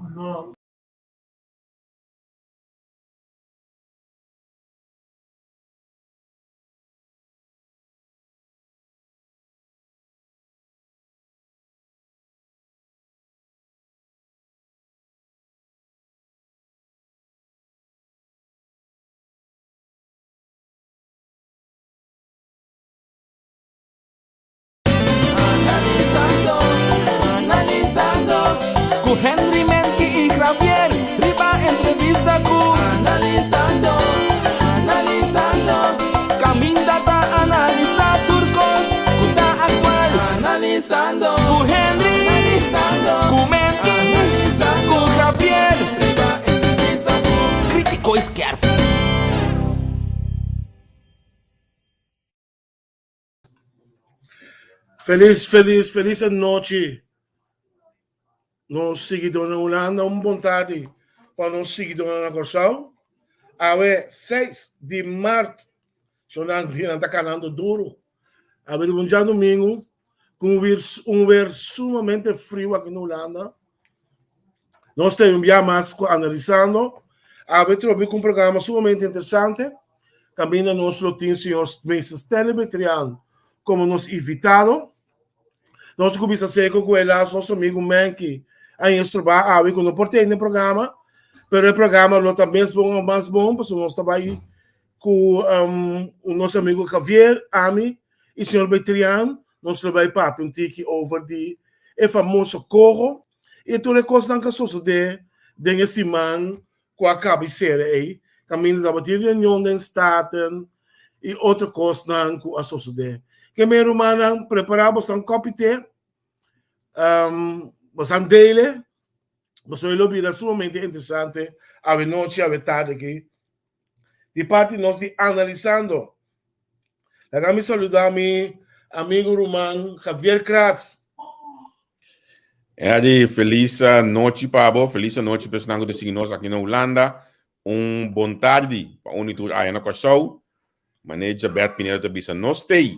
No. Analisando, analisando Ku Henry Menke i Javier Riba entrevista ku Analisando, analisando Kaminda ta analisa tur kos ku ta aktual Analisando Ku Henry, ku Menke, ku Javier Riba entrevista ku Kritiko i skerp. Felis, felis, felis anochi. Nos siguidónan na Hulanda, un bon tardi pa nos siguidónan na Kòrsou. Awe 6 di mart, so nan dianan ta kanando duru. Awe di un djadumingu ku un weer, un weer sumamente friu aki na Hulanda. Nos ta un bia mas ku Analisando. Awe trobe ku un programa sumamente interesante. Kaminda nos lo tin señor Meester Stanley Betrian komo nos invitado. Nos ku bisa seko ku helaas nos amigu Menky a instrobá awe ku no por tene programa, pero e programa lo ta mes bon o mas bon pasobra nos ta bai ku um, nos amigu Javier, ami i señor Betrian, nos lo bai papia un tiki over di e famoso coho i tur e kosnan ku a sosodé den e siman ku a kaba i sera ei, kaminda tabatin reunion den Staten i otro kosnan ku a sosodé. Ke mi rumannan, prepará bosan kòpi te, um, bosan dele, pasobra lo bira sumamente interesante awe nochi, awe tarde aki. Di parti nos di Analisando, laga mi saluda mi amigo ruman Javier Kratz. Eddie, felis nochi pa bo, felis nochi pa esnan ku ta sigui nos aki na Hulanda. Un bon tardi pa un i tur aya na Kòrsou. Mané Jabet Pinedo ta bisa nos stay.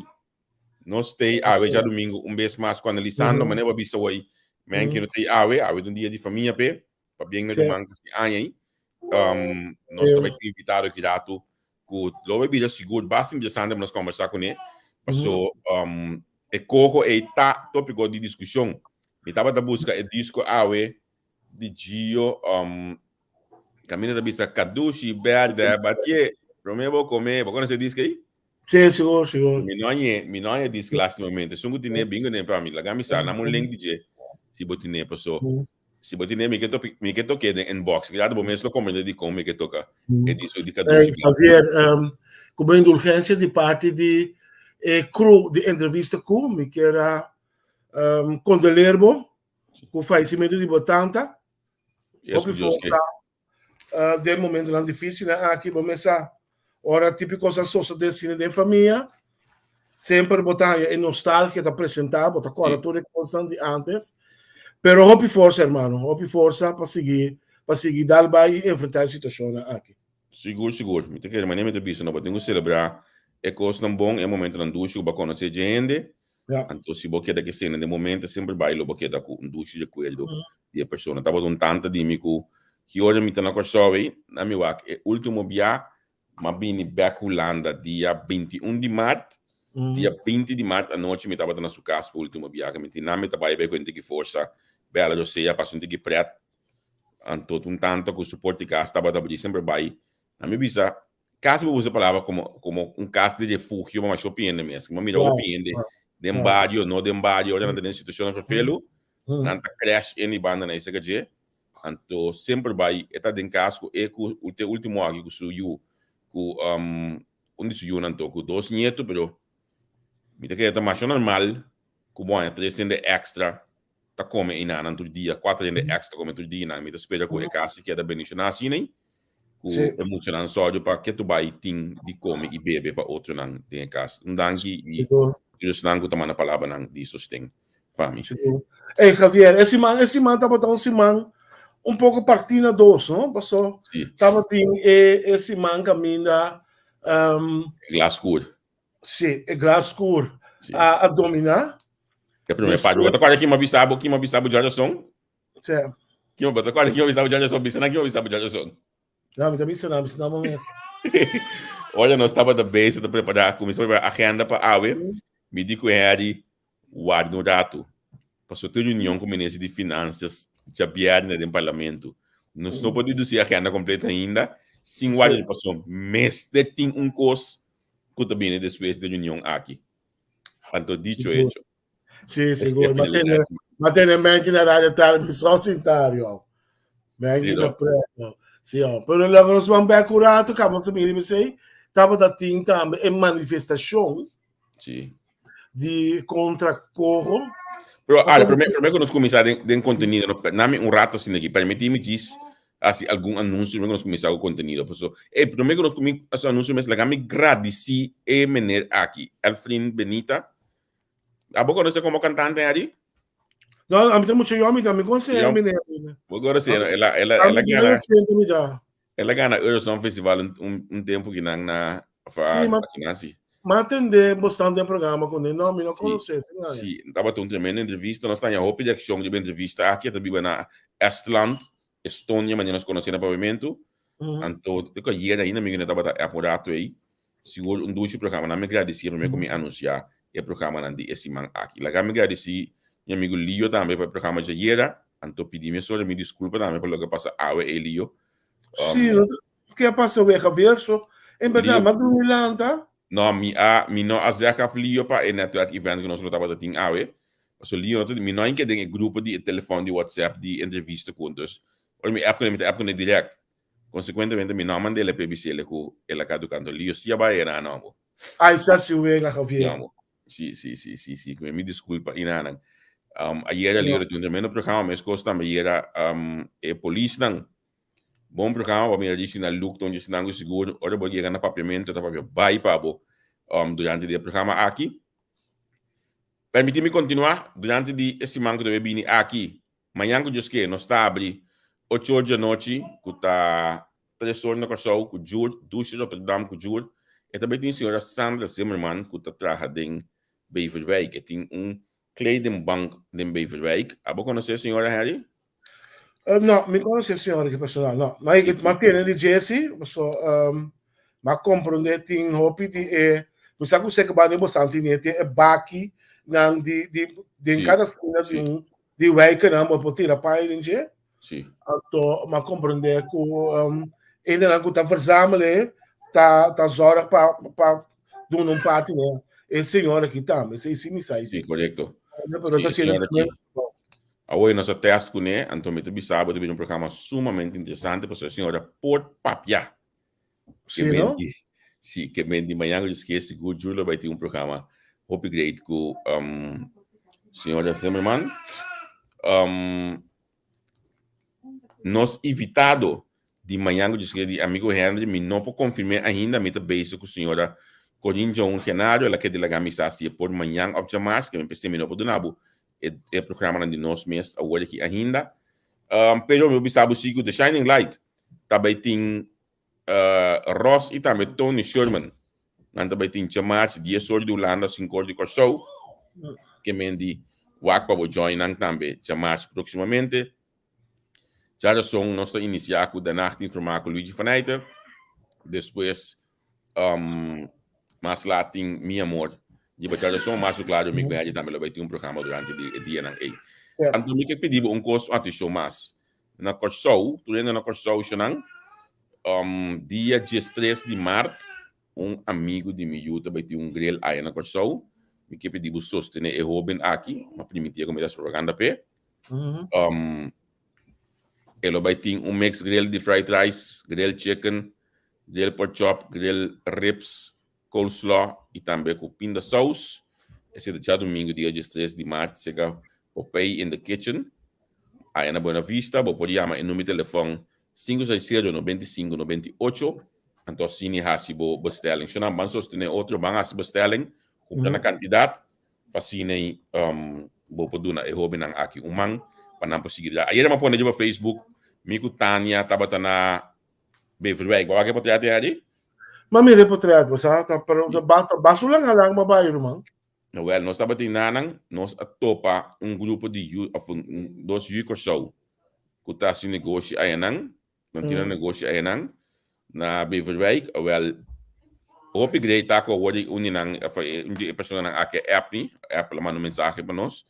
Nos stay awe djadumingu un bes mas ku Analisando. Mané bo a bisa hoy, men ke no tei awe, awe ta un dia di famia p'e. Pabien na ruman ku si aña ei. Um, nos ta bai tin invitado aki ratu ku lo bai bira sigur basta interesante pa nos kombersá kuné. Paso um, e koho ei ta tópiko di diskushon. Mi tabata buska e disko awe di Gio um, kaminda ta bisa kadushi bèrdè batié promé bo komé. Bo konosé e disko ei? Sí, sigur, sigur. Mi no hañ'é, mi no hañ'é disk lastimamente. Esun ku tin'é, bin kuné pa mi. Laga mi sa, nan un link di dje, si bo tin'é. Paso, si bo tin'é, mi ke topi, mi ke tok'é den inbox. Claro, bo mes lo komprendé dikon mi ke toka e disko di Hey, Kadushi Bèrdè. Javier, um, ku bo indulgensia di parti di e crew di entrevista ku, mi kier a um, kondoleer bo ku fallecimiento di bo tanta. Yes, Hopi ku Dios ke. forsa uh, den momentonan difícilnan aki, bo mes sa, ora típico sa sosode asina den famia, semper bo ta haña e nostalgia ta presentá, bo ta kòrda tur e kosnan di antes. Pero hopi forsa, hermano, hopi forsa pa sigui, pa sigui dal bai i enfrentá e situashonnan aki. Sigur, sigur. Mi ta kere manera mi ta bisa, no bo tin ku selebrá e kosnan bon, e momentonan dushi ku bo a konosé dje hende. Ja. Anto si bo keda ku esei den momento, semper bai lo bo keda ku un dushi rekuerdo di e persona. Tabata un tanta di mi ku ki ora mi ta na Kòrsou ei, na mi wak e último bia m'a bini bèk Hulanda dia 21 di mart. Dia 20 di mart anochi mi tabata na su kas pa último bia. Mi tin nan mi ta bai bai ku un tiki forsa, bèla rosea, pasa un tiki prèt. Anto un tanta ku su porta di kas tabata abrí semper bai. A mi bisa, kasi bo usa e palabra komo komo un kas di refugio pa masha hopi hende mes. Mi a mira hopi hende den bario, no den bario, ora nan ta den situashonnan ferfelu, nan ta crash in di banda nan esaki dje. Anto semper bai e ta den kas ku e ku te ultimo aki ku su yu, ku un di su yunan anto ku dos nieto, pero mi ta kere ta masha normal ku bo haña tres hende extra ta kome einanan tur dia, kuater hende extra kome tur dia einan. Mi ta spera ku e kas si keda bendishoná asina ei, ku e muchanan sòru pa ke tur bai tin di kome i bebe pa otronan den e kas. Un danki i tur esnan ku ta manda palabranan di sosten pa mi. Sigur. Ey Javier, e siman, e siman tabata un siman un poko partí na dos, no? Paso tabatin e, e siman kaminda um, E glas skur. Sí, e glas skur a, a dominá. E primer parte. Bo ta kòrda ki mi a bisa bo, ki mi a bisa bo djarason? Sí. Kiko bo ta kòrda kiko bo bisa bo djarason? Bisa nan kiko bo bisa bo djarason. No, mi ta bisa nan, bisa nan bo mes. Ora nos tabata bezig ta prepará, kuminsá prepará agenda pa awe, mi di ku Harry, warda un ratu. Pasobra tin reunion ku minister di Finansias djabièrnè den parlamento. Nos no por dedusí agenda kompleto ainda sin warda di pasobra mester tin un kos ku ta bini despues di reunion aki. Anto dicho hecho. Sí, sigur. Ma tene, ma tene menki na radio tarde, mi so sintario. Menki na preto. Sí, oh. Pero luego nos van back un rato, kamo se miri me sei, tabata tin tambe e manifestación. Sí. Di contra cojo. Pero, ale, prome, prome que nos comienza den, den contenido, no, nami un rato sin aquí, permitime gis hasi algun anuncio prome que nos comienza con contenido. Paso, eh, prome que nos comienza hasi anuncio mes, laga mi gradici e meneer aki, Elfrin Benita, Abo conoce como cantante Ari? No, a mi ta mucho yo, mi ta mi conoce Yo. mi nena. Bo conoce, no? Ela, ela, A ela mi gana, 80 mi ta. ela gana Eurosong Festival un, un, un tempo que nan na fa Sí, ma- aki nan sí. Ma atende bastante en programa con él. No, mi no Sí. conoce, sí, no. Sí, tabata un tremendo entrevista. Nos taña hopi de acción riba entrevista aki. Ta biba na Estland, Estonia, manera nos conoce na papiamento. Anto, te ku ayer ainda mi no tabata app un rato ei. Sigur un dushi programa. Nan mi gradisí promé ku mi anunsiá e programanan di e siman aki. Laga mi gradisí mi amigu Lio tambe pa e programa djayera. Anto pidi mesora mi diskulpa tambe pa loke a pasa awe ei, Lio. Sí, no ta, ke a pasa wega verso? En berdad, Lio. mi a drumi lanta. No, mi a, mi no a zeg af Lio pa e netwerk event ku nos lo tabata tin awe. Pasobra Lio no ta, mi no a hinka den e grupo di e telefòn di WhatsApp di entrevista ku. Dus, ora mi app kuné, mi ta app kuné dirèkt. Konsekuentemente mi no a mand'é el p'e bis'é ku el a kadu kanto. Lio si a bai era no bo. Ai sa si wega, Javier. Ya bo. Si, si, si, si, si. Ku mi diskulpa inanan. Um, ayera Lio ta tin un tremendo programa, meskos tambe ayera um, e polisnan. Bon programa, bo mira disi na Luke ta un disi nan ku sigur ora bo yega na papiamento ta papia bai pa bo um, durante di e programa aki. Permiti mi kontinua durante di e siman ku ta bini aki. Mañan ku Dios ke nos ta abri ocho or di anochi ku ta tres or na Kòrsou ku Jur, Dushi Rotterdam ku Jur. E ta bai tin señora Sandra Zimmerman ku ta traha den Beverwijk. E tin un Kledingbank den Beverwijk. Abo konosé señora Harry? Uh, no, mi konosé señora ki personal, no. Ma ik ma tene di Jesse, so um, ma komprende tin hopi di e, mi sa ku seke bani bo santi ne tin e baki nan di di den Sí, kada skina di sí. un di wijken nan bo por tira paña den dje. Sí. Anto ma komprende ku um, hendenan ku ta verzamelen ta ta zorg pa pa duna un parti ne e señora aki tambe. Esei sí mi sa. Sí, korekto. Pero Sí, ta e siendo señora aki. Awor nos a test kuné, anto mi ta bisa bo ta bini un programa sumamente interesante pasobra e señora por papia. Sí, no? Sí, ke men di mañana ku Dios sigur Julio lo bai tin un programa hopi great ku um, señora Zimmerman. Um, nos invitado di mañana ku Dios di amigo Henry, mi no por konfirmé ainda, mi ta bezig ku señora Corinne Joan Genario, la ke di laga mi sa si e por mañana of djamas, ke mi pensé mi no por duna bo e, e programanan di nos mes awor aki ainda. Um, pero mi bisa bo si ku The Shining Light ta bai tin uh, Ross i tambe Tony Sherman. Nan ta bai tin djamarts 10 or di Hulanda, 5 or di Kòrsou. Ke men di wak pa bo join nan tambe djamarts próximamente. Djarason nos ta inisiá ku De Nacht Informá ku Luigi van Eijten. Despues um, mas laat tin Mi Amor. Riba djarason, mas su klaro mi Benji tambe lo bai tin un programa durante di e dianan ei. Anto mi ke pidi bo un kos, un atenshon mas. Na Kòrsou, tur hende na Kòrsou shonan, um, dia 13 di mart, un amigu di mi yu ta bai tin un grill aya na Kòrsou. Mi ke pidi bo sostené e hóben aki, mi a primitié ku mi ta hasi propaganda p'e. Um, e lo bai tin un mixed grill di fried rice, grill chicken, grill pork chop, grill ribs, coleslaw y tambe cu pinda saus. Esey ta djadomingo dia 13 di maart cerca Popeye in the Kitchen. Aya na Buena Vista, bo por yama e numero di telefon 560 95 98 anto asina haci bo bestelling. Shonan ban sostene otro, ban haci bestelling, cumpra na cantidad. Pa asina bo por duna e hóbennan aki un man pa nan por sigui traha. Ayer mi a pone riba Facebook, mi ku Tania tabata na Beverwijk. Bo a wak e potret ei, Harry? Mi a mira e potret, bo sa, ta pero ta ba ta basu lan a lan bo a bai, ruman. No, wèl, nos tabatin nanan, nos a topa un grupo di yu, òf un, dos yu Kòrsou. ku ta hasi negoshi ayanan, nan tin nan negoshi ayanan na Beverwijk. Awel, hopi grei ta ku awor di un di nan, òf un di e personanan aki a app mi, app a manda un mensahe pa nos,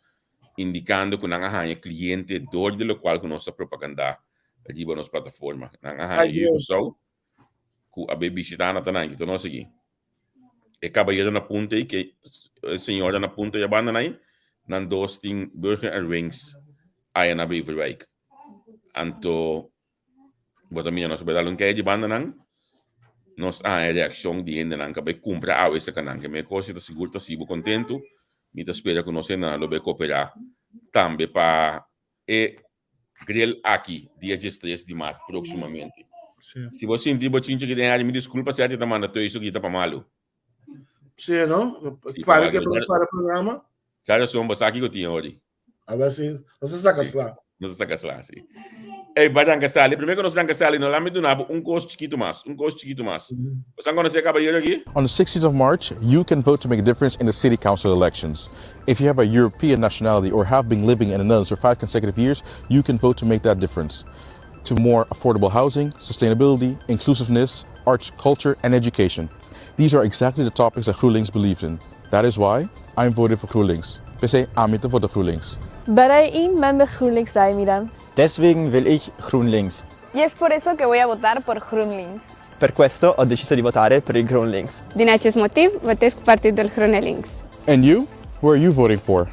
indikando ku nan a haña kliente dor di lokual ku nos ta propagandá riba nos plataforma. Nan a haña yu Kòrsou ku a bai bishitá nan ta nan aki. Nos aki. E kabayero na punta ei, ke e señora na punta ei a banda nan ei, nan dos tin burger and wings aya na Beverwijk. Anto bo ta mira nos a bai dal un kei di banda nan, nos a haña reakshon di hendenan ku a bai kumpra awe esaki nan. Ke mi kos ta sigur ta hasi bo kontentu. Mi ta spera ku nos hendenan lo bai koperá tambe pa e grill aki dia diestres di mart próksimamente. Si bo sinti bo chinchi ki den área, mi diskulpa si a ta manda thuis ki ta pa malu. Sí, no? Para que para programa. Sa razón, bo sa kiko tin hori. A ver si no se saca sla. No se saca sla, sí. Ey, ba danka sali. Primero que nos danka sali, no lami duna un kos chiquito mas, un kos chiquito mas. Bo san conoce caballero aquí? On the 16th of March, you can vote to make a difference in the city council elections. If you have a European nationality or have been living in the Netherlands for five consecutive years, you can vote to make that difference. To more affordable housing, sustainability, inclusiveness, arts, culture, and education. These are exactly the topics that GroenLinks believes in. That is why I'm voting for GroenLinks. P'esei ami ta vota GroenLinks. Berei in men be GroenLinks rij miran. Deswegen wil ik GroenLinks. Y es por eso que voy a votar por GroenLinks. Per questo ho deciso di votare per il GroenLinks. Din acest motiv, votez cu Partidul Groene Links. And you? Who are you voting for?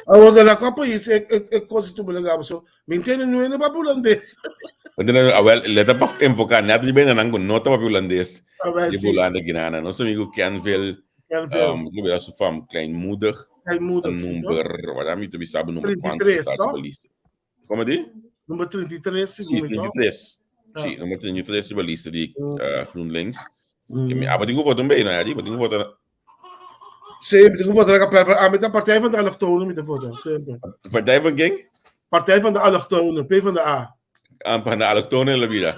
Awor de la cua pais e e e cos tu bele gaba so. Mi ntende no ene papia holandes. Ntende awel le ta pa enfoca net riba hendenan cu no ta papia holandes. Awel Di si. Hulanda Ginana. Nos amigo Kenville Kenville. um, lo bira su fam Kleinmoedig. Kleinmoedig, si, toch? Number, wala mi ta bisa bo number cuanto 33, ta toch? riba lista. Como di? Number 33, Sí, segun mi, toch? 33. Sí, Ja. nummer 33 riba lista di GroenLinks. Mm. Ah, bo tin cu vota un bay, no, Eddie? Bo tin cu vota Sí, mi tin cu vota lekker per, ah, mi ta Partij van de Allochtonen mi ta vota, semper. Partij van ken? Partij van de Allochtonen, P van de A. Ah, van de Allochtonen la vida.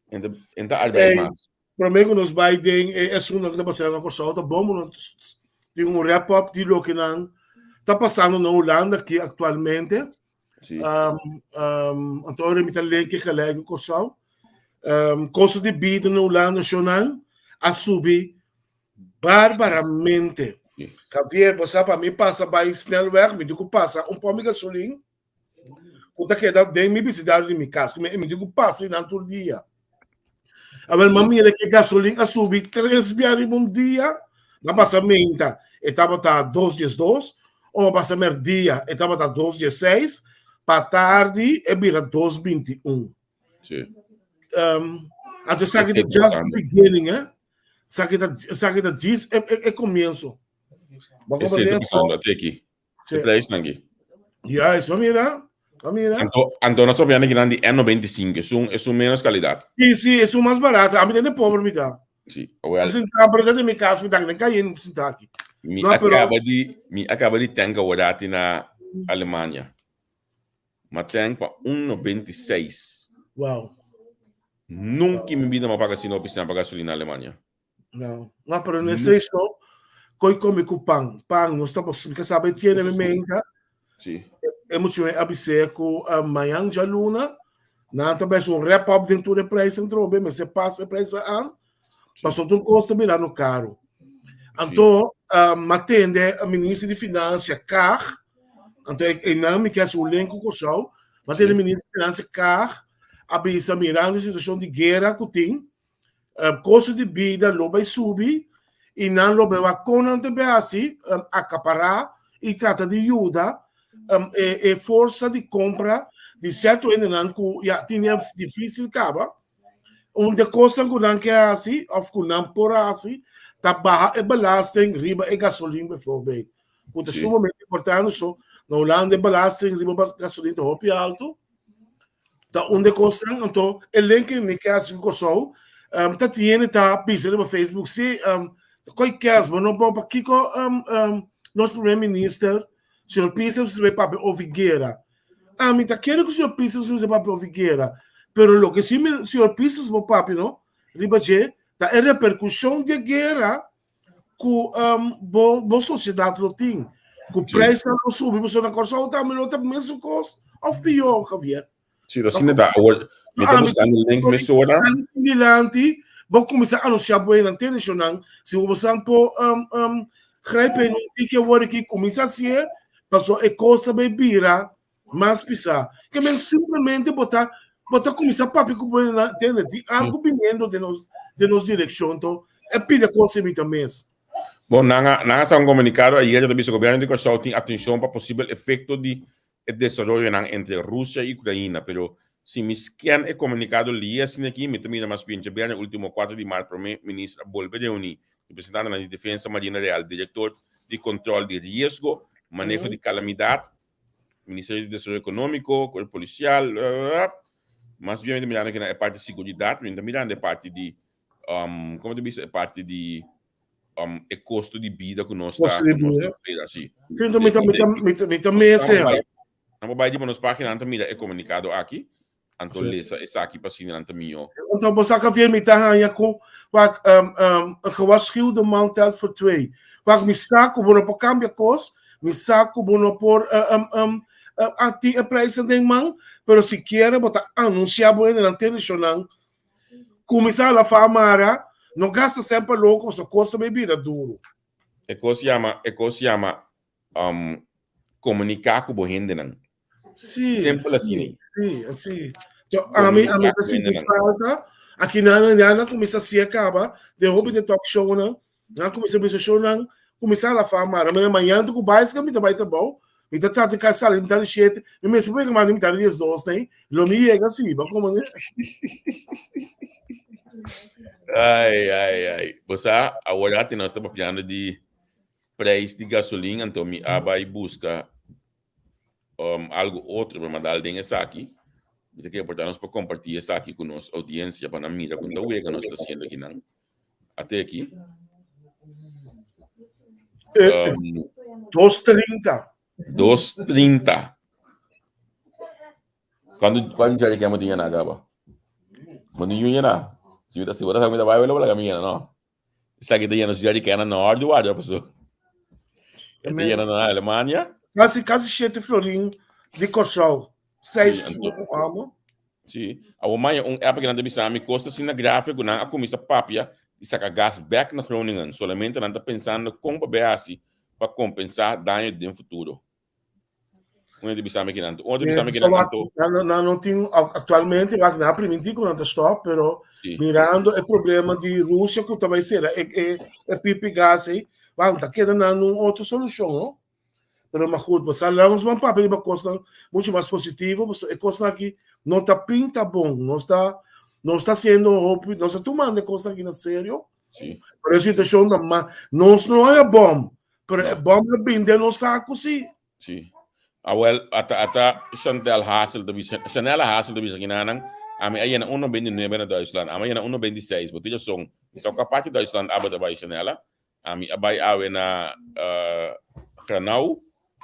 En de, en de arbeid, Hey, maat. promé ku nos bai den e asunto ku ta pasando na Kòrsou, ta bon ku nos tin un wrap up di loke nan ta pasando na Hulanda aki aktualmente. Sí. Um, um, anto ora mi ta lenke gelijk ku Kòrsou. Um, kosto di bida na Hulanda shonal a subi barbaramente. Sí. Javier, bo sa pa mi pasa bai snelweg, mi tin ku pasa un pòmpi gasolin ku ta keda den mi bisidario di mi kas. Mi, mi tin ku pasa einan tur dia. Awel, m'a mira ku e gasolin a subi tres bia riba un dia. M'a pasa meinta, e tabata dos dies dos. O m'a pasa merdia, e tabata dos dies seis. Pa tardi, e bira dos binti un. Sí. Um, anto esaki ta Esei ta just the pasando. beginning, eh? Esaki ta, esaki ta djis e, e, e comienzo. Bo Esei ta comprende? pasando, ate aki. Sí. E prijsnan aki. Juist, maar mira, maar mira. Anto, anto nos papiando kinan di N95, esun, esun menos calidad. Sí, sí, esun mas barato. A mi ta de pobre mi ta. Sí, wel. Sinta, pero ta mi cas, mi ta den calle sinta aki. Mi No, pero acaba di, mi acaba di tank aworati na Alemania. Ma tank pa 1,96. Wow. Nunca in mi vida m'a paga asina hopi sena pa gasolina na Alemania. No, no, pero no es eso. Koi come ku pan. Pan, no está posible. Que sabe tiene mi menta. Sí. E mucho me abise ku uh, mañana ya luna. Na ta bes un wrap up dentro de prijs en trobe, me se pasa prijs aan. Paso tur kos ta birando caro. Anto, uh, matende a minister di Financia Kaag, anto e, e nan mi kier un link ku Kòrsou, matende minister di Financia Kaag a bisa mirando e situacion di guera ku tin, uh, kosto di bida lo bai subi i nan lo bai wak kon nan te bai hasi, um, akapará i trata di yuda um, e, e forsa di kompra di sierto hendenan ku ya tin difísil kaba. Un di e kosnan ku nan ke hasi òf ku nan por hasi ta baha e belasting riba e gasolin bijvoorbeeld. Ku ta Sí. sumamente importante so na Hulanda e belasting riba gasolin ta hopi alto. Ta un di e kosnan anto e link mi ke hasi ku Kòrsou um, ta tiene ta bisa riba Facebook si um, koi kers bo no bo pakiko um, um, nos primer minister señor Pisas mester papia over guera. Ami ta kere ku señor Pisas mester papia over guera, pero loke si mi señor Pisas bo papia no riba dje ta e reperkushon di e guera ku um, bo, bo sosiedat lo tin. Ku prijsnan lo subi, pasobra na Kòrsou tambe lo ta mesun kos òf pió, Javier. Sí, asina ta. Awor, mi ta buskando link mesora. Dilanti, bo kuminsá anunsiá bo nan televishonnan, si bo bosan por um, um, grijp in un tiki awor aki, kuminsá hasié, pasobra e kos ta bai bira mas pisá. Ke men simplemente bo ta bo ta kuminsá papia ku bo nan, tende, tin algu biniendo den nos den nos direkshon, to e pida kos e mita mes. Bon, nan a nan a sa un komunikado ayer ta bisa gobièrnu di Kòrsou tin atenshon pa posibel efekto di e desaroyonan entre Rusia i Ukraina, pero si mi scan e komunikado lié asina aki, mi ta mira mas bien djabièrnè último kuater di mart promé minister a bolbe reuní representantenan di Defensa, Marina Real, direktor di Kontròl di Riesgo, Maneho di Kalamidat, Ministerio di Desaroyo Ekonómiko, Kuerpo Polisial, mas bien mi ta mirando aki na e parti siguridat, mi no ta mirando e parti di komo ta bisa e parti di um, e kosto di bida ku nos ta Kosto di bida. spera, sí. Sinto mi ta mi ta mi ta mi ta mese. Nan por bai riba nos página, nan ta mira e komunikado aki, anto lesa esaki pa asina nan ta mihó. Anto bo sa Javier mi ta haña ku wak um, um, een gewaarschuwde man telt voor twee. Wak mi sa ku bo no por kambia kos, mi sa ku bo no por uh, um, um, uh, a tin e prijzen den man, pero sikiera bo ta anunsiá bo hendenan televishonnan Kuminsá la fa mara, no gasta semper loko pasobra kos ta bay bira duru. E kos yama, e kos yama um, komuniká ku bo hendenan. Sí, Simpel asina. sí, así. To, ami, ami ta sinti falta. Aki nan, nan, nan kuminsá siya kaba, den hopi de talk shownan, Nan kuminsá bisa shownan, kuminsá la fa mara. Mira, mañana tu ku baiska mi ta bai trabou, mi ta trata di kai sali mitad di shete, mi mester por yega mas di mitad di diesdos nei, lo mi yega si, bo komo ne? Ai, ai, ai. Bo sa, awor ati nos ta papiando di prijs di gasolin, anto mi a bai buska um, algo otro pa mandal den esaki. Mi ta kere porta nos pa kompartí esaki ku nos audiencia pa nan mira kon ta wega nos ta haciendo akinan. Ate aki. Um, 2.30. 2.30. Cuando cuando ya que mo tinha na gaba? Mo tinha na. Si mi ta si ora sa mi ta bai wela wala mi no. Esaki ta yena su jerrycan na orde wada paso. E ta yena na Alemania. Kasi kasi 7 florin di Kòrsou. 6 amo. Sí. Awor maya un app ku nan ta bisa mi kos ta asina grave ku nan a kuminsá papia di saka gas bèk na Groningen. Solamente nan ta pensando kon pa bai hasi pa kompensá daño den futuro. Un hende bisa mi kinan. Un otro bisa mi kinan anto. Nan nan no tin actualmente wak nan a primintí ku nan ta stop, pero Sí. mirando e problema di Rusia ku ta bai sera e e e pipi gas ei, wak ta keda nan un otro solushon, no? Pero maar goed, bosa laat ons man papia riba kosnan mucho mas positivo, pasobra e kosnan aki no ta pinta bon. Nos ta nos ta haciendo hopi, nos ta tumando e kosnan aki na serio. Sí. Pero e situacion ta ma, nos no haya bom, pero e bom lo bin den nos saco sí. Sí. Awel, ata ata Chantel Hassel ta bisa, Chanela Hassel ta bisa kinanan, ami a yena 1,29 na Duitsland, ami a yena 1,26, bo tin rason. Mi sa kua parti Duitsland abo ta bai, Chanela? Ami a bai awe na uh, Granau,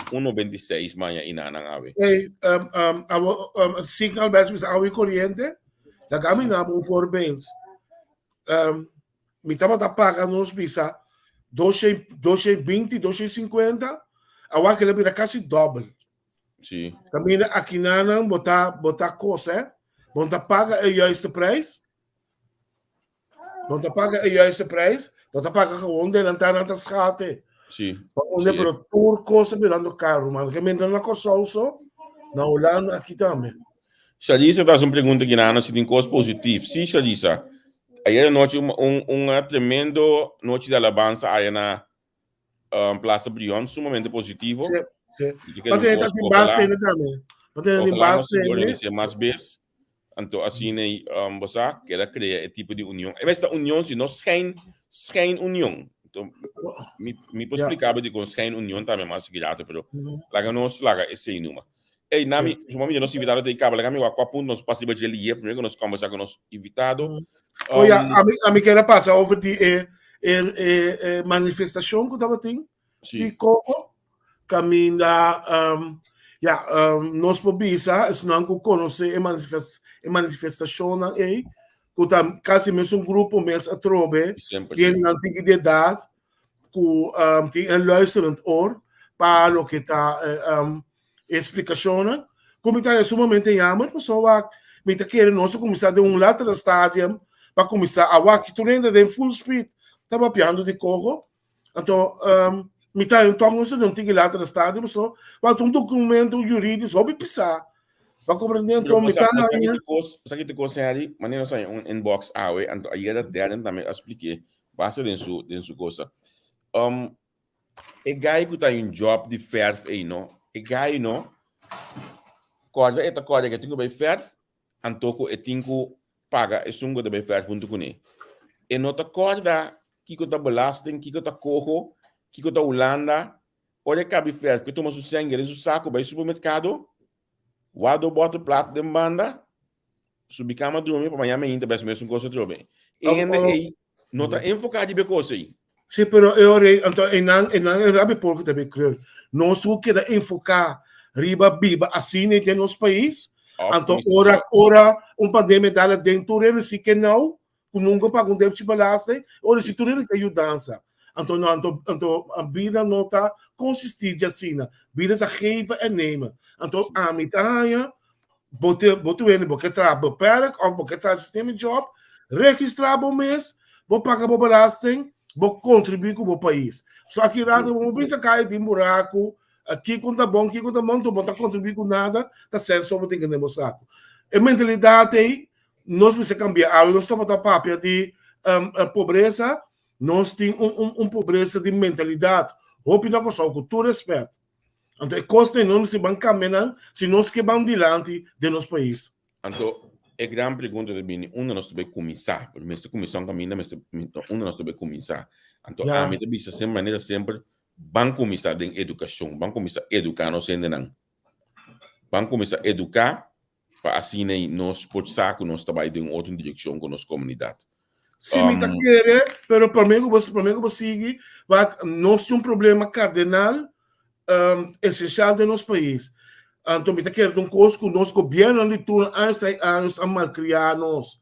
1,26 maña inanan awe. Hey, um, um, awo, um, signal best bisa awe corriente, laga mi na un voorbeeld. Um, mi tabata paga nos bisa 220, 250, awor que bira casi dobbel. Sí. Caminda aki nanan bota bota kos, hè. Bo ta paga e juiste prijs. Bo ta paga e juiste prijs. Bo ta paga gewoon delantá nan ta schate. Sí. Pa onde Sí. pero tur kos ta birando caro, man. Que mientras na Kòrsou so, na Hulanda aki tambe. Sharisa ta hasi un pregunta ki nana si tin kos positif. Si, Sharisa. Ayer anochi un, un, un tremendo nochi di alabansa aya na um, Plaza Brion, sumamente positivo. Sí, sí. Y que Pa un tene kos, tin bas ojalá, tene tambe. Pa tene tin ojalá bas nos sigui tene. organisa mas bes. Anto asina um, bo sa, keda krea e tipo di union. E bes ta union si no schijn, schijn union. Anto, mi, mi por Ja. splika bo dikon schijn union tambe mas grato, pero Mhm. laga nos laga esei numa. Ey, Nami, Sí. suma mi nos invitado te caba, laga mi wak kwa punto nos pasa riba dje lié, primero ku nos conversa ku nos invitado. Oh ja, Um, ami kier pasa over di e, e, e, e manifestacion ku tabatin sí. di Coco. Caminda, um, ja, um, nos por bisa, esnan ku konosé e manifest, e manifestacionnan ei, ku ta kasi mes un grupo mes atrobe, Semper, die sí. nan tiki di edad, ku um, tin een luisterend oor. pa loke ta e splikashonnan. Ku mi ta sumamente jammer pasobra wak mi ta kere nos a kuminsá den un latere stadium pa kuminsá a wak tur hende den full speed ta papiando di koho. Anto mi ta tòg nos ta den un tiki latere stadium pasobra wak ta un dokumento yuridis hopi pisá. Bo a komprendé? Anto mi ta haña. Sa ki ta kos Henry, manera nos haña un inbox awe anto ayera Darren tambe a splik'é basta den su den su cosa. E gai ku ta un job di verf ei no, e gai no, kòrda e ta kòrda ku e tin ku bai verf, anto ku e tin ku paga esun ku ta bai verf huntu kuné. E no ta kòrda kiko ta belasting, kiko ta koho, kiko ta Hulanda. Ora e kabi verf ku e tuma su sèn den su saku bai supermerkado, wak dos bòter plat den banda, Subi kama drumi pa mañana mainta bes mesun kos atrobe. E hende ei no ta enfoká riba e kos ei. Sí, pero e ora ei, anto einan, einan e rabi porko ta bay krul. Nos ku keda enfoká riba biba asina den nos pais, anto ora, ora un pandemia dal aden tur hende si ke nou, ku nunka paga un depchi belasting, ora si tur hende ta yudansa. Anto no, anto, anto bida no ta konsistí di asina. Bida ta geven en nemen. Anto ami ta haña bo te bo te wende bo ke traha beperk of bo ke traha sistema job, registrá bo mes, bo paga bo belasting, bo kontribuí ku bo pais. So aki rato bo bisa kai tin buraku, kiko ta bon, kiko ta bon, anto bo ta kontribuí ku nada, ta senso bo tin ke den bo saku. E mentalidat ei nos mester kambia. Awe nos tabata papia di pobresa, nos tin un un pobresa di mentalidat hopi na Kòrsou ku tur rèspèt. Anto e kosnan no mester ban kambia nan si nos ke ban dilanti den nos pais. Anto e gran pregunta ta bini unda nos ta bay kuminsá? Pasobra mester kuminsá un kaminda mester unda nos ta bay kuminsá? Anto ami ta bisa semper manera semper ban kuminsá den edukashon, ban kuminsá eduká nos hendenan, ban kuminsá eduká pa asina nos por sa ku nos ta bai den un otro direkshon ku nos komunidat. Si mi ta kere, pero promé ku bo promé ku bo sigui, wak nos tin un problema kardenal esensial den nos pais. Anto mi ta kere ta un kos ku nos gobièrnunan di tur años tras años a malkriá nos.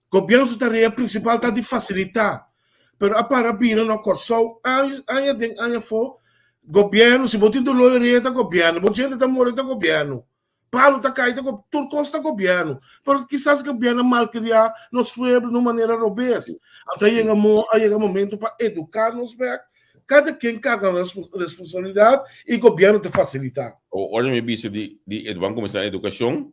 Gobièrnu su tarea prinsipal ta di fasilitá, pero a para bira na Kòrsou años aña den aña afó, gobièrnu si bo tin doló di orea ta gobièrnu, bo djente ta more ta gobièrnu. Palu ta kai ta tur kos ta gobièrnu. Pero kisas gobièrnu a malkriá nos pueblo na un manera robes. Anto a yega mo a yega momento pa eduká nos bèk. Kada ken karga nan responsabilidat i gobièrnu ta fasilitá. Ora mi bisa di di ban kuminsá edukashon,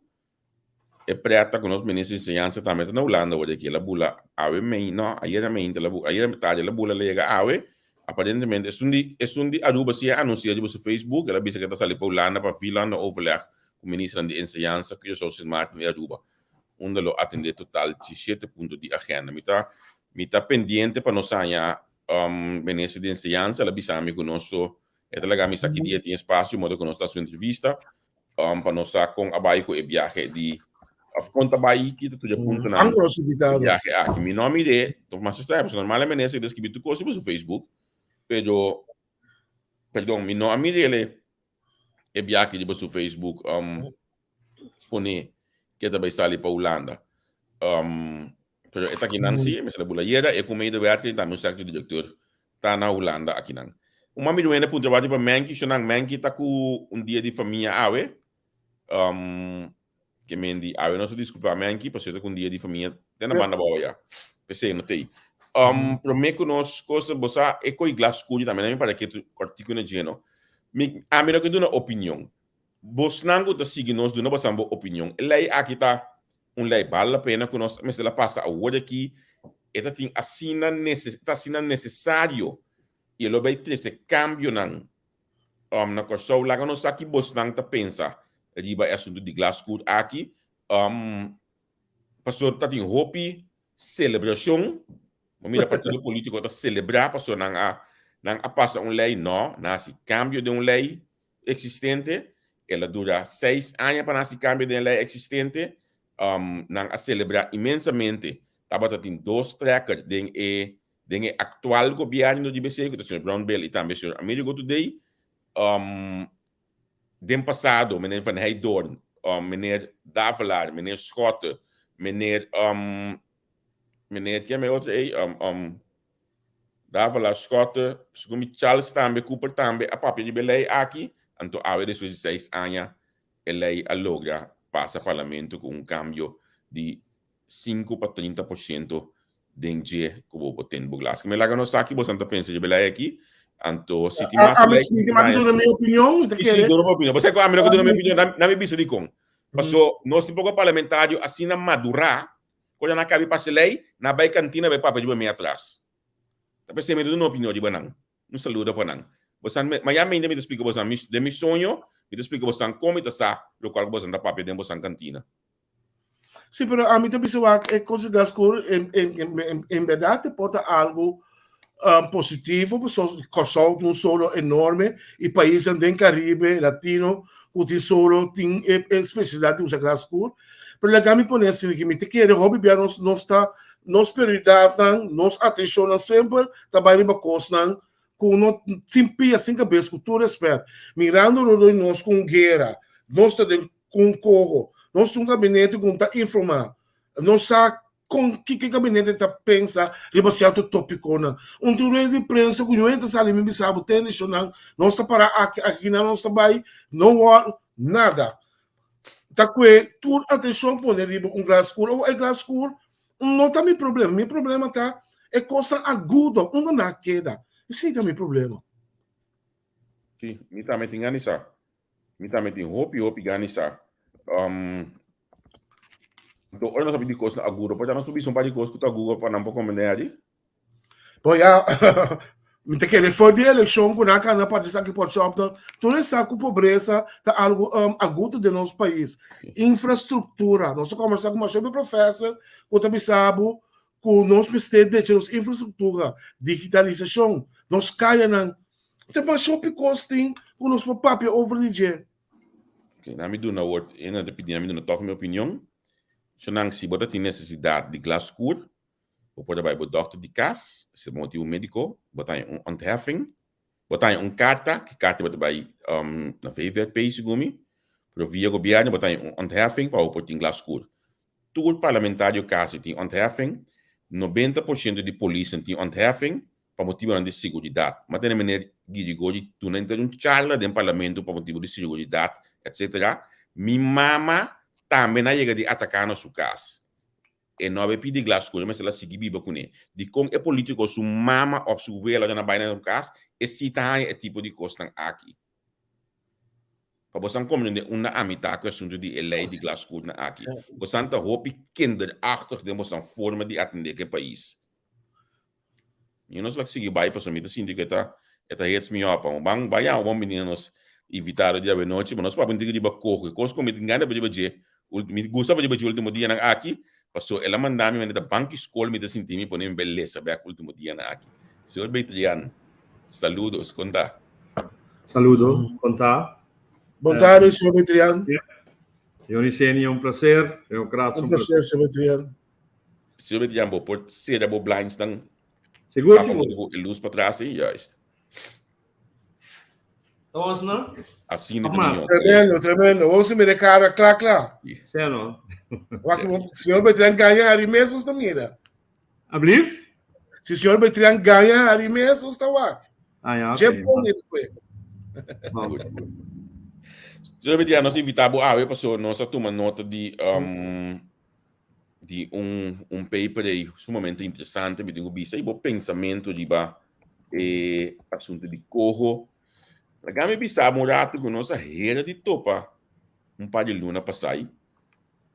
e prèt ta ku nos minister di enseñansa tambe ta na Hulanda awor aki. El a bula awe mei no ayera meinta el a bula ayera tardi el a bula el a yega awe. Aparentemente esun di esun di Aruba si a anuncia riba su Facebook, el a bisa ke ta sali pa Hulanda pa vierlandenoverleg ku ministernan di enseñansa, Curaçao, Sint Maarten i Aruba, unda lo atende total diesisiete punto di agenda. Mi ta mi ta pendiente pa nos haña minister di enseñansa, el a bisa mi ku nos lo e ta laga mi sa ki dia tin espacio modo ku nos ta hasi un entrevista. um, pa nos sa kon a bai ku e biahe di of kon ta bai kita tur e puntonan Anko nos invitado. e biahe aki. Mi no a mir'é, to mas extraño, pasobra normalmente e ta skibi tur kos riba su Facebook, pero perdon, mi no a mir'é e biahe riba su Facebook um, pone ke ta bai sali pa Hulanda. Um, pero e ta akinan sí, mi sa bula yera, e ku medewerker i tambe un sèrto direkteur ta na Hulanda akinan. Un mami duende puntra wak riba Menki, shonan Menki ta ku un dia di famia awe. Um, ke men di awe nos ta disculpa Menki, pasobra ta ku un dia di famia te na banda bou ya. P'esei no t'ei. Um, promé ku nos kosa, bo sa e koi glas skuri tambe, na mi para ketu kòrtiku na dje no. Mi, ami no ke duna opinion. Bosnan ku ta sigui nos duna bosan bo opinion. E lei aki ta un lei bal la pena ku nos mester la pasa awor aki. E ta tin asina nese ta asina nesesario i e lo bai trese kambionan um na Kòrsou. Laga nos sa ki bosnan ta pensa riba e asuntu di glasgoed aki. Um pasobra ta tin hopi selebrashon. Bo mira partido polítiko ta selebrá pasobra nan a nan a pasa un lei. No, nan a hasi kambio den un lei existente. El a dura seis aña pa nan hasi cambio den e ley existente. Um, nan a celebra inmensamente. Tabata tin dos trekker den e den e actual gobierno di BC, ku ta señor Brownbill i tambe señor Amerigo Today. Um, den pasado, meneer Van Heydoorn, um, meneer Davelaar, meneer Schotte, meneer um, meneer, ken mi otro ei? Um, um, Davelaar, Schotte, segun mi Charles tambe, Cooper tambe a papia riba e lei aki, anto awe despues di seis aña e lei a logra pasa parlamento ku un kambio di sinku pa trinta por shento den dje ku bo por tende bo glas. Mi laga nos sa ki boso ta pensa riba e lei aki, anto si tin mas Ami lei si, mi duna mi opinion, mi ta Si, kere. duna bo opinion. Pasobra ku ami no ke duna mi opinion, na mi bisa dikon. Paso nos tin poko parlamentario asina madurá Ora nan kabi pasa lei, nan bai kantina bai papia riba mi atras. Ta p'esei mi ta duna opinion riba nan. Un saludo pa nan. Bosan, mañana mainta mi ta splika bosan mi, den mi soño, mi ta splika bosan kon mi ta sa lokual ku bosan ta papia den bosan kantina. Sí, pero ami ta bisa wak e kos di Gascur en, en, en, en bèrdat e por ta algu um, positivo, pasobra Kòrsou tin un solo enorme i paisnan den Karibe, Latino, ku tin solo tin e, e spesialidat di usa glaskur. Pero laga mi pone asina ki mi ta kere hopi bia nos nos ta nos prioridatnan, nos atenshonnan semper ta bai riba kosnan ku no sin pia sin kabes ku tur rèspèt. Mirando rondó di nos ku un guera, nos ta den ku un koho, nos tin un gabinete ku no ta informá, nos sa Kon kiko e gabinete ta pensa riba sierto topikonan? Un tin rueda di prensa ku ñoe ta sali mi bisa bo tende shonnan nos ta para aki akinan nos ta bai no wor nada ta kue tur atenshon pone riba un glas skur o e glas skur no ta mi problema mi problema ta e kosnan agudo unda nan a keda esei ta mi problema. Si, mi tambe tin gana di sa. Mi tambe tin hopi hopi gana di sa. Um, anto ora nos a pidi kos na Aguro, por nos por bisa un par di kos ku ta Aguro pa nan por komprendé adi? Bo ya, mi ta kere for di elekshon ku nan kana parti esaki por shop nan, tur e sa ku pobresa ta algu um, agudo den nos pais. Infrastruktura, nos a kombersá ku masha hopi professor ku ta bisa bo ku nos mester drecha nos infrastruktura, digitalisashon, nos kayanan, Ta mas hopi kos tin ku nos por papia over di dje. Ok, na mi duna awor, e nan ta pidi na mi duna tòg mi opinion. So nan, si bo ta tin nesesidat di glas skur, bo por ta bai bo dòkter di kas, si ta pa motibu médiko, bo ta haña un ontheffing, bo ta haña un karta, ki karta bo ta bai na VZP segun mi, pero via gobièrnu bo ta haña un ontheffing pa bo por tin glas skur. Tur parlamentario kasi tin ontheffing, 90% di polisnan tin ontheffing, pa motibunan di seguridat. Ma tene meneer Girigory duna henter un charla den parlamento pa motibu di seguridat etc. Mi mama tambe na yega di ataka na su kas. E no a bay pidi glas ku e mester la sigui biba kuné. Dikon e politiko su mama of su wela ora na bay na su kas e si ta haña e tipo di kosnan aki? Pa bosan komprende unda ami ta ku e asuntu di e lei di glas kurnan aki. Bosan ta hopi kinderachtig den bosan forma di atende ku e pais. Mi no sa sigui bai pasobra mi ta sinti ku e ta e ta hits mi op. Ban bai yama bon bini na nos invitado di awenochi, ma nos papia un tiki riba koho. E kos ku mi tin gana riba dje, mi gusta riba dje ultimo dianan aki, pasobra el a manda mi manera ta banki skol mi ta sinti mi pone mi bai lesa bek ultimo dianan aki. Señor Betrian, saludos, kon ta? Saludo, kon ta? Bon tardi, señor Betrian. Señor Isenia, un placer. Señor Kratz, un placer, señor Betrian. Señor Betrian, bo por cera bo blindsnan? Sigur, Pa sigur. motibu e luz patras ei, juist. Tawans no? Asina Of ta mas? mihó. Tremendo, tremendo. Vos mira cara kla kla. Sea no. Wak, señor Betrian gaña Harry mes nos ta mira. Ablief? Si señor Betrian gaña Harry mes nos ta wak. Ah ja, Je oké. pon después. Bon. Señor Betrian, nos invita bo awe paso nos a tuma nota di um, di un, un paper ei sumamente interesante, mi tin ku bisa, i bo pensamentu riba e asuntu di koho. Laga mi bisa bo un ratu ku nos a hera di topa un par di luna pasai.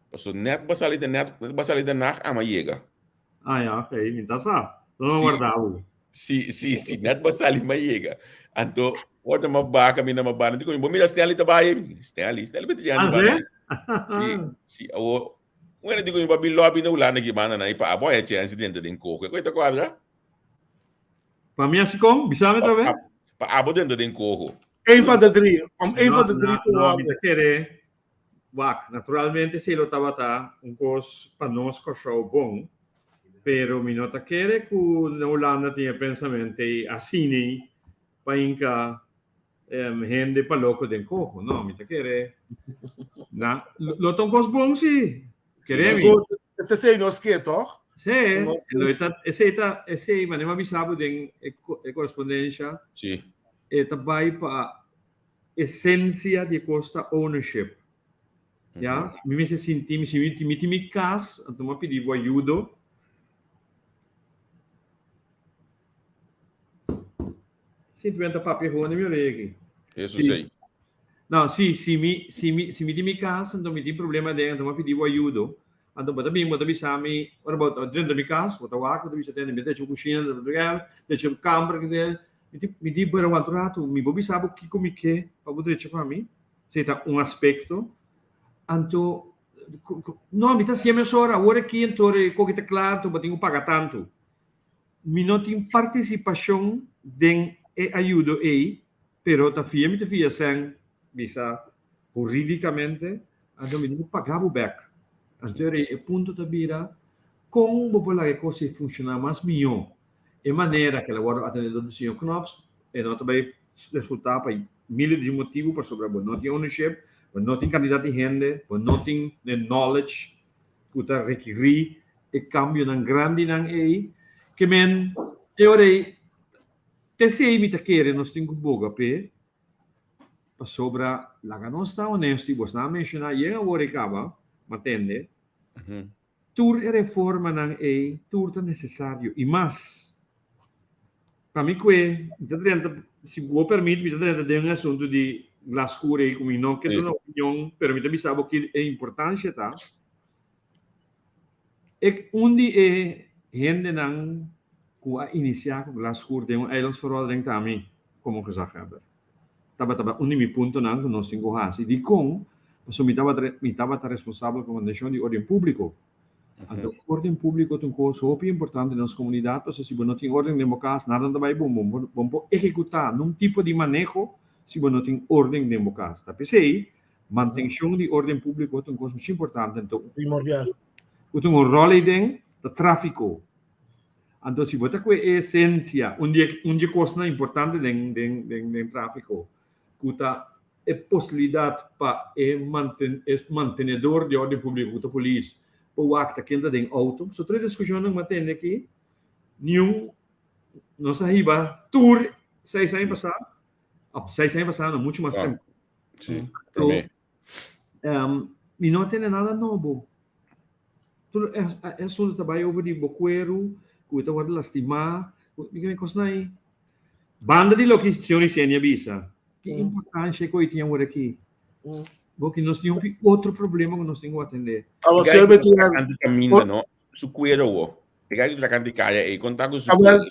Paso net bo sali net bo sali den nacht ama yega. Ah ja, oké, mi ta sa. No Sí. warda bo. Sí, sí, sí, net bo sali ma yega. Anto, ora ma baka mi na ma bana, dico, bo mira Stanley ta bai? Stanley, Stanley bete Ah, di sí? bana. Sí, sí, awo, bueno, dico, mi babi lobby na Hulanda ki banda na ipa abo ya chance dentro den koho. Koe ta cuadra? Pa mi así con? Bisame otra vez. Pa abo dentro den koho. Een van de drie. Om een van de drie te No, mi worden. ta kere, wak, naturalmente si lo tabata un kos pa nos Kòrsou bon, pero mi no ta kere ku na Hulanda tin e pensamentu ei asina pa hinka hende pa loko den koho. No, mi ta kere na lo ta un kos bon si. Kere mi. Sigur, este sei nos ke, toch? Sí, esei ta, esei, manera mi a bisa bo den e korespondensia, Sí. e ta bai pa esensia di e kos ta ownership. Ya, mi mester sinti mi, si mi tin mi kas, anto mi a pidi bo ayudo. Sinti mi ta papia gewoon den mi oreya aki. Eso sí. No, si, si mi, si mi, si mi tin mi kas, anto mi tin problema den, anto mi a pidi bo ayudo. Anto bo ta bin, bo ta bisa mi, ora bo ta drenta mi kas, bo ta wak, bo ta bisa tende, mi ta drecha bo kushina, drecha bo kamber, mi di, mi di, pero wanta un ratu, mi por bisa bo kiko mi ke pa bo drecha pa mi? Esei ta un aspekto. Anto, no, mi ta hasié mesora, awor aki anto e koki ta kla, anto bo tin ku paga tantu. Mi no tin partisipashon den e ayudo ei, pero ta fia mi ta fia sèn bisa hurídikamente, anto mi tin ku paga bo bèk. Anto e e punto ta bira kon bo por laga e kos ei funshoná mas mihó. E manera ku el a wòrdu atendé dor di señor Knops e no ta bai resultá pa miles di motibu pasobra bo no tin ownership, bo no tin kantidat di hende, bo no tin e knowledge ku ta rekirí e kambionan grandinan ei. Ke men e ora ei te esei mi ta kere nos tin ku boga p'e pasobra laga nos ta honesto i bosnan a menshoná yen awor ei kaba, m'a tende, tur e reformanan ei tur ta nesesario i mas. Pa mi kue, mi ta drenta, si bo permit, mi ta drenta den e asuntu di glaskuur ei ku mi no ke duna opinion, pero mi ta bisa bo ki e importansha ta. E un di e hendenan ku a inisiá ku glaskuur den un eilandsverordening ta ami komo gezaghebber. Tabata un di mi puntonan ku nos tin ku hasi. Dikon? Pasobra mi tabata mi tabata responsabel pa mantenshon di orden públiko. Anto orden públiko ta un kos hopi importante den nos komunidat pasobra si bo no tin orden den bo kas nada no ta bai bon. Bo bo no por ehekutá nun tipo di maneho si bo no tin orden den bo kas. Ta p'esei mantenshon di orden públiko ta un kos mucho importante. Anto Primordial. ku tin un ròl eiden ta tráfiko. Anto si bo ta ku e esensia, un di e un di e kosnan importante den den den den tráfiko ku ta e posibilidat pa e manten e mantenedor di orden públiko ku ta polis por wak ta ken ta den outo. So tur e diskushonnan ku mi a tende aki niun nos a hiba tur seis aña pasá òf seis aña pasá no muchu mas tempu. Sí, So mi no a tende nada nobo. Tur e asuntu ta bai over di bo kueru ku ta wòrdu lastimá, mi ke kosnan ei. Banda di loke señor Isenia a bisa, ki importansha e koe tin awor aki? Bo ki nos tin hopi otro problema ku nos tin ku atendé. Awor señor Betrian. Kaminda no, su kuero wo. E gai trakan di kaya ei, konta ku su kuero.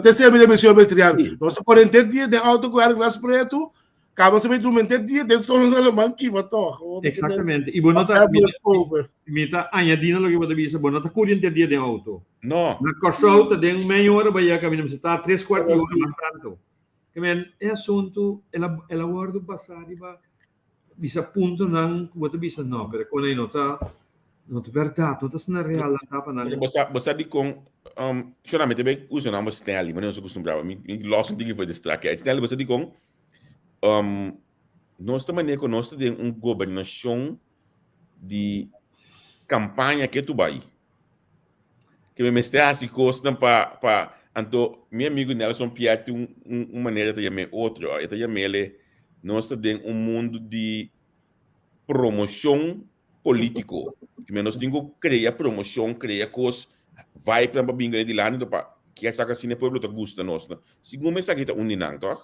Te sirbi de señor Betrian. Nos ta kore henter dia den auto ku e glas pretu, kaba se bai drumi henter dia den sol na man kima tòg. Exactamente. I bo no ta, mi ta añadi na loke bo ta bisa, bo no ta kuri henter dia den auto. No. Na Kòrsou ta den medio ora bai yega kaminda, mester ta tres kuart di ora mas tantu. Ke men e asuntu el a el a wòrdu basá riba bisa puntonan ku bo ta bisa no, pero kon ei no ta no ta bèrdat, no ta asina real nan ta pa nan. Bo sa bo sa dikon um shona mi ta bai usa nòmber Stanley, manera nos a kustumbrá, mi mi lòs un tiki for di strak. Stanley bo sa dikon um nos ta manera ku nos ta den un gobernashon di kampaña ke tu bai. Ke mi mester hasi kosnan pa pa anto mi amigu Nelson Pierre tin un un un manera ta yam'é otro. E ta yam'ele nos ta den un mundu di promoshon polítiko. Ke nos tin ku krea promoshon, krea kos, vibenan pa bin dilanti anto pa kier sa ku asina e pueblo ta gusta nos. Segun mi esaki ta un di nan, tòg?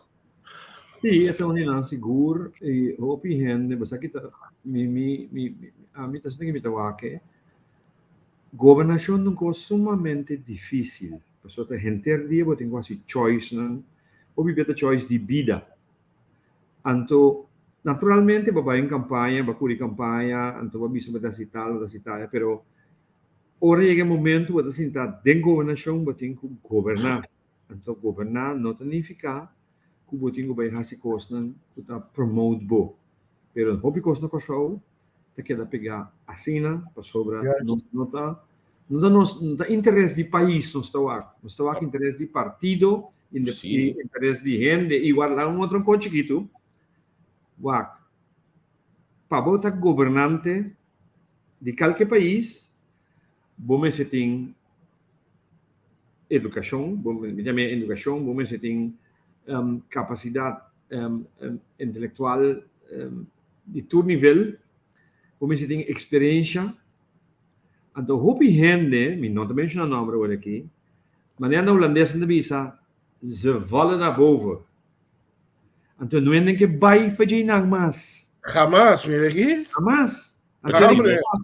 Sí, e ta un di nan sigur. I hopi hende, bo sa ki ta mi mi mi ami ta sinti ku mi ta wak e. Gobernashon ta un kos sumamente difísil, pasobra ta henter dia bo tin ku hasi choicenan, hopi bia ta choice di bida. Anto, naturalmente bo bai un kampaña, bo a kuri kampaña, anto bo a bisa bo ta hasi tal, bo ta hasi tal, pero ora yega e momento bo ta sinta den gobernashon bo tin ku goberná. Anto goberná no ta nifiká ku bo tin ku bai hasi kosnan ku ta promote bo, pero hopi kos na Kòrsou ta keda pegá asina pasobra no no ta no ta nos no ta interes di pais nos ta wak, nos ta wak interes di partido i interes di hende i wak un otro kos chikitu wak pa bo ta gobernante di kalke pais bo mester tin. edukashon, bo mi ta mira edukashon, bo mester tin kapasidat intelektual di tur nivel, bo mester tin eksperensha. Anto hopi hende, mi no ta menshona nòmber awor aki, manera na hulandes nan ta bisa, ze vallen naar boven. Anto no hende ke bai for dje nan mas. Hamas, mira aki. Hamas.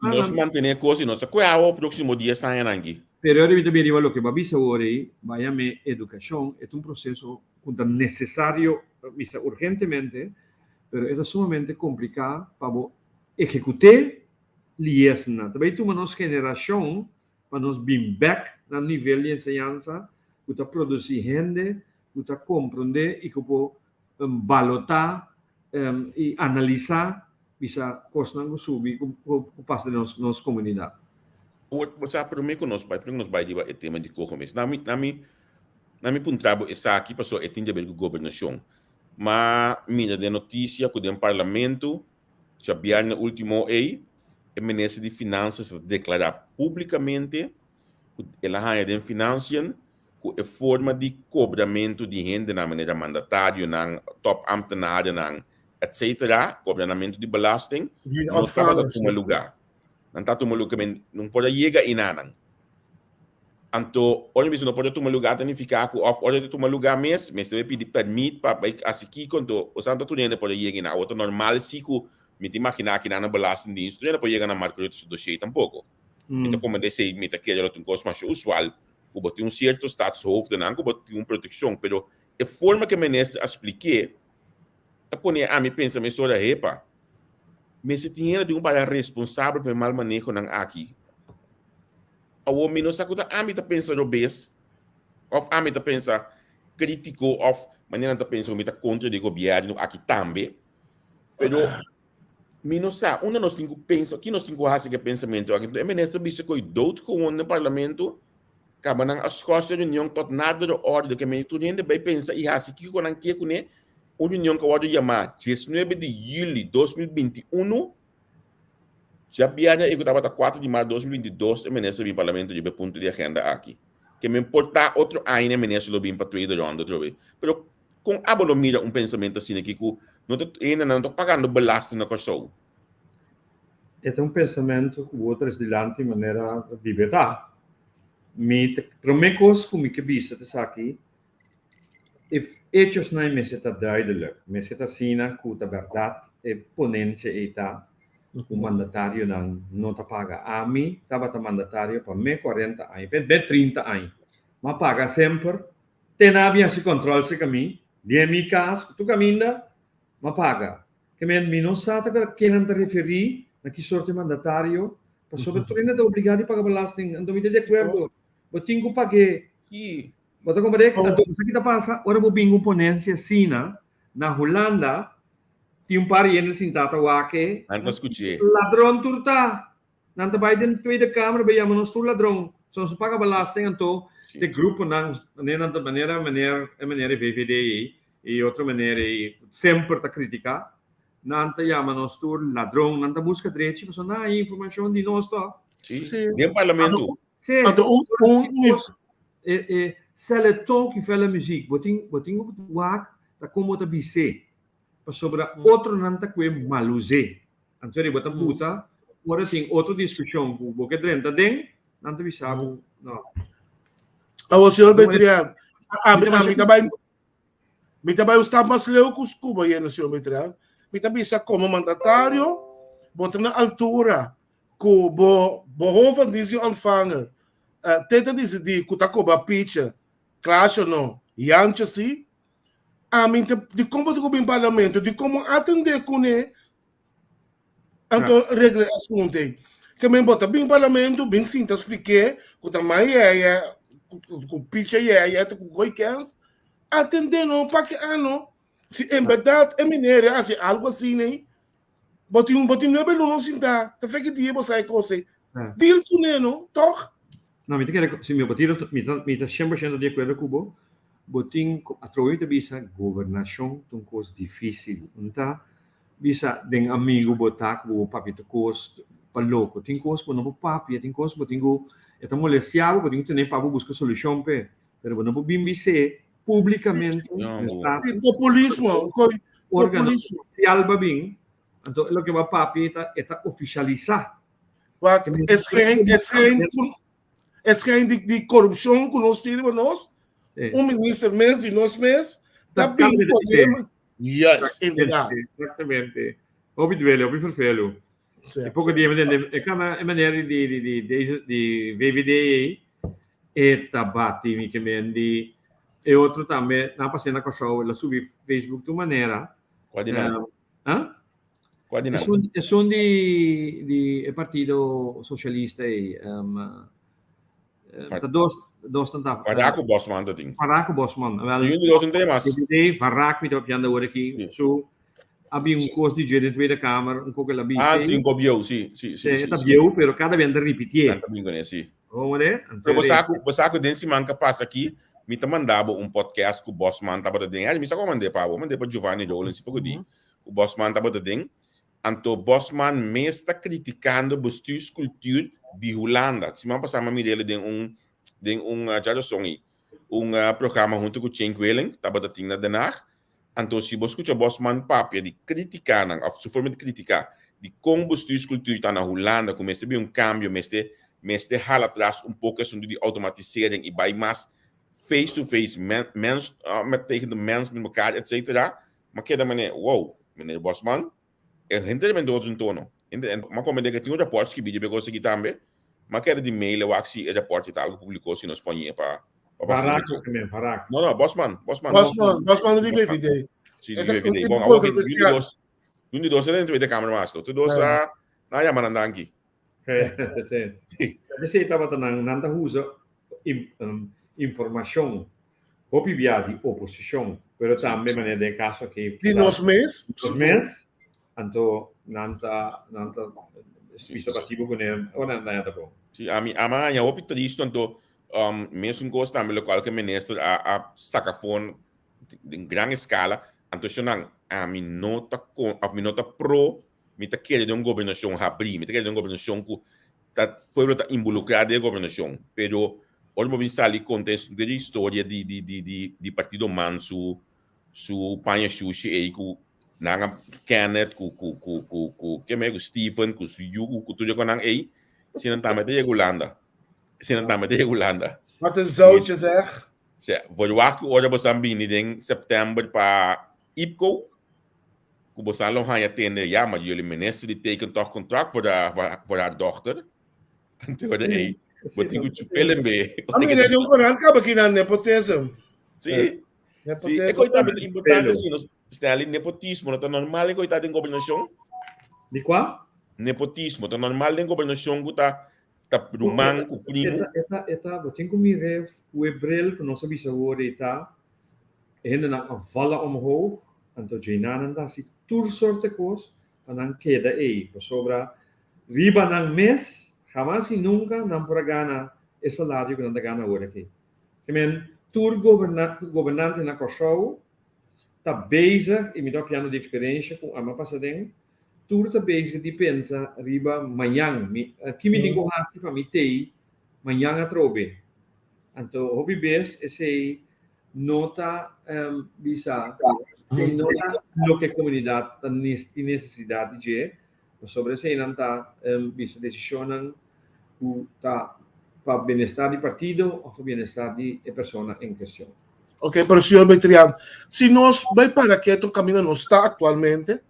Nos mantené kos i nos ta kue awa próksimo dies añanan aki. Pero ora mi ta bira riba loke bo a bisa awor ei, bai yam'é edukashon, e ta un proseso ku ta nesesario, bisa urgentemente, pero e ta sumamente kompliká pa bo ehekut'é liesnan. Ta bai tuma nos generashon pa nos bin bèk na nivel di enseñansa ku ta produsí hende ku ta komprondé i ku por balotá i analisá bisa kosnan ku subi ku pasa den nos komunidat. Bo sa promé ku nos bai, promé ku nos bai riba e tema di koho mes, na mi na mi na mi puntra bo esaki pasobra e tin di aber ku gobernashon. Ma mira den notisia ku den parlamento djabièrnè último ei e minister di Finansas a deklará públikamente ku el a haña den Financiën ku e forma di kobramentu di hendenan manera mandatarionan, tòpambtenarionan, etcetera, kobranamentu di belasting, no tabata tuma lugá. Nan ta tuma lugá, men no por a yega enanan. Anto, ora mi bisa no por a tuma lugá ta nifiká ku òf ora ta tuma lugá mes, mester bai pidi pèrmit pa bai hasi kiko, anto osea no ta tur hende por a yega enan. Awor ta normal si ku mi ta imaginá kinan na belastingdienst tur hende por yega na Marco Rutte su dossier tampoko. Mi ta komprendé esei, mi ta kere lo ta un kos masha usual ku bo tin un sierto staatshoofdennan ku bo tin un protekshon, pero e forma ku e minister a splik'é ta pone ami pensa mesora, hepa, mester tin hende tin ku para responsabel pa e mal manehonan aki. Awor mi no sa ku ta ami ta pensa robes òf ami ta pensa kritiko òf manera nan ta pensa ku mi ta kontra di gobièrnu aki tambe, pero Mi no sa, unda nos tin ku pensa, ki nos tin ku hasi ku e pensamentu aki. Enton e minister bisa ku e doodgewoon den parlamento, kaba nan a skòs e reunion tot nadere orde, ke mei tur hende bai pensa i hasi kiko ku nan ke kuné. Un reunion ku a wòrdu yamá diesnuebe di yüli 2021, djabièrnè ei ku tabata kuater di mart 2022 e minister bin parlamento riba e punto di agenda aki. Ke men por ta otro aña e minister lo bin pa tweede ronde atrobe. Pero Kon abo lo mira un pensamentu asina aki ku no ta hendenan no ta pagando belasting na Kòrsou? E ta un pensamentu ku bo tres dilanti manera di berdad. Mi ta promé kos ku mi ke bisa ta esaki, e echosnan ei mester ta duidelijk, mester ta asina ku ta bèrdat e ponensia ei ta ku mandatarionan no ta paga. Ami tabata mandatario pa me kuarenta aña, be 30 aña, m'a paga semper Te na a bin hasi control cerca mi, den mi cas, cu tur caminda, m'a paga. Ke men, mi no sa ta ken nan ta referi, na ki sorto e mandatario, pasobra tur hende ta obliga di paga belasting, anto mi ta di acuerdo, bo tin cu pag'é. Bo ta comprende? Anto, sa ki ta pasa? Ora bo bin cu un ponencia asina, na Hulanda, tin un par di hende sinta ta wak e, Nan ta scuch'é. Ladron tur ta! Nan ta bai den Tweede Kamer bai yama nos tur ladron. So nos paga belasting anto de gruponan manera nan ta manera meneer e meneer di VVD ei y otro meneer ei semper ta critica nan ta yama nos tur ladron nan ta busca drechi pasobra nan hay informacion di nos to. Sí, den parlamento. Sí, Anto un un e e c'est le ton qui fait la musique. Bo tin bo tin ku wak ta kon bo ta bis'é pasobra otronan ta kue malus'é. Anto riba ta buta, ora tin otro diskushon ku bo ke drenta den, nan ta bisa bo, no. Awor, señor Betrian, ami, ami ta bai, mi ta bai un stap mas leu ku ku bo yendo, señor Betrian. Mi ta bisa komo mandatario, bo ta na altura ku bo bo hof van dienst di ontvanger eh, te ta disidí ku ta koba picha, Klaasje no, Jantje sí. Ami ta, di kon bo ta ku bin parlamento, di komo atendé kuné Anto regla e asunto ei. Ke men bo ta bin parlamento, bin sinta spliké ku ta mai yeye, ku picha yeye, ta ku goi kens. Atendé no, pa ke ano? Si en berdad e meneer a hasi algo asina ei, bo tin bo tin nuebe luna sinta, ta fe ki dia bo sa e kos ei. Deal kuné no, tòg? No, mi ta kere, si mi bo tira, mi ta mi ta 100% di akuerdo ku bo. Bo tin, atrobe mi ta bisa gobernashon ta un kos difísil. Un ta bisa den amigu bo ta ku bo papia tur kos. pa loko. Tin kos ku bo no por papia, tin kos ku bo tin ku e ta molestia bo, bo tin ku tene pa bo buska solushon p'e. Pero bo no por bin bis'é públikamente Sí, populismo, órgano ofisial ba bin, anto e loke bo a papia e ta e ta ofisialisá. Wak, e schijn, e schijn, e schijn di, di korupshon ku nos tin riba nos, un minister mes di nos mes ta bin pone Juist, inderdaad. Exactamente. Hopi duele, hopi vervelu. E poko dia mi tende, e kama e meneer di di di deze di VVD ei, e ta bati mi ke men di e otro tambe nan pas'é na Kòrsou, el a subi Facebook tur manera. Kua di nan? Ah? Kua di nan? Esun esun di di e partido sosialista ei, Ta dos, dos tan ta. Varak ku Bosman ta tin. Varak ku Bosman. Wel, Di un di dos un temas. DVD, Varak mi ta papiando awor aki. So, a bin un kos di dje den Tweede Kamer, un koko el a bisa. Ah, si, un kos bieu, si, si, si. E ta bieu, pero kada bia nan ta ripitié. Nan ta bin kuné, si. Hoor e? Pero bo sa ku, bo sa ku den siman ku a pasa aki, mi ta manda bo un podcast ku Bosman tabata den. Ay, mi sa ku a mand'é pa bo, a mand'é pa Giovanni Rollins, si poko di, ku Bosman tabata den. Anto Bosman mes ta criticando bestuurscultuur di Hulanda. Siman pasá mi a mira el den un den un djarazon ei, un programa hunto cu Cenk Willink tabata tin na Den Haag. Anto si bo scucha Bosman papia di criticanan of su forma di critica di con bestuurscultuur ta na Hulanda cu mester bin un cambio, mester mester hala atras un poco e asunto di automatisering y bay mas face to face, mens tegen de mens met mekaar etcetera. M'a keda mane, wow, meneer Bosman, e henter ta bende otro tono. Henter, m'a komprende ke tin un raport skibi riba e kos aki tambe. M'a keda di mail e wak si e raport ta algo publiko si nos poñ'e pa pa pasa Varak lo ke men, Varak. No, no, Bosman, Bosman. Bosman, Bosman di VVD. Si, di VVD. Bon, awor ki un di dos, un di dos ta den Tweede Kamer mas to. Tur dos a, nan a yama nan danki. Sí. Esei tabata nan, nan ta usa informashon hopi bia di oposishon, pero tambe manera den e kaso aki Di nos mes. Nos mes, anto nan ta nan ta bisa batibo kuné ora nan daña ta bon. Sí, ami a haña hopi tristu anto mesun kos tambe lokual ku e minister a a saka afó den gran eskala, anto shonnan ami no ta kon òf mi no ta pro Mi ta kere den un gobernashon habrí, mi ta kere den un gobernashon ku ta pueblo ta involukrá den e gobernashon. Pero ora bo bin sali konta e di historia di di di di di partido man su su paña shushi ei ku nan a Kenneth ku ku ku ku ku ke mei ku Steven ku su yu ku tur e konan ei, si nan tambe ta yega Hulanda. Si nan tambe ta yega Hulanda. Wat een zoutje zeg. Sè, verwacht ku ora bo san bini den sèptèmber pa IPCO, ku bo san lo haña tende, ya, ma jullie minister di teken toch contract voor, de, voor haar dochter. Anto de ei, bo tin ku chupelen be. A mira di un coran kaba ki nan nepotism. Sí. Sí, e koi tambe ta importante si nos Stanley, nepotismo no ta normal e koi ta den gobernashon? Di kua? Nepotismo ta normal den gobernashon ku ta ta ruman ku primo. Eta eta bo tin ku mira ku e bril ku nos a bisa awor ei ta E hendenan a vala omhoog, anto djeinanan ta hasi tur sorte kos pa nan keda ei, pasobra riba nan mes hamas i nunka nan por a gana e salario ku nan ta gana awor aki. Ke men, tur gobernante na Kòrsou ta bezig, i mi ta papiando di eksperensha ku ami a pasa aden, tur ta bezig di pensa riba mañan, mi ki mi tin ku hasi pa mi tei mañan atrobe. Anto hopi bes esei no ta bisa esei no ta loke komunidat ta tin nesesidat di dje, pasobra eseinan ta bisa desishonnan ku ta pa bienestar di partido òf pa bienestar di e persona en kestion. Ok, pero señor Betrian, si nos bai para keto kaminda nos ta aktualmente,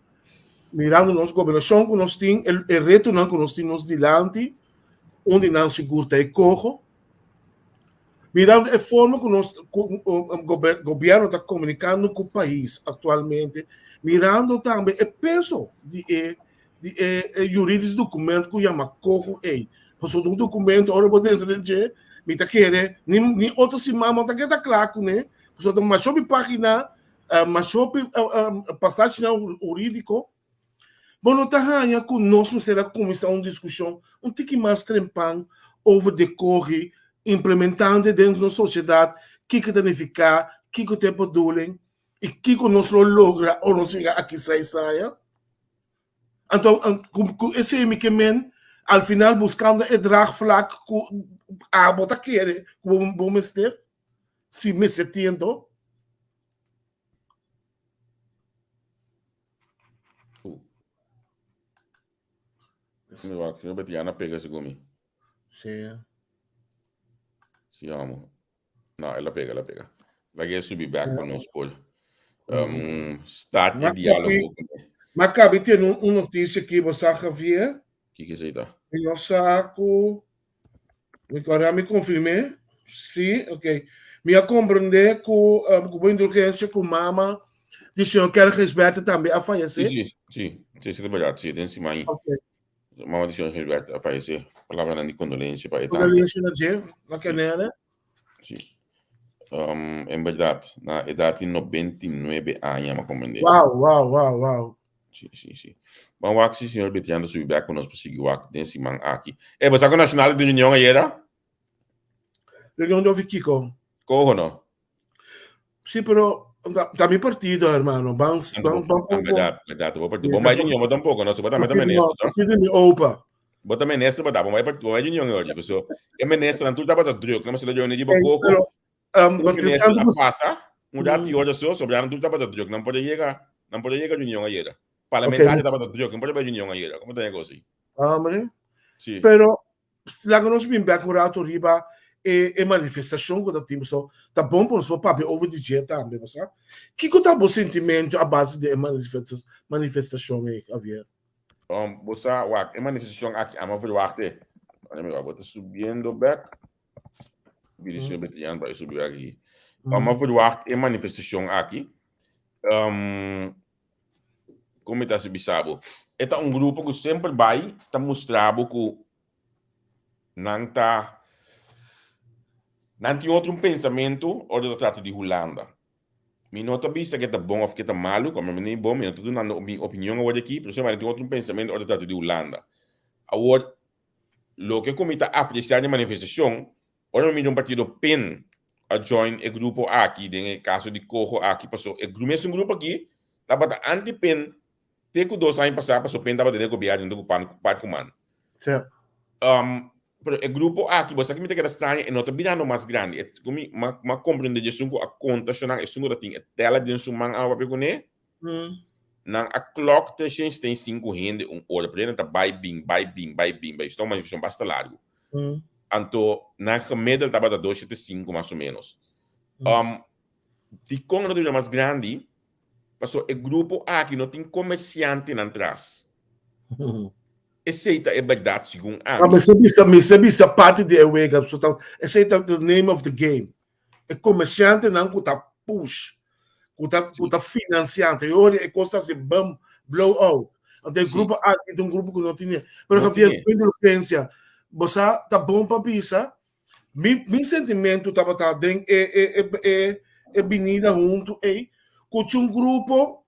mirando nos gobernashon ku nos tin, e retonan ku nos tin nos dilanti, un di nan sigur ta e koho, Mirando e forma ku nos ku gobierno ta komunikando ku pais aktualmente, mirando tambe e peso di e di e e juridisch dokument ku yama koho ei. Pasobra un dokumento ora bo drenta den dje, mi ta kere ni ni otro siman bo ta keda kla kuné, pasobra ta masha hopi pagina, masha hopi pasashinan huridiko. Bo no ta haña ku nos mester a kuminsá un diskushon un tiki mas trempan over de kogi implementante den nos sosiedat kiko ta nifiká, kiko ta e bedoeling i kiko nos lo logra ora nos yega aki seis aña? Anto ku esei mi ke men. Al final buscando e draagvlak ku abo ta kere ku bo mester, si mester tin anto. Mi wak, señor Betiana pega segun mi. Sí. Sí, amo. No, el a pega, el a pega. Laga e subi back pa nos por um, start e diálogo. Ma kabi tiene un, un noticia aquí, bo sa, Javier. Kiko esei ta? Mi no sa ku mi kora mi konfirmé. Sí, ok. Mi a komprendé ku um, ku bo indulgensia ku mama di señor Kerr Gisberto tambe a fayesé. Sí, sí, sí, sí, sí, ta berdad, sí, den siman. Ok. Mama di señor Gilberto a fayesé. Palabranan di kondolensia pa e tante. Kondolensia na dje, na kenere. Sí. Um, en berdad, na edat di 99 aña, m'a komprendé. Wow, wow, wow, wow. Sí, sí, sí. Ban wak si señor Betian ta subi bek ku nos pa sigui wak den siman aki. Eh, bo sa ku Nacional tin reunion ayera? Reunion di ofi kiko? Koho no? Sí, pero ta mi partido, hermano. Ban, ban, ban, Ah, verdad, verdad. Bo partido. Bon bai union, bo tampoco, no? So, bo tambe ta minister, no? Partido di mi opa. Bo ta minister, bo ta, bon bai, bon bai union hoy. So, e minister nan tur tabata druk, no? Sila reuni di bo koko. Pero, um, Un minister a pasa, un rato y ora so, sobrando tur tabata druk, nan por yega, nan por yega reunion ayera. Parlamentario tabata druk, nan por bai reunion ayera. Como ta negocio? Hombre. Sí. Pero, Laga nos bin bek un rato riba e e manifestashon ku ta tin pasobra ta bon pa nos por papia over di dje tambe bo sa. Kiko ta bo sentimento a base di e manifestashon ei Javier? Bo sa wak e manifestashon aki amo verwagt e. Ora mi wak bo ta subiendo bek. Biri señor Betrian pa e subi bek aki. Amo verwagt e manifestashon aki. Kon mi ta hasi bisa bo? E ta un grupo ku semper bai ta mustra bo ku nan ta nan tin otro un pensamentu ora ta trata di Hulanda. Mi no ta bisa ke ta bon òf ke ta malu, komo mi no bon, mi no ta dunando mi opinion awor aki, pero semper nan tin otro un pensamentu ora ta trata di Hulanda. Awor, loke ku mi ta apresiá den manifestashon Ora mi mira un partido pen a join e grupo aki den e caso di coho aki paso e mesun grupo aki tabata anti pen te cu dos aña pasa paso pen tabata den e gobierno hunto cu pan par cu man. Sí. Um, pero e grupo aki bo sa ki mi ta keda straña e no ta birando mas grandi. E cu mi ma ma comprende di esun cu a conta shonan esun cu ta tin e tela den su man a papia cune. Nan a klok 375 hende un ora, pero nan ta bai bin, bai bin, bai bin, bai. Esta un manifestacion basta largo. Anto nan gemiddeld tabata 275 mas o menos. Um, dikon no ta bira mas grandi? Paso e grupo aki no tin comerciantenan tras. Esei ta e berdad segun ami. Mester bisa, mester bisa parti di e wega. So ta, esei ta the name of the game. E comerciantenan cu ta push, cu ta, cu ta financiante. E ora e cos ta haci bum, blow out. Anto e grupo aki ta un grupo cu no tin. Pero Javier, cu indulgencia, bo sa ta bon pa bisa, mi, mi sentimento tabata den e, e, e, e, e binida hunto ei, cu un grupo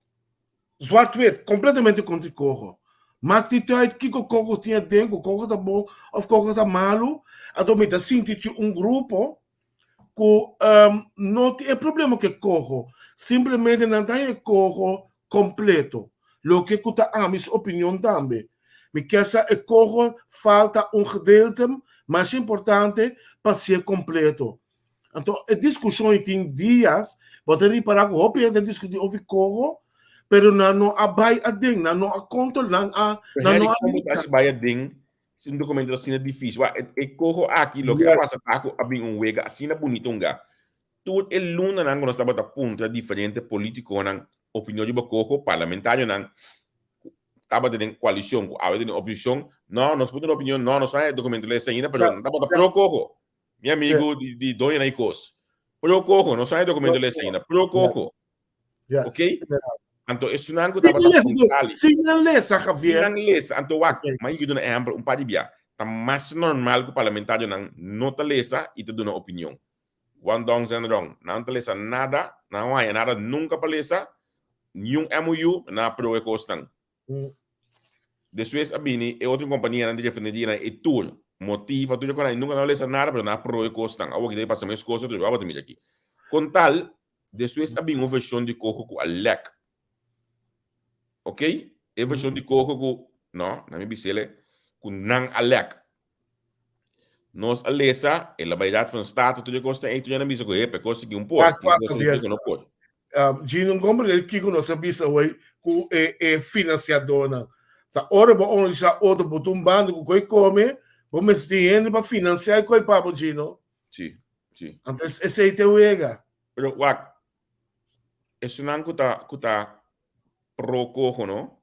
Zwart-wit, completamente contra Coho. Maakt niet uit kiko Coho tin aden, ku Coho ta bon of Coho ta malu, anto mi ta sinti cu un grupo ku um, no tin e problema ku e Coho, simplemente nan ta haña e Coho completo, loke ku ta ami su opinion tambe. Mi kier sa e Coho falta un gedeelte mas importante pa ser completo. Anto e diskushon ei tin dias, bo ta ripará ku hopi hende a diskutí over koho, pero nan no a bai aden, nan no a kontrol, nan a, nan no Henry, a kon bo ta hasi bai aden si un dokumento asina difísil? Wak, e, e koho aki, loke a pasa ta ku a bin un wega asina bunita un ga. Tur e lunanan ku nos tabata puntra diferente politikonan opinion riba koho, parlamentarionan ku tabata den koalishon, ku awe ta den oposishon, no, nos por duna opinion, no, nos no a haya e dokumento lesa ainda, pero nan tabata pro koho. Mi amigo di, di doña na kos. Pro cojo, no sabe documento lesa ainda. Pro cojo. Yes. Ok? Anto esunan ku tabata puntali. Sin nan lesa, Javier. Sin nan lesa. Anto wak, ma yigi duna ehempel un par di bia. Ta mas normal ku parlamentarionan no ta lesa i ta duna opinion. Wan dong zijn rong. Nan no ta lesa nada, nan no haña nada nunka pa lesa, niun MOU, nan a pro e kosnan. Despues a bini e otro kompanianan di refinerianan e tur motiva tur e konan nunka nan a lesa nada pero nan a proe kosnan. Awor ki ta pasa mes kos otro bes. Awor ta mira aki. Kon tal despues a bini un vershon di koko ku a lek. Ok? E vershon di koko ku no, na mi bisele. ku nan a lèk. Nos a lesa, el a bai Raad van State, tur e kosnan ei, tur nan a bisa ku hepe, kos sigui un por, Wak, tin wak, kos Javier. ku no por. Gino, comprende kiko nos a bisa hoy ku e e financiadornan. Ta ora bo organisa otro bo ta un bando ku koi kome, bo mester tin hende pa financia e koi pa bo, Gino. Sí, sí. Anto esei ta e wega. Pero wak, esunnan ku ta ku ta pro koho no,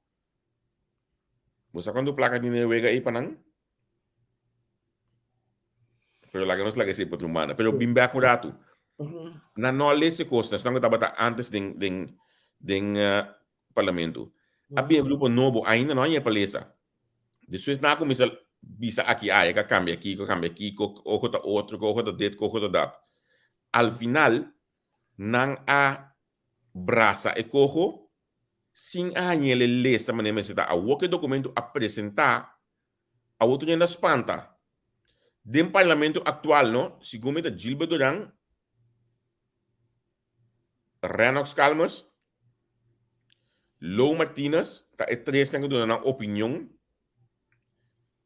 bo sa kuantu plaka tin den e wega ei pa nan? Pero laga nos laga esei pa otro banda. Pero bin bek un ratu. Nan no a lesa e kosnan, esnan ku tabata antes den den den parlamento. A bin e grupo nobo, ainda no a ña pa lesa. Despues nan a kuminsá bisa aki aya, ku a kambia aki, ku a kambia aki, ku ojo ta otro, ku ojo ta dit, ku ojo ta dat. Al final nan a brasa e koho sin a hañ'el e lesa manera mester ta. Awor ku e dokumento a presentá, awor tur hende a spanta. Den parlamento aktual no, segun mi ta Gilbert Duran, Rennox Calmes, Lou Martinez ta e tresnan ku duna nan opinion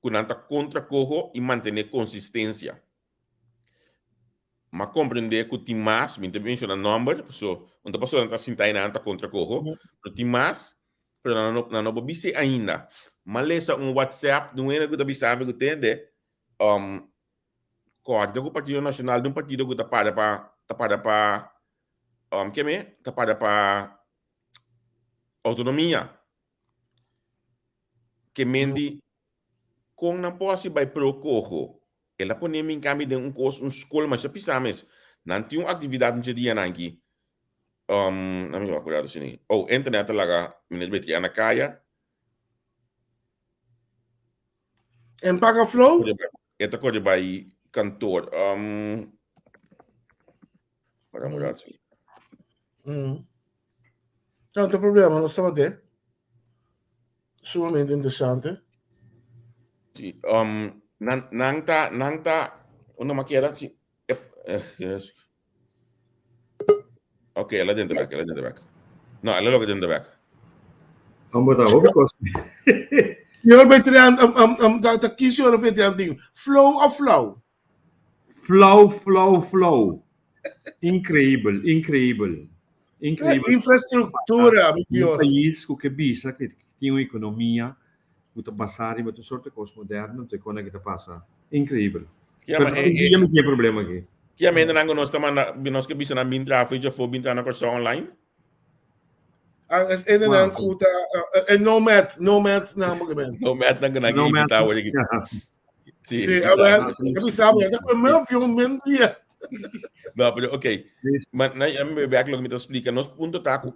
ku nan ta kontra koho i mantené konsistensia. M'a komprendé ku tin mas, mi no ta menshoná nòmber, paso un ta pasobra nan ta sinta einan ta kontra koho, pero tin mas, pero nan no nan no por bis'é ainda. M'a lesa un whatsapp di un hende ku ta bisa mi ku tende, kòrda ku Partido Nashonal ta un partido ku ta para pa ta para pa keme? Ta para pa outonomia. Ke men di kon nan por hasi bai pro koho? El a pone mi en cambio den un cos, un school masha pisa mes. Nan tin un actividad mucha dianan aki. Um, na mi wak cuidado sini. Oh, internet a laga meneer Betrian na caya. En paga flow? E ta corre bai kantoor. Um, para un rato. No, no problema, no estaba de. Sumamente interesante. Sí, um, nan, nan ta, nan ta, una maquera, sí. Eh, eh, yes. Ok, ela dentro back, ela dentro back. No, ela loke dentro back. Vamos botar hopi kos. Señor Betrian, um, um, um, ta, ta ki señor Betrian tin? Flow of flow? Flow, flow, flow. Increíbel, increíbel. Increíbel. Infraestructura, mi Dios. Un pais ku ke bisa ku tin un ekonomia ku ta basá riba tur sorto di kos moderno, te kon aki ta pasa. Increíbel. Pero tur dia mi tin e problema aki. Ki amendanan ku nos ta manda, nos ke bisa nan bin traha for djafó bin traha na Kòrsou online? Ah, es ene nan ku ta e nomad, nomad nan bo ke men. Nomad nan ku nan ke invitá awor aki. Sí, sí, a ver, e bisa bo, ta primer avion men dia. No, pero ok. Ma na mi bek loke mi ta splika, nos punto ta ku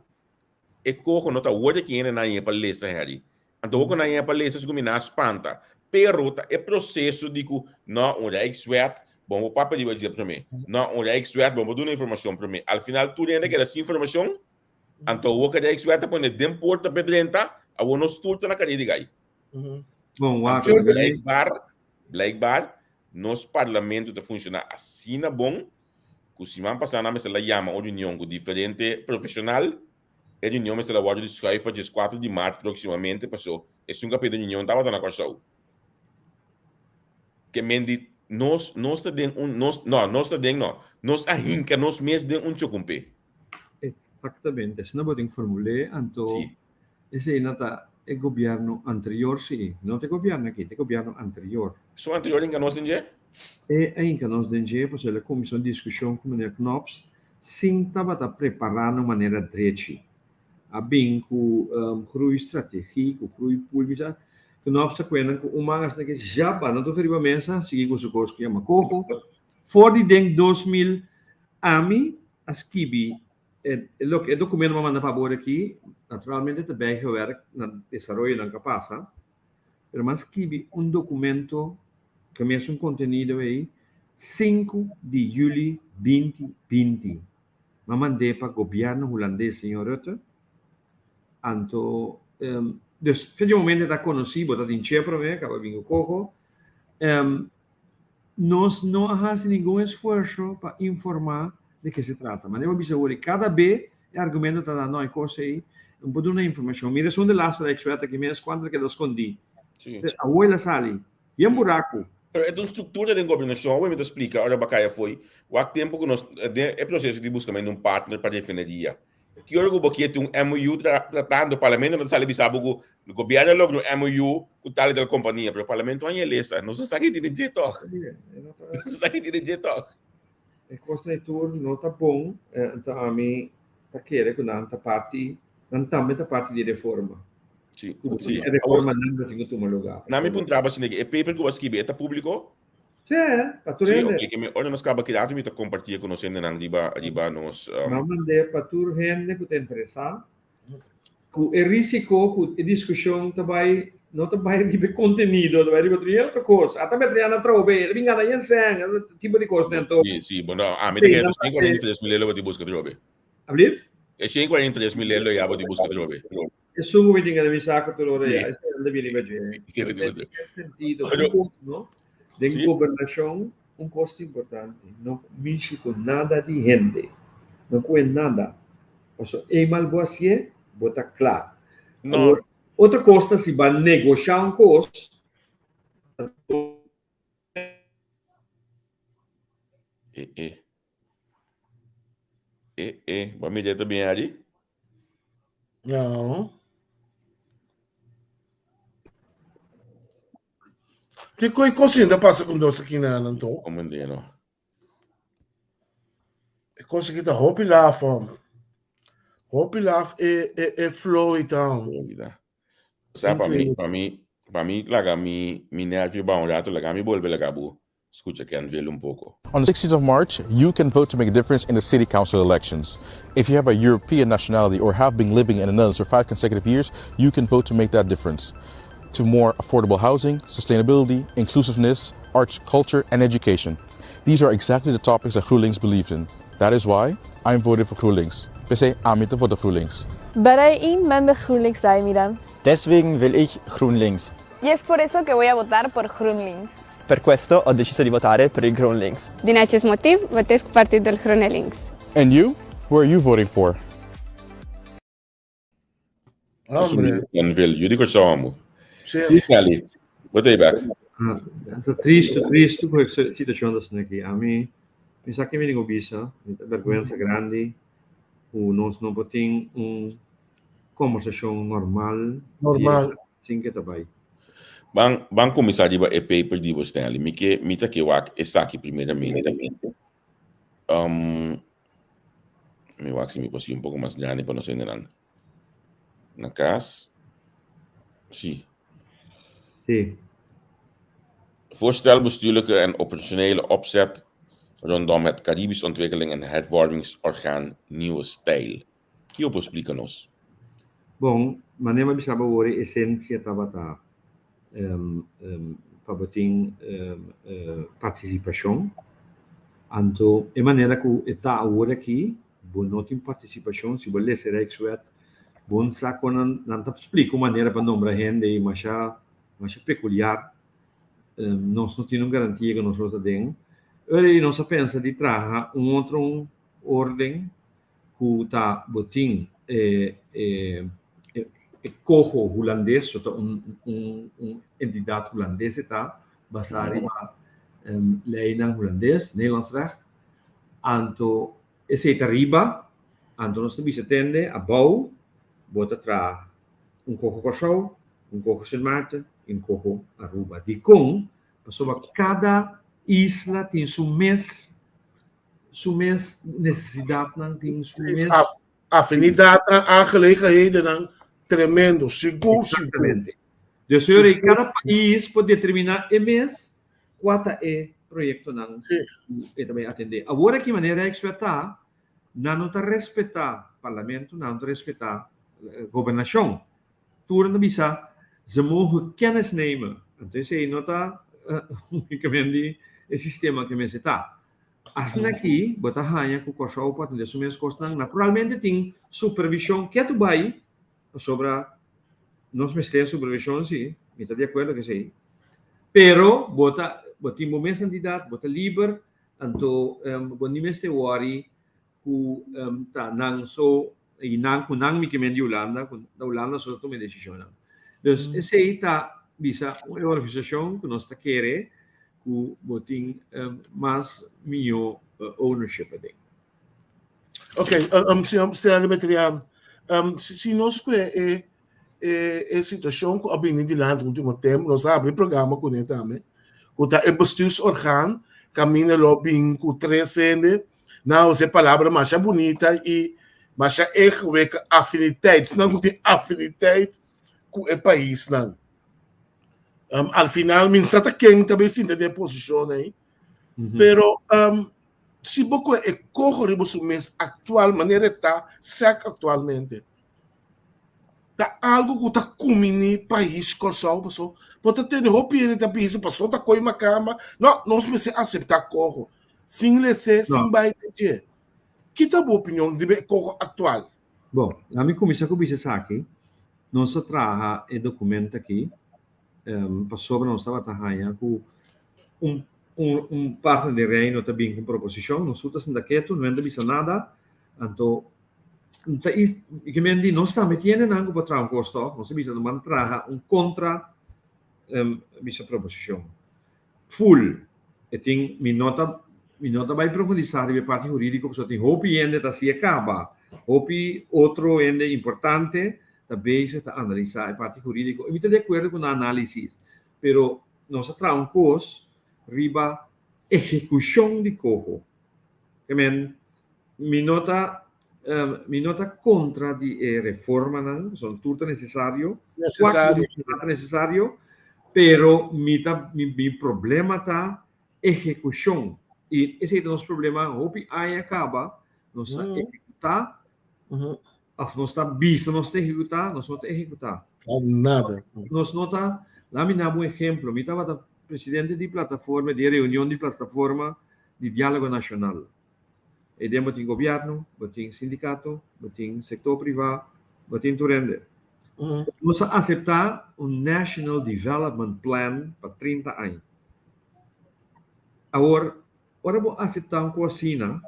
e koho no ta worde ki hende nan pa lesa Harry. Anto hoko nan pa lesa siku mi na spanta. Pero ta e proseso di ku no un rijkswet, bon bo papia riba dje prome. No un rijkswet, bon bo duna informashon prome. Al final tur hende keda sin informashon, anto hoko rijkswet ta pone den porta pe drenta, awor nos tur ta na kare di gai. Bon, wak. Blijkbaar, blijkbaar, nos parlamento ta funciona asina bon cu siman pasa nan mester la yama un reunion cu diferente profesional. E reunion mester la wordo di schuif pa diescuatro di maart proximamente paso esun cu a pidi reunion tabata na Corsou. Ke men di nos, nos ta den un, nos, no, nos ta den no, nos a hinca nos mes den un chocumpe. Exactamente, asina bo tin formul'é, anto Sí. Esei no ta e gobierno anterior si, no ta e gobierno aki, ta e gobierno anterior. Esun anterior hinka nos den dje? E a hinka nos den dje pasobra el a kuminsá un diskushon ku meneer Knops sin tabata prepará na un manera drechi. A bin ku groeistrategie, ku groeipool, mi sa Knops a kuenan ku un man asina ke jaba nan tur riba mesa sigui ku su kos ku yama koho. For di den 2000 ami a skibi E loke e documento m'a manda pa bo aki, naturalmente ta bijgewerkt na desaroyonan ku a pasa, pero m'a skibi un documento ku e mesun contenido ei sinku di juli binti binti. M'a mand'é pa gobierno hulandes, señor Rutte. Anto, dus fe di momento e ta conoci, bo ta tin che prome, kaba bin ku coho. Nos no a hasi ningun esfuerso pa informá de ke se trata. Manera bo bisa wor, kada be e argumento ta da no e kos ei, no por duna informashon. Mira esun de laatste Rijkswet aki mes, kuantu ta keda skondí. Sí. Pues awor el a sali. Yen buraku. Pero e ta un struktura den gobernashon, awor mi ta splika ora bakaya foi, wak tempu ku nos den e proseso di buskamentu di un partner pa refineria. Ki ora ku bo kier tin un MOU tratando, parlamento no ta sali bisa bo ku gobièrnu a logra un MOU ku tal i tal kompania, pero parlamento a haña lesa, nos no sa ki tin den dje tòg. Nos no sa ki tin den dje tòg. E kosnan ei tur no ta bon, anto ami ta kere ku nan ta parti, nan tambe ta parti di reforma. Sí, Ku sí. e reformanan lo tin ku tuma lugá. Na mi puntra bo asina ke e paper ku bo a skibi e ta públiko? Sí, pa tur Sí, hende. oke, ke mi ora nos kaba keda mi ta kompartí e ku nos hendenan riba riba nos. Mi a mand'é pa tur hende ku ta interesá. Ku e risiko ku e diskushon ta bai no ta bai riba e kontenido, ta bai riba otro otro kos. Ata Betriana atrobe, el a bin gana yen sèn, tipo di kosnan. Anto. Sí, sí, bo no, ami ta kere 143 mil elo bo tin buska atrobe. Ablief? E 143 mil elo ya bo tin buska atrobe. Esun ku mi tin gana mi sa ku tur ora ya, esei nan ta bini riba dje. Den sentido, un kos no, den gobernashon un kos ta importante, no mishi ku nada di hende, no kue nada. Paso eenmaal bo hasié, bo ta kla. No. Awor, otro kos ta si bo a negoshá un kos, E, e. E, e. Bo a mira e ta bien ari? No. Kiko e kos ta pasa ku nos aki na anto? Como no? E kos aki ta hopi laf, hom. Hopi laf e, e, e flow i ta. O sea, pa mi, pa mi, pa mi laga mi, mi nervio ba un rato, laga mi bolbe laga bo scucha Kenville un poco. On the 16th of March, you can vote to make a difference in the city council elections. If you have a European nationality or have been living in the Netherlands for five consecutive years, you can vote to make that difference. To more affordable housing, sustainability, inclusiveness, arts, culture, and education. These are exactly the topics that GroenLinks believes in. That is why I'm voting for GroenLinks. P'esei ami ta vota GroenLinks. Berei in member GroenLinks Rijmidan. Deswegen wil ik GroenLinks. Y es por eso que voy a votar por GroenLinks. Per questo ho deciso di votare per il GroenLinks. Din acest motiv, votez cu Partidul Groene Links. And you? Who are you voting for? Hombre. Anvil, yu di Kòrsou amo. Sí. Sí, Kelly. Bo ta ei bek. Ah, ta tristu, tristu ku e situashon ta asina aki. Ami, mi sa ke mi tin ku bisa, mi ta bèrgwensa grandi ku nos no por tin un kombersashon normal Normal. sin ke ta bai. Ban, ban kuminsá riba e paper di bo, Stanley. Mi ke, mi ta ke wak esaki primeramente. Um, mi wak si mi por si un poko mas grandi pa nos hendenan na kas. Sí. Sí. Voorstel bestuurlijke en operationele opzet rondom het Caribisch Ontwikkeling en Hervormingsorgaan Nieuwe Stijl. Kiko por splika nos? Bon, manera mi a bisa bo awor e esensia tabata pa bo tin partisipashon. Anto e manera ku e ta awor aki bo no tin partisipashon. Si bo lesa e Rijkswet bo no sa kon nan nan ta splika un manera pa nombra hende i masha masha pekuliar. Nos no tin un garantia ku nos lo ta den. Ora ei nos a pensa di traha un otro orden ku ta bo tin e e e koho hulandes, so ta un un un entidat hulandes e ta, basá riba leinan hulandes, Nederlands recht. Anto esei ta riba, anto nos ta bisa tende abou bo ta traha un koho Kòrsou, un koho Sint Maarten i un koho Aruba. Dikon? Pasobra kada isla tin su mes su mes nesesidatnan, tin su mes... Afinidatnan, aangelegenhedennan tremendo, sigur, sigur. Exactamente. Dus hoor, cada pais por determina e mes kua ta e proyectonan ku e ta bai atende. Awor aki manera Rijkswet ta, nan no ta respeta parlamento, nan no ta respeta gobernacion. Tur nan ta bisa, ze mogen kennis nemen. Anto esei no ta unicamente e sistema ke mester ta. Asina aki bo ta haña ku Kòrsou por atendé su mes kosnan. Naturalmente tin supervishon ketu bai pasobra nos mester supervishon si, mi ta di akuerdo ku esei. Pero bo ta bo tin bo mes entidat, bo ta liber, anto bo ni mester wòri ku ta nan so i nan ku nan mi ke men di Hulanda, ku ta Hulanda so ta tuma e desishonnan. Dus esei ta. bisa un organisashon ku nos ta kere ku bo tin mas mihó ownership aden. Ok, um, señor Stanley Betrian, um, si, si nos kue e, e, e situacion ku a bini dilanti último tempo, nos a abri programa kuné tambe, ku ta e bestuursorgaan, kaminda lo bin ku tres hende, nan a usa e palabra masha bunita i masha ingewikkeld, afiniteit, esnan ku tin afiniteit ku e paisnan. Um, al final, mi sa ta ken ta bay sinta den e posicion ei, pero um, si bo kohe e koho riba su mes aktual, manera e ta sèk aktualmente, ta algu ku ta kuminí pais Kòrsou paso bo ta tende hopi hende ta bisa paso ta kohe makamba, no, nos mester aseptá koho sin les'é, sin bai den dje. Ki ta bo opinion riba e koho aktual? Bon, laat mi kuminsá ku bisa esaki, nos a traha e dokumento aki pasobra nos tabata haña ku un un un partner di Reino ta bin ku un proposishon, nos tur ta sinta ketu, no hende ta bisa nada, anto ta i ke men di nos tambe tiene nan ku por traha un kos tòg, nos a bisa nan traha un kontra bisa proposishon. Full e tin mi no ta mi no ta bai profundisá riba e parti hurídiko pasobra tin hopi hende ta hasié kaba, hopi otro hende importante ta bezig ta analisá e parti hurídiko i mi ta di akuerdo ku nan análisis, pero nos a traha un kos riba ehekushon di koho. Ke men mi no ta mi no ta kontra di e reformanan, pasobra tur ta nesesario, Nesesario. Kuater ta nesesario, pero mi ta mi mi problema ta ehekushon. I esei ta nos problema hopi aña kaba, nos ta ehekutá Of nos ta bisa nos ta ehekutá, nos no ta ehekutá. Nada. Nos no ta, laat mi daba un ehemplo. Mi tabata presidente di plataforma, di e reunion di plataforma di Diálogo Nashonal. E den bo tin gobièrnu, bo tin sindikato, bo tin sektor privá, bo tin tur hende. Nos a aseptá un National Development Plan pa 30 aña. Awor, ora bo aseptá un kos asina,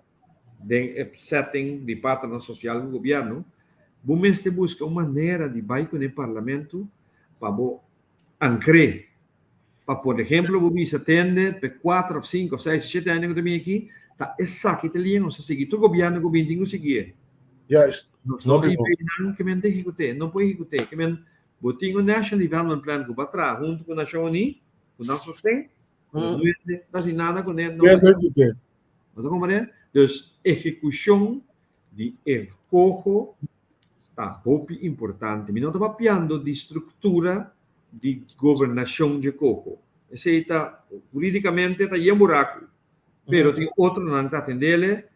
den e setting di partnernan sosial ku gobièrnu, bo mester buska un manera di bai kuné parlamento pa bo ankr'é. Pa por ehemplo bo bisa tende p'e kuater òf sinku òf seis òf shete aña ku ta bini aki, ta esaki ta liña nos ta sigui. Tur gobièrnu ku bini tin ku siguié. Juist. Nos no tin beinan ke men ta ehekut'é, no por ehekut'é. Ke men bo tin un National Development Plan ku bo a traha huntu ku Nashon Uní, ku nan sosten, pero no hende ta hasi nada kuné, no ta. Bo ta comprende? Dus ehekushon di e koho ta hopi importante. Mi no ta papiando di struktura di gobernashon dje koho. Esei ta huridikamente ta yen buraku. Pero tin otronan ta atendele,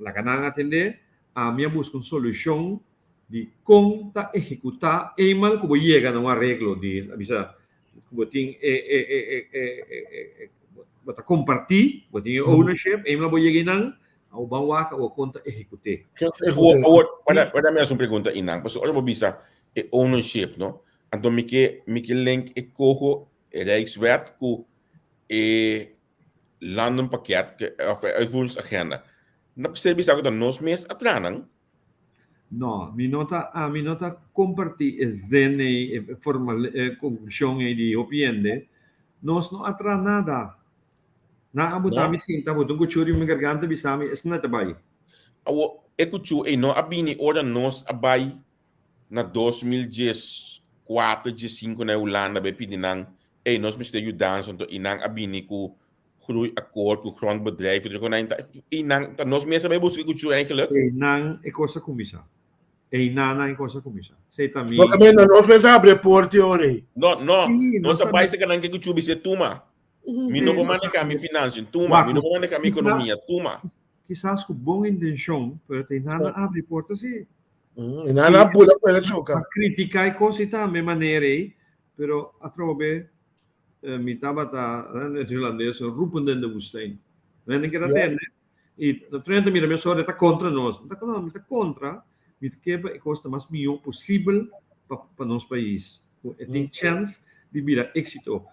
laga nan atende. Ami a buska un solushon di kon ta ehekutá eenmaal ku bo yega na un areglo di, bisa, ku bo tin e e e e e e bo ta kompartí, bo tin e ownership, eenmaal bo yega einan, awor ban wak awor kon ta ehekut'é. Awor, awor, wada, wada mi hasi un pregunta einan, pasobra ora bo bisa e ownership, no? Anto mi ke, mi ke link e koho, e Rijkswet ku e landenpakket, òf e uitvoeringsagenda. Na p'esei bisa ku ta nos mes a traha nan. No, mi no ta, ami no ta comparti e zin ei, e formal, e conclusion ei di hopi hende. Nos no a traha nada. Nan a buta mi sinta, buta un cuchú riba mi garganta bisa mi, esnan ta bai. Awor, e cuchú ei no a bini ora nos a bai na 2014, diesinco na e Hulanda bai pidi nan, ey, nos mester yudansa, anto i nan a bini cu groeiakkoord, ku grondbedrijf, ku nan ta, i nan ta nos mes a bai buska ku chu eigenlijk. Einan e kos a kuminsá. Einan nan e kos a kuminsá. Esei ta mi. Bo ta menda nos mes a habri e porta e ora ei. No, no, Sí, nos nos a a bai saka nan ke ku chu bis'é tuma. Mi no por maneha mi financiën, tuma. Mi no por maneha mi ekonomia, tuma. Kisas ku bon intenshon, pero ta einan nan a habri e porta sí. Einan nan a bula ku el a choka. A kritiká e kos ei tambe manera ei, pero atrobe Mi tabata, in het Hulandes, roepende in de woestijn. Wen ik dat tende, i de frente mira mi sorry, ta kontra nos. Mi ta no, mi ta kontra, mi ta ke pa e kos ta mas mihó posibel pa pa nos pais. Ku e tin chèns di bira éksito.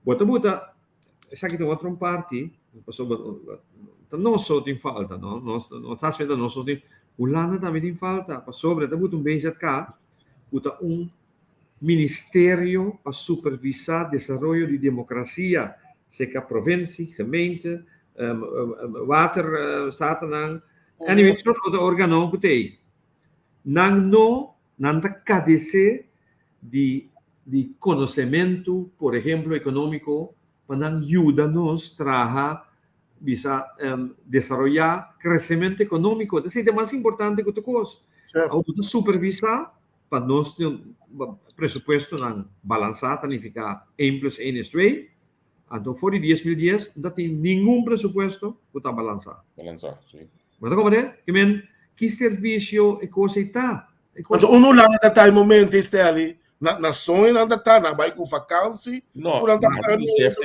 Bo ta buta, esaki ta un otro parti, pasobra ta nos so tin falta, no? Nos no ta hasi nos so tin, Hulanda tambe tin falta, pasobra e ta buta un BZK ku ta un. ministerio pa supervisá desaroyo di demokrasia serka provinsie, gemeente, waterstatennan, anyway, tur otro organo ku ta ei. Nan no, nan ta kadesé di di konosementu, por ehemplo ekonómiko, pa nan yuda nos traha, bisa, desaroyá kresementu ekonómiko. Esei ta mas importante ku tur kos. Awor bo ta supervisá pa nos tin presupuestonan balansá, ta nifiká één plus één es twee. Anto for di 10.010 no ta tin ningun presupuesto ku ta balansá. Balansá, sí. Bo ta komprendé? Ke men, ki servisio e kos ei ta? E kos Anto un Hulanda ta ta e momento ei, Stanley, na na soño nan ta ta, nan bai ku vakansi, No, ku nan ta nan para di di CFT.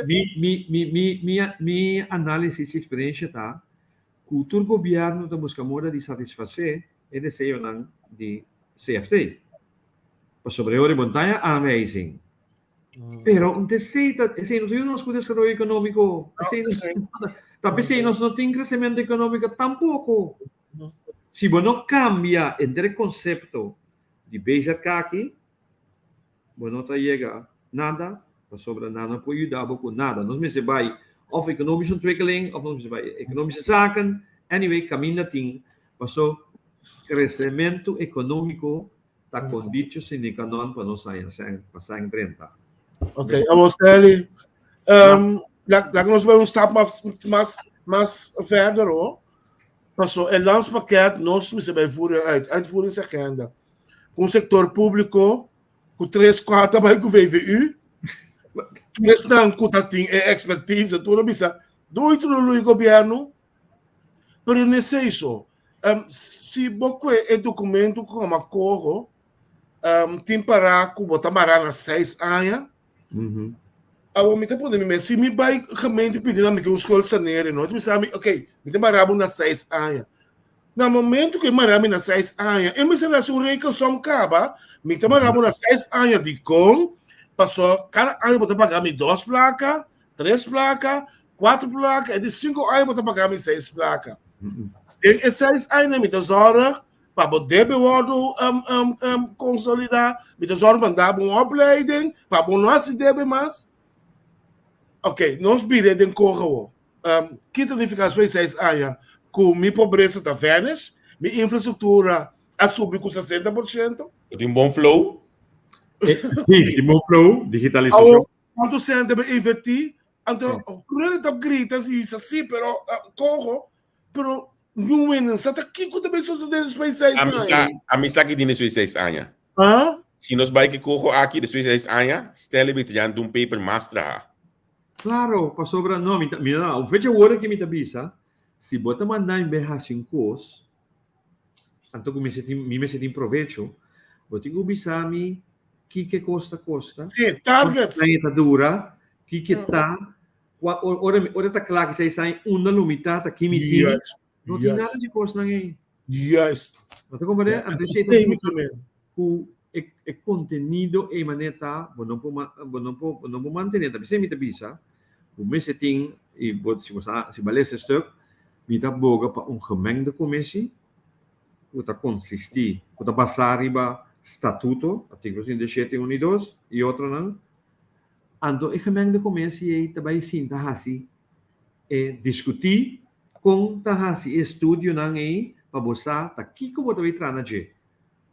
Mi, mi, mi, mi, mi, mi análisis i eksperensia ta ku tur gobièrnu ta buska moda di satisfasé e deseonan di CFT. Pasobra e ora e montaña aanwijzing Pero un esei ta, esei no ta yuda nos ku desaroyo ekonómiko. Esei no, ta p'esei nos no tin kresementu ekonómiko tampoko. Si bo no kambia henter e konsepto di BZK aki, bo no ta yega nada, pasobra nan no por yuda bo ku nada. Nos mester bai òf ekonomische ontwikkeling òf nos mester bai ekonomische zaken, anyway kaminda tin paso kresementu ekonómiko Ta condicio sine qua non pa nos haña sèn, pa sèn drenta. Ok, awor Stanley, um, laat nos bai un stap mas, mas, mas verder hoor. Paso e landspakket nos mester bai voeren uit, uitvoeringsagenda. Un sector público ku tres kwart bai ku VVU. Tur esnan ku ta tin e expertise, tur a bisa, doei trului gobierno. Pero no es eso. Um, si bo kue e documento ku koma koho, um, tin pará ku bo ta mará na seis aña. Mm -hmm. Awor mi ta pone mi mes, si mi bai gemeente pidi na mi ke un school sanere, no? Mi sa mi, ok, mi ta mará bo na seis aña. Na momento ku e mará mi na seis aña, e mester hasi un rekensom kaba, mi ta mará bo na seis aña dikon, paso kada aña bo ta paga mi dos plaka, tres plaka, Cuatro placa, e di cinco aña bo ta paga mi seis placa. Den e seis aña mi ta zorg pa bo debe wordo um, um, um, consolida, mi ta zorg pa da bo un opleiding, pa bo no hasi debe mas. Ok, nos bire den coge Um, ki ta nifica despues di seis aña? Cu mi pobreza ta vanish, mi infrastructura a subi cu 60%. Tin bon flow? Sí, tin bon flow, digitalisacion. Cuanto cent debe inverti? Anto, Rene ta grita si bisa sí, pero uh, cojo, pero no wenen sa ta kiko ta bay suceder después de seis A mi sa, años. a mi sa ki tin después de seis aña. Ah? Si nos bai ki cojo aki después de seis aña, Stanley bay trayando un paper mas traha. Claro, pasobra no, mi ta, mi no, un fecha awor aki mi ta bisa, si bo ta manda mi bay haci un cos, anto cu mi mester tin, mi mester tin provecho, bo tin cu bisa mi kiko e cos ta costa, Sí, targets. cuanto aña ta dura, kiko ta, cua, ora, ora ta cla ki seis aña, unda lo mi ta, ta ki mi tin, no tin nada di cosnan ey. Juist. Bo ta comprende? Ja, Anto dat esey ta is mucho mi cu e, e contenido ey manera ta, bo no por, bo no por, bo no por mantene. Ta pesey mi ta bisa, bo mester tin, y bo, si bo sa, si bo a lesa e stuk, Mi ta boga pa un gemengde commissie cu ta consisti, cu ta basa riba statuto, articulo 37 1 y 2 y otronan. Anto e gemengde commissie ey ta bay sinta haci e discuti con ta haci e estudionan ey pa bo sa ta kico bo ta bay traha na dje.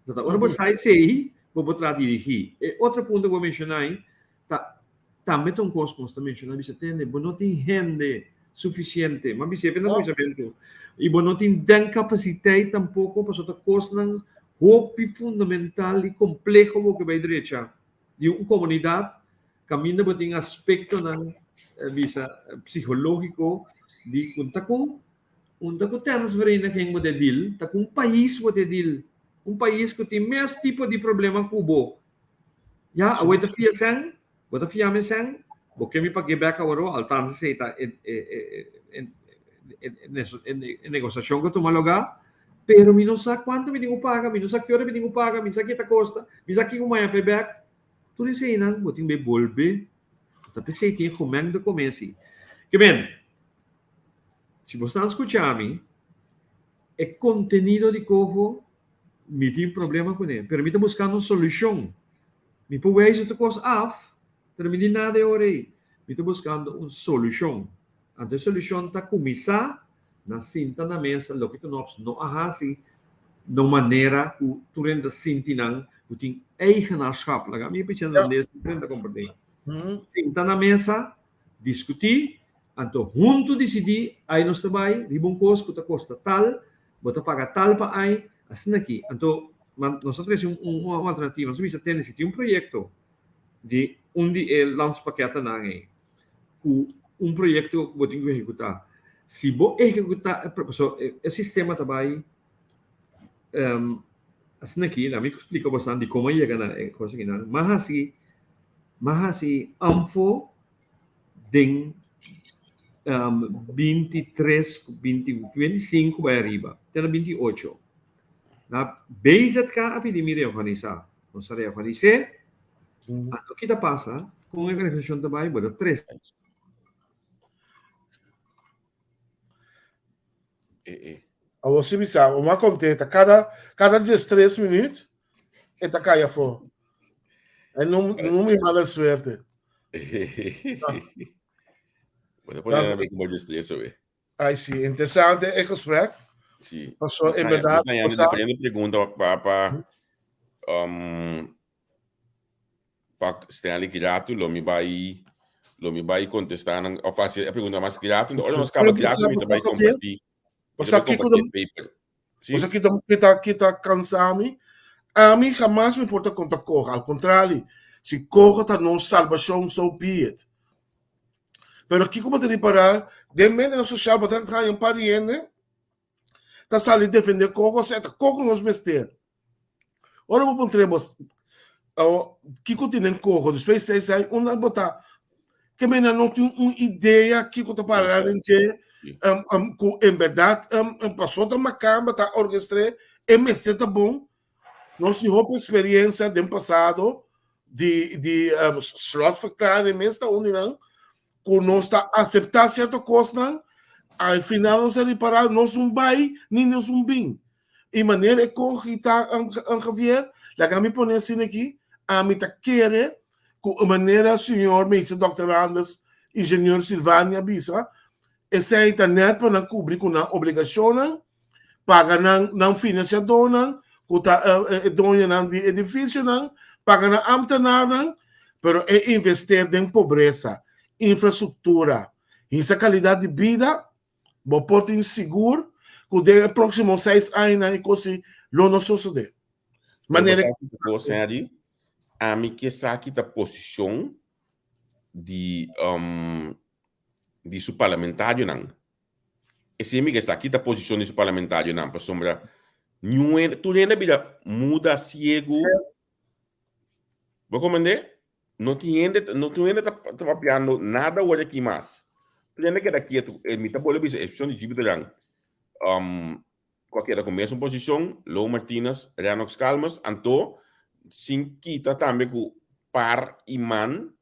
Ta ora bo sa esey bo por traha dirigi. E otro punto cu bo menciona ey Ta tambe ta un kos ku nos ta menshoná bisa tende, bo no tin hende sufisiente, m'a bisa efe na kuminsamentu, i bo no tin den kapasiteit tampoko pasobra ta kosnan hopi fundamental i kompleho bo ke bai drecha di un komunidat kaminda bo tin aspektonan bisa psikológiko di ku ta kon un ta ku tennisvereniging bo ta deal, ta ku un pais bo ta deal, un pais ku tin mes tipo di problema ku bo. Ya, awor ta fia sèn, bo ta fia mi sèn, bo ke mi pag'é bèk aworó, altansa esei ta e e negosiashon ku a tuma lugá, pero mi no sa kuantu mi tin ku paga, mi no sa ki ora mi tin ku paga, mi no sa ke ta kosta, mi no sa kiko maña p'e bèk. Tur eseinan bo tin be bolbe, ta p'esei tin e gomèn ta kome asi. Ke men, si bo stan skucha mi, e kontenido di koho Mi tin problema kuné, pero mi ta buskando un solushon. Mi por wijs otro kos af, pero mi di nada e ora ei. Mi ta buskando un solushon. Anto e solushon ta kuminsá na sinta na mesa, loke ku nos no a hasi na un manera ku tur hende ta sinti nan ku tin eigenaarschap. Laga mi picha holandés, tur hende ta komprendé. Sinta na mesa, diskutí, anto huntu disidí ai nos ta bai riba un kos ku ta kosta tal, bo ta paga tal pa ai, asina aki. Anto nos a trese un alternativa, nos a bisa tende si tin un proyekto di un di e landspakketnan ei ku un proyekto ku bo tin ku ehekutá, si bo ehekutá e pasobra e sistema ta bai asina aki, laga mi splika boso dikon a yega na e kos akinan, mi a hasi mi a hasi ANFO den 23 ku 25 bai ariba te na 28. Na BZK a pidi mi reorganisá. Nos a reorganis'é. Anto ki ta pasa? Kon e organisashon ta bai? Bo ta trese. Awor si bisa, bo a kontesta kada kada diestres minüt e ta kai afó. E no no mi mala suerte. Bo ta pone na bes como diestres oe. Ai si, interesante e gesprek. Si. Paso en berdad, Nos ta diferente pregunta pa pa um, Pa Stanley Kiratu lo mi bai lo mi bai contesta nan of haci e pregunta mas Kiratu. Ora nos caba Kiratu mi ta bai comparti. Mi ta bai comparti e paper. Si. Bosa kita kita kita cansa mi. Ami jamás mi por ta contra Koga. Al contrario, si Koga ta nos salvacion, so be it. Pero kiko bo ta ripara den medio social bo ta haña un par di hende ta sali defende Koga, osea ta Koga nos mester. Ora bo puntra bo kiko tin den koho, despues di seis aña unda bo ta? Ke mena no tin un idea kiko ta para den dje, ku en bèrdat pasó ta makamba ta orkestr'é, e mester ta bon. Nos tin hopi eksperiensia den pasado di di slotverklaring mes ta un di nan ku nos ta aseptá sierto kosnan, al final nos a ripará nos un bai ni nos un bin. I manera e kogi ta Javier, laga mi pone asina aki, ami ta kere ku e manera señor Meester Dòkter Anders, Ingenieur Silvania a bisa, esei ta nèt pa nan kubri ku nan obligashonnan, paga nan nan finansiadónan ku ta e doñonan di edifisionan, paga nan ámtenarnan, pero e invester den pobresa, infrastruktura, hisa kalidat di bida, Bo por tin sigur ku den e próksimo seis añanan e kos ei lo no sosodé. Manera Pero bo sa kiko, Henry? Ami ke sa ki ta posishon di um, di su parlamentarionan. Esei mi ke sa, ki ta posishon di su parlamentarionan, pasobra niun hende, tur hende a bira muda, siegu. Bo komprendé? No tin hende, no tin hende ta, ta papiando nada awor aki mas. Tur hende keda kietu. E mi ta bolbe bisa, excepcion di Jimmy Duran, um, ku a keda ku mesun posishon, Lou Martinez, Rennox Calmes, anto sin kita tambe ku par i man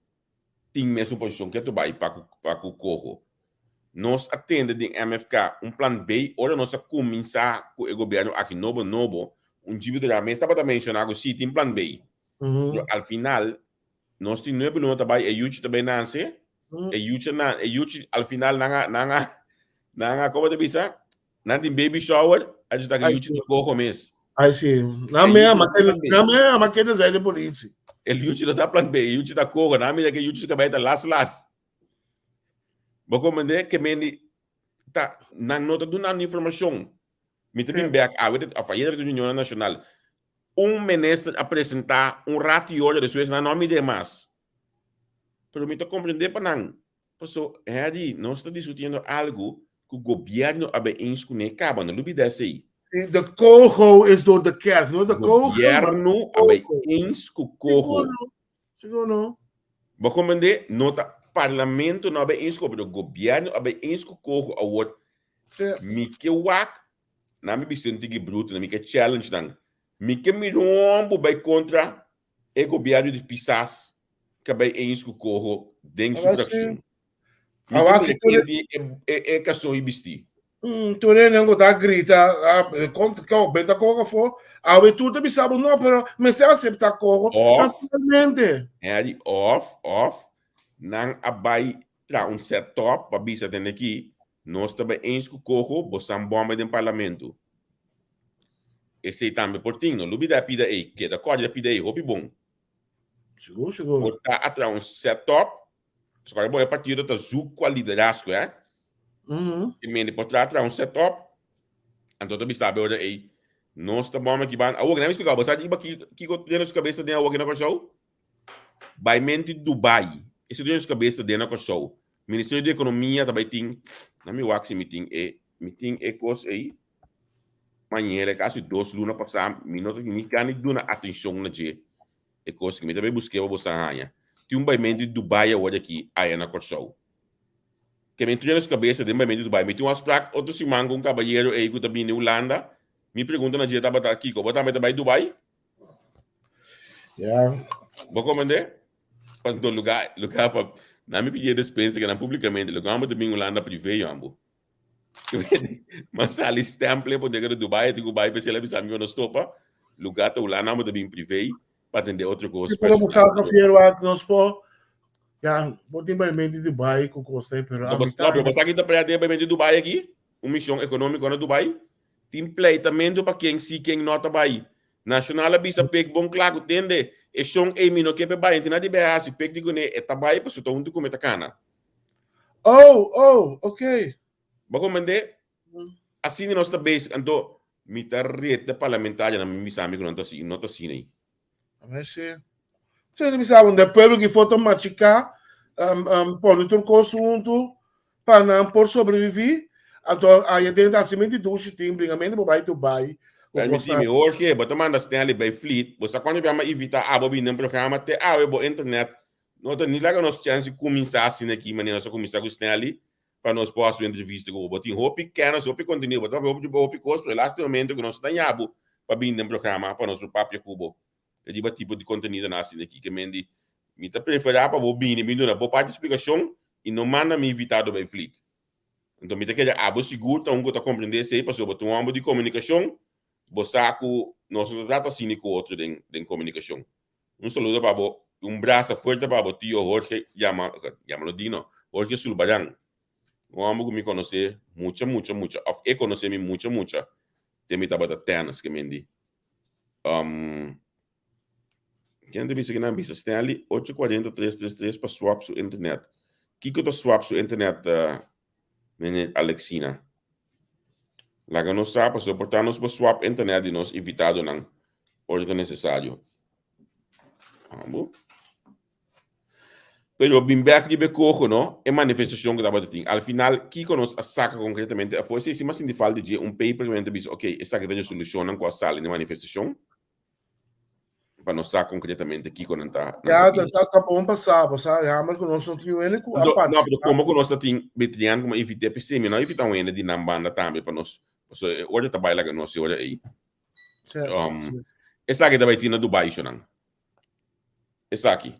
tin mesun posishon ketu bai pa ku, pa ku Coho. Nos a tende den MFK un plan B ora nos a kuminsá ku e gobièrnu aki nobo nobo, un Jimmy Duran mes tabata menshoná ku si tin plan B. Pero al final, nos tin nuebe luna ta bai, e yuchi ta bai nanse, e yuchi na, e yuchi al final nan a, nan a, nan a, como te bisa? Nan tin baby shower, a yuchi ta que yuchi ta cojo mes. Ai si, nan me ama que, nan me ama que desde de politie. El yuchi no ta plan B, e yuchi ta cojo, nan mira que yuchi su cabeza ta las las. Bo comprende que mendi ta, nan no ta dunando informacion. Mi ta bin bek awe, of ayer ta reunion nacional. Un minister a presenta un rato y ora despues nan no a mide mas. Pero mi ta comprende pa nan. Paso, Harry, nos ta discutiendo algo cu gobierno a bay eens cu ne caba, no lubida esey. De coho is door de kerk, no de coho. Gobierno a bay eens cu coho. Sigur no. Bo comprende? No ta parlamento no a bay eens cu, pero gobierno a bay eens cu coho awor. Mi ke wak Nan mi bisti un tiki bruto, nan mi ke challenge nan. Mi ke mira un homber bai kontra e gobierno di Pisas ke bai eens ku Coho den su frakshon. Mi ke mira ken di e kason i bisti. Mm, tur hende ku ta grita, ah, kon- ko, benta kogo afó. Awe tur ta bisa bo no, pero mester aseptá kogo. Of, Naturalmente. Harry, of, of, nan a bai tra un set up pa bisa tende aki, nos ta bai eens ku kogo, bo san bomba den parlamento. Esei tambe por tin, no lubida e pida ei, keda kòrda e pida ei, hopi bon. Sigur, sigur. Por ta a tra un set up, Pasobra bo e partido ta zoek kwa liderazgo, hè? I mende por tra tra un set up, anto ta bisa be ora ei, nos ta bom aki ban. Awor, mi explica, bo sa iba kiko den nos cabeza den awor na Kòrsou? Bai menti Dubai. Eso den nos cabeza den na Kòrsou. Ministerio di Economia ta bai tin, na mi wak si mi tin e, mi tin e kos ei. Mañera, casi dos luna pasá, mi no ta ni gana di duna atencion na dje. E kos ku mi ta bai busk'é pa bo sa haña. Tin un baimentu di Dubai awor aki aya na Kòrsou. Ke mi entr'e nos kabesa den baimentu di Dubai. Mi tin un afsprak otro siman ku un kabayero ei ku ta bini Hulanda. Mi pregunta na dje tabata, Kiko, bo tambe ta bai Dubai? Ya. Bo komprendé? Pasobra lugá, lugá pa, nan mi pidié despensa ke nan públikamente, lugá bo ta bin Hulanda privé, yòmbu. Ma sali stemple ponte que Dubai tin ku bai p'esei la bisa mi no stopa. Lugar ta Hulanda amo ta bin privé pa atende otro kos. Pero bo sa fiero a nos po ya bo tin bai mente Dubai ku kos ei pero a mitad. No, pero bo sa ki ta pelea den bai mente Dubai aki? Un mision ekonómiko na Dubai. Tin pleitamento pa ken si ken no ta bai. Nacional a bisa Pek bon kla ku tende e shon ei mi no ke pe bai en tin na di bai hasi Pek di kuné e ta bai pasobra ta huntu ku mi ta kana. Oh, oh, ok. Bo comprende? Asina nos ta bezig. Anto, mi ta reta parlamentarionan, mi bisa mi ku nan ta asina, no ta asina ei. A si. Sende bisa bo, de pueblo ki for ta machiká, um, um, pone tur kos huntu pa nan por sobreviví. Anto, aya den ta hasimentu dushi tin bringamentu bo bai Dubai. Permitimi, Jorge, bo ta manda Stanley bai Fleet, bo sa kuantu biaha mi a invita abo bini den programa, te awe bo internet No ta ni laga nos chèns di kuminsá asina aki manera nos a kuminsá ku Stanley pa nos por hasi un entrevista ku bo. Bo tin hopi kènis, hopi kontenido, bo ta papia hopi hopi kos, pero e laste momento ku nos ta daña bo pa bini den programa pa nos por papia ku bo riba tipo di kontenidonan asina aki. Ke men di, mi ta preferá pa bo bini bin duna bo parti splikashon i no manda mi invitado bai Fleet. Anto mi ta kere abo sigur ta un ku ta komprendé esei pasobra bo ta un hòmber di komunikashon, bo sa ku nos no ta trata asina ku otro den den komunikashon. Un saludo pa bo y un brasa fuerte pa bo tio Jorge yama yamalo Dino Jorge Sulbaran un homber cu mi conoce mucha mucha mucha of e conoce mi mucha mucha te mi tabata tennis ke men di um ken ta bisa kinan bisa Stanley ocho cuarenta tres tres tres pa swap su internet kiko ta swap su internet uh, Meneer Alexina. Laga nos sa pasobra por ta nos por swap internet di nos invitadonan ora ta necesario. Amo. Pero bin bek riba e coho no, e manifestacion cu tabata tin. Al final, kico nos a saca concretamente afo? Esey si mas sinti falta dje un paper cu men ta bisa, ok, esaki ta resolucionnan cu a sali den manifestacion. pa nos sa konkretamente kiko nan ta. Ya, ta, ta, ta bon pa sa, bo sa, jammer ku nos no tin hende ku a No, no, pero komo ku nos ta tin Betrian komo invité p'esei, mi no a invitá un hende di nan banda tambe pa nos, pasobra e ora ta bai laga nos e ora ei. Sí, Um, sí. esaki ta bai tin na Dubai, shonan. Esaki.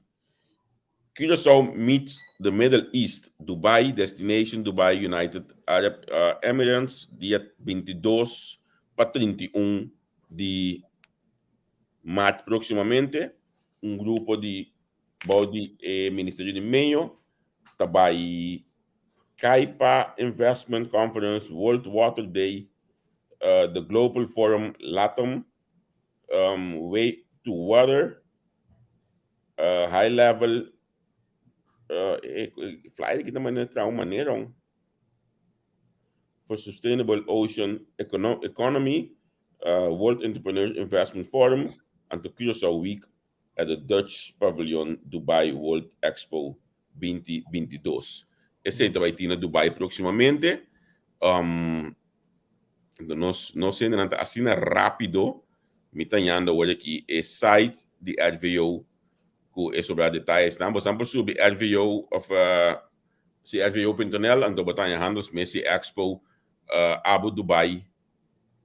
Curaçao meets the Middle East, Dubai, Destination Dubai, United Arab uh, Emirates, dia 22 pa 31 di maart próximamente un grupo di bou di e Ministerio di Medio ta bai Kaipa Investment Conference, World Water Day, uh, the Global Forum Latam, um, Way to Water, uh, High Level, uh, e, e, flyer kita manera tra un manera un for Sustainable Ocean Econo Economy, uh, World Entrepreneur Investment Forum, and the Curaçao Week at the Dutch Pavilion Dubai World Expo 2022. Esei ta bai tin na Dubai próximamente. Um, nos, nos hendenan ta asina rápido. Mi ta yanda awor aki e site di RVO ku e sobra detayesnan. Bosan por subi RVO of uh, si rvo.nl anto bo ta haña Handelsmesse Expo uh, Abu Dubai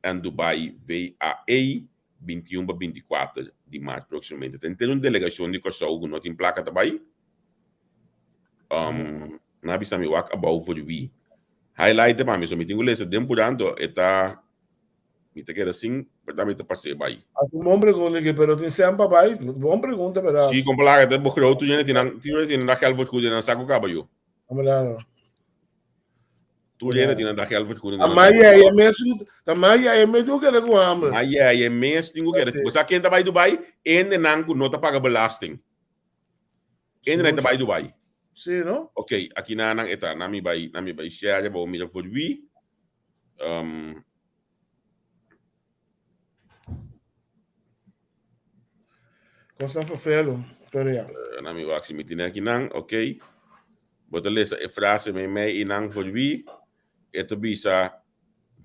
en Dubai VAE 21 pa 24 di maart próximamente. Ten un delegashon di Kòrsou ku no tin plaka ta bai. Um, na bisa mi wak abou voor wie. Highlight pa mi, so mi tin ku lesa den puranto e ta mi ta keda sin, pero mi ta pas'é bai. Hasi un bon pregunta ki, pero tin sèn pa bai? Bon pregunta, pero. Si, kon plaga ta begroot tur hende tin nan, tur hende tin nan geld vergoeding nan saku kaba yo. Amelado. Tur hende tin nan geld vergoeding nan saku kaba. Ama mes, ta yaya mes tin ku keda ku hamber. Ma yaya mes tin ku keda. Bo sa ken ta bai Dubai? Hendenan ku no ta paga belasting. Ende nan ta bai Dubai. Sí, no? Ok, aki na nan eta, na mi bai, na mi bai share bo mira voor wie. Um, Cosa vervelo, pero ja. Uh, na mi wak si mi tine aki nan, ok. Bo ta lesa e frase mei mei i nan voor wie. E ta bisa,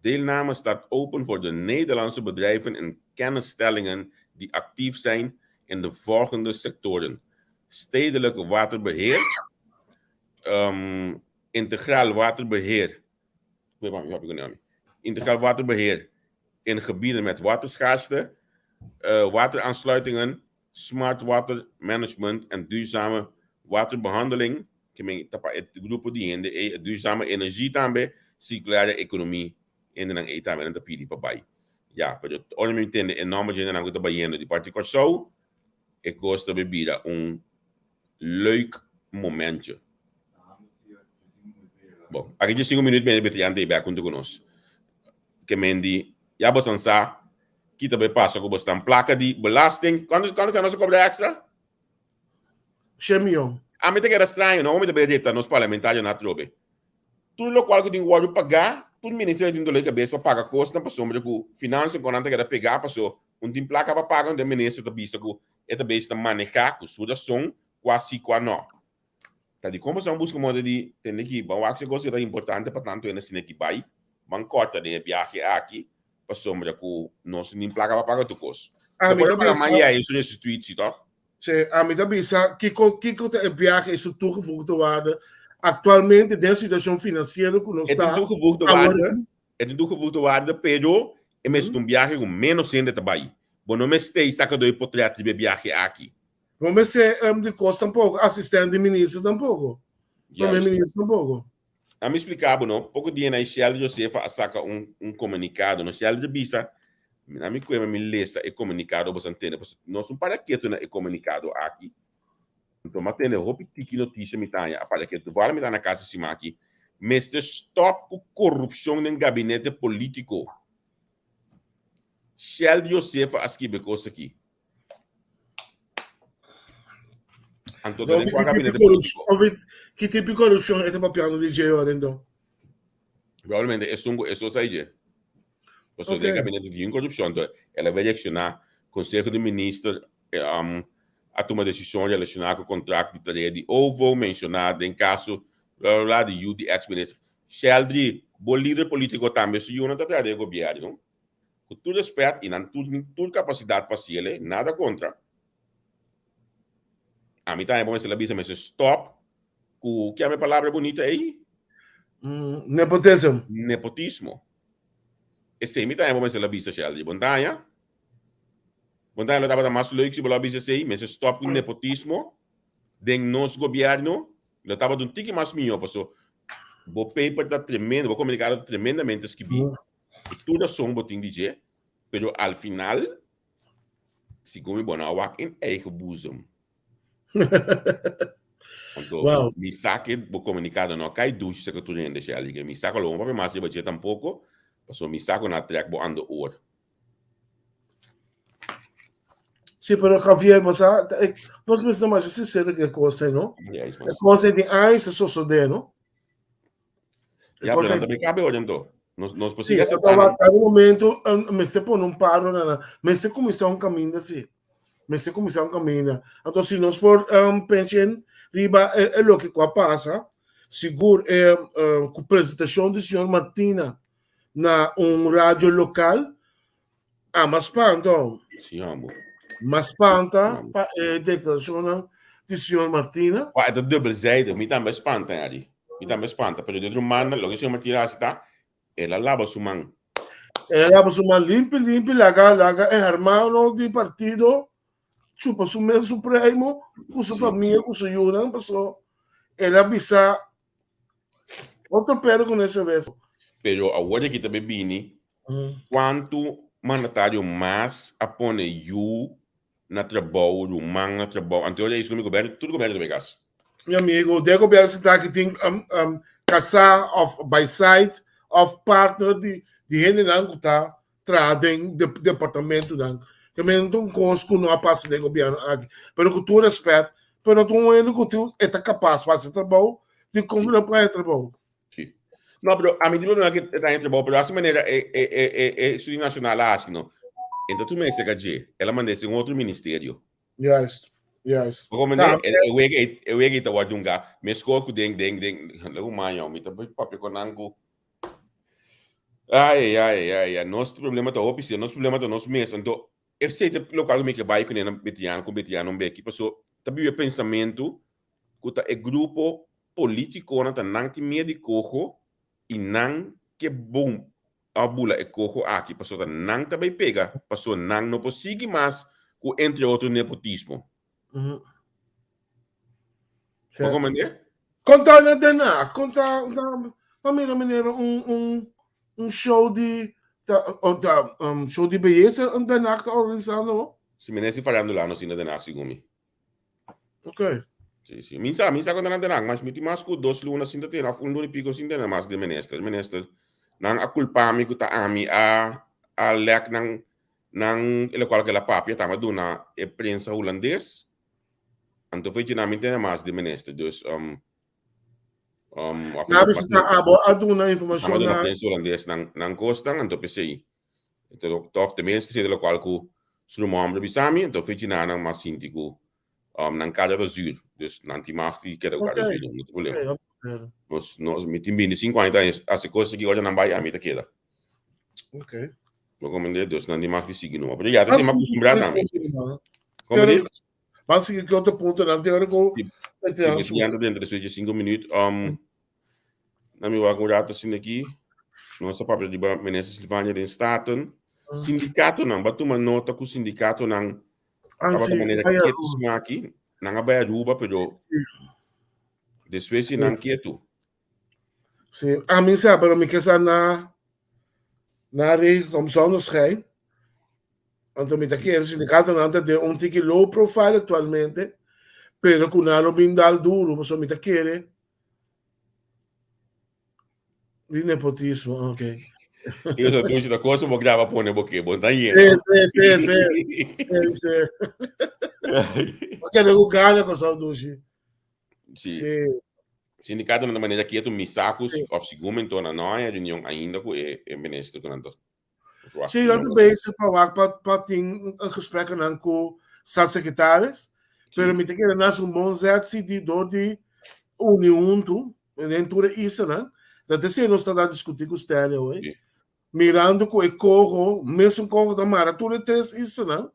deelname staat open voor de Nederlandse bedrijven en kennisstellingen die actief zijn in de volgende sectoren, stedelijk waterbeheer, um, integraal waterbeheer, integraal waterbeheer in gebieden met waterschaarste, uh, wateraansluitingen, smart water management en duurzame waterbehandeling. Ke men ta pa e grupo di hende ei, e duurzame energie tambe, circulaire economie, hendenan ei tambe nan ta pidi pa bai. Ya, pero ora mi tende e nomber di hendenan ku ta bayendo di parti Kòrsou, e kos ta bay bira un leuk momentje. Bon, aki dje sinku minuut mi bete yanta ei bek huntu ku nos. Ke men di, ya bosan sa ki ta bay pasa ku bosnan plaka di belasting. Kuantu kuantu sa nos a kobra extra? Shen miyon. Ami ta keda straño, no? Mi ta bay reta nos parlamentarionan atrobe. Tur lokual ku tin wòrdu pagá, tur ministerio tin dolor di kabes pa paga kosnan pasobra ku finansa ku nan ta keda pegá paso un tin plaka pa paga un den minister ta bisa ku e ta bes ta manehá ku su rason kua si kua no. Ta dikon pasobra nan buska moda di tende ki ban wak si e kos ki ta importante pa tantu hende asina ki bai ban kòrta den e biahe aki pasobra ku nos no tin plaka pa paga tur kos. Ami Bo por ta paga bisa. mas yei su restituitsi tòg? Sí, ami ta bisa kiko kiko ta e biahe i su toegevoegde waarde aktualmente den situashon finansiero ku nos E tin ta toegevoegde awor waarde, aki. e tin toegevoegde waarde, pero e mester ta un biahe ku ménos hende ta bai. Bo no mester ei saka dor e potret riba e biahe aki. No mester di kos tampoko, asistente di minister tampoko, prome Juist. minister tampoko. Ami splika bo no, poko dia na Shell Josefa a saka un un komunikado no. Shell ta bisa, na mi kuema mi lesa e komunikado boso a tende, pasobra nos un para ketu na e komunikado aki. Anto mi a tende hopi tiki notisia mi ta haña a para ketu. Tovallig mi ta na kas e siman aki. Mester stòp ku korupshon den gabinete polítiko. Shell Josefa a skibi e kos aki. Anto ta den kua gabinete polítiko? Ki tipo di korupshon e ta papiando di dje ora enton? Probablemente esun ku esun sa dje. Pasobra den gabinete tin korupshon, enton el a reakshoná. Konseho di Minister a tuma desishon relashoná ku kontrakt di tarea di OVO menshoná den kaso bla bla bla di yu di eks minister. Sheldry, bo lider polítiko tambe su yunan ta traha den e gobièrnu. Ku tur respet i nan tur tin tur kapasidat pa hasiel, nada kontra. Ami tambe bo mester la bisa mester stop ku kiami e palabra bunita ei? Nepotism. Nepotismo. Esei mi tambe bo mester la bisa Sheldry. Bo ntaña? Bo ntaña lo tabata mas leuk si bo lo a bisa esei? Mester stop ku nepotismo den nos gobierno. Lo tabata un tiki mas mihó paso bo paper ta tremendo, bo komunikado ta tremendamente skibí. Ku tur rason bo tin di dje, pero al final, segun mi bo no a wak in eigen boezem. Anto, Wow. mi sa ke bo komunikado no a kai dushi saka tur hende, Shelly, ke mi sa ku lo bo no papia mas riba dje tampoko, pasobra mi sa ku nan a trek bo aan de oor. Sí, pero Javier, bo sa, ta e, nos mester masha sincero ku e kos ei, no? Ja, is E mas. kos ei tin años ta sosodé, no? Ja, pero nan ta bay cabe hoor anto. Nos, nos por Sí, sigue anto aceptar nan. cada momento mester pone un paro na nan. Mester cuminsa un caminda sí. Mester cuminsa un caminda. Anto si nos por um, pensa riba e, e loke cu a pasa, sigur e um, cu presentacion di señor Martina na un radio local, a mas spanta. Sí, amo. Mas spanta pa e declaracionnan di señor Martina. Wa, e ta dubbelzijdig. Mi tambe spanta, Harry. Mi tambe spanta. Pero di otro manda, loke señor Martina haci ta, el a laba su man. El a laba su man limpi, limpi, laga, laga e hermano di partido chupa su mes su primo, cu su Sí. familia, cu su yunan, paso el a bisa. Otro perro con ese beso. Pero awor aki ta bini kuantu mandatario mas a pone yu na trabou, ruman na trabou. Anto ora is ku mi gobierno, tur gobierno ta bay kas. Mi amigo, den gobierno si ta ki tin um, um, kasá of by side of partner di, di hendenan ku ta traha den de, departamentonan. Ke men ta un kos ku no a pasa den gobierno aki. Pero ku tur respet, pero ta un hende ku tin e ta kapas pa hasi trabou, di kon lo por hasi trabou. Sí. No, pero a mi di problema que ta entre bo, pero hace manera e e e e e estudio nacional a haci no. Entonces tu me seca je, ela manda ese un otro ministerio. Juist, juist. Como ne, e wega e wega ita wadunga, me score ku den den den, lego maña, mi ta papia con nan ku Ai, ai, ai, ai, nos problema ta hopi, nos problema ta nos mes. Anto, esei ta lokual ku mi ke bai kuné na Betriano, ku Betriano un beki, paso ta biba e pensamentu ku ta e grupo politikonan ta nan tin miedu di koho i nan ke bon a bula e koho aki pasobra ta nan ta bai pega pasobra nan no por sigui mas ku entre otro nepotismo. Bo komprende? Konta na Den Haag, konta pa mira manera un un un show di ta ta um show di beyesa Den Haag ta organisando bo? Si mi nesi farandula no si na Den Haag segun mi. Ok. Sí, sí. Mi sa, mi sa konta na Den Haag, mas mi tin mas ku dos luna sin ta tene, of un luna i piko sin tene mas di minister. Minister, nan a kulpa mi ku ta ami a a lek nan nan e lokual ku el a papia tamba duna e prensa hulandes. Anto fechi nan mi tene mas di minister. Dus um um of Na bisa ta abo a duna informashon na duna prensa hulandes nan nan kosnan, anto p'esei Anto tof tenminste si e lokual ku su ruman homber bisa mi, anto fechi nan nan mas sinti ku nan kada ta zuur. Dus nan tin mag di keda ku kada zuur, no tin problema. Nos, nos, mi tin 25 aña ta hasi kos aki, ora nan bai ami ta keda. Okay. Bo komprende? Dus nan tin mag di sigui numa. Pero ya ta sin akustumbrá tambe. Komprende? Ban sigui ki otro punto nan tin ora ku Si, si, anda dentro de 5 minuut. Um, na mi wak un rato asina aki. Nos a papia riba minister Silvania den Staten. Sindikatonan, ba tuma nota ku sindikatonan Ah, tabata sí, manera bai ketu Aruba. smaki. Nan a bai Aruba, pero despues di nan ketu. Sí, a mi sa, pero mi ke sa na na regen kom zonneschijn. Anto mi ta kere sindikatonan ta den un tiki low profile aktualmente, pero ku nan lo bin dal duru, pasobra mi ta kere Di nepotismo, ok. Io so dushi ta cosa bo graba pone bo ke bo ta yena. Sí, sí, sí, sí. Sí, sí. Porque de gana con so dushi. Sí. Sí. Sindicato na manera quieto mi sacos of segun mentona no hay reunión ainda ku e, e minister ku nan ta Sí, nan ta bezig pa wak pa pa tin een gesprekkenan ku staatssecretaris. Pero mi ta kere nan un bon zet si di door di uni huntu den tur e islanan. Dat esei nos ta da diskutí ku Stanley hoy. Mirando ku e koho, mesun koho ta mara tur e tres islanan.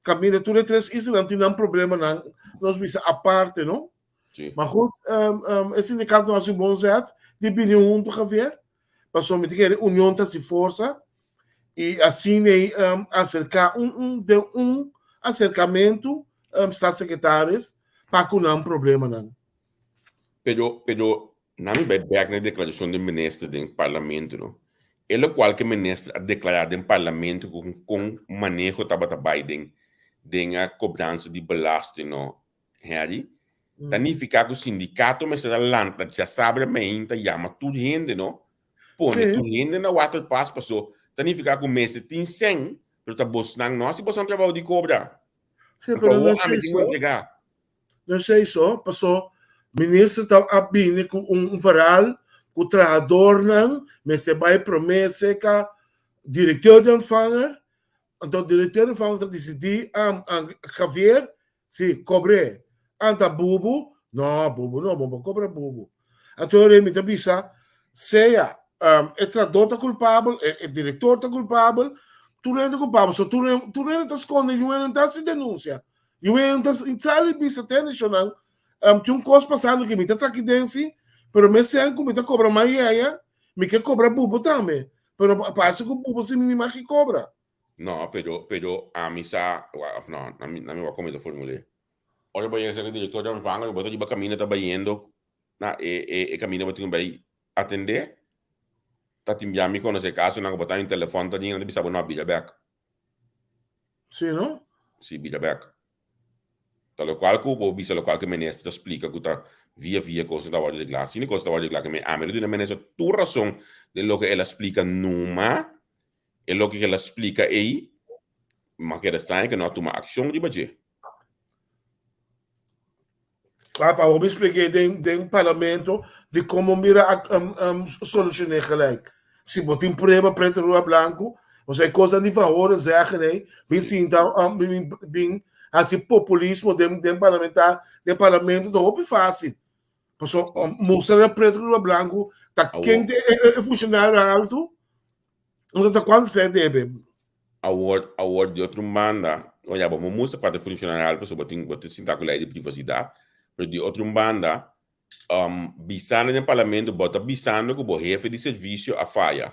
Kaminda tur e tres islanan tin nan problemanan, nos bisa aparte, no? Sí. Maar goed, um, um, e sindicato haci un bon zet di bini hunto, Javier. Pasobra mi ta kere union ta si forsa y asina ei um, acerca un, un, den un acercamento um, staatssecretaris pa cu nan problemanan. Pero, pero, na mi bai bek na e declaracion di minister den parlamento, no. E locual cu e minister a declara den parlamento cu con maneho tabata bai den, den a cobransa di belasting, no. Harry, ta nifiká ku sindikato mester a lanta djasabra meinta yama tur hende no, pone tur hende na waterpas paso ta nifiká ku mester tin sèn pero ta bosnan no hasi bosnan trabou di kobra. Sí, pero no Anto ami tin ku entregá. No esei so, paso minister ta a bini ku un verhaal ku trahadornan mester bai promé serka direkteur di ontvanger, anto direkteur di ontvanger ta disidí Javier Si, kobr'é. Anta bubu? No, bubu no, bo no por kobra bubu. Anto rei mi ta bisa, sea e tradó ta kulpabel, e direktor ta kulpabel, tur hende ta kulpabel. So tur tur hende ta skonde, niun hende no ta hasi denunsia. Niun hende no ta sali bisa tende shownan, tin un kos pasando ku mi ta traki den si, pero mester ku mi ta kobra mas yaya, mi ke kobra bubu tambe. Pero parse ku bubu si mi ni mas ke kobra. No, pero, pero ami sa, of no, na mi, na mi wak como ta formulé. Ora bo yega cerca director di ontvanger, bo ta riba camino ta bayendo na e, e, e camino bo tin bai. atendé, ta tin bia mi konosé kasonan ku bo ta den telefòn ta djinga nan ta bisa bo no bira bèk. Sí, no? Sí, bira bèk. Ta lokual ku bo bisa lokual ku e minister ta splika ku ta via via kos ta wòrdu reglá. Asina kos ta wòrdu reglá ke mi ami lo duna e minister tur rason den loke el a splika numa e loke ku el a splika ei ma keda straño ku no a tuma akshon riba dje. Pa bo mi spliké den den parlamento di komo mira a solushoné gelijk. Si bo tin prueba pretu riba blanku, osea e kosnan di van horen zeggen ei, bin sinta bin bin hasi populismo den den parlamentar den parlamento ta hopi fásil. Paso mustra pretu riba blanku ta ken ta e funshonario altu. Anto ta kuantu sèt debe? Awor, awor di otro banda, o ya, bo por mustra kua ta funcionario alto pasobra bo tin, bo ta sinta ku lei di privasidat, pero di otro banda, um, bisando den parlamento, bo ta bisando ku bo hefe di servisio a faya.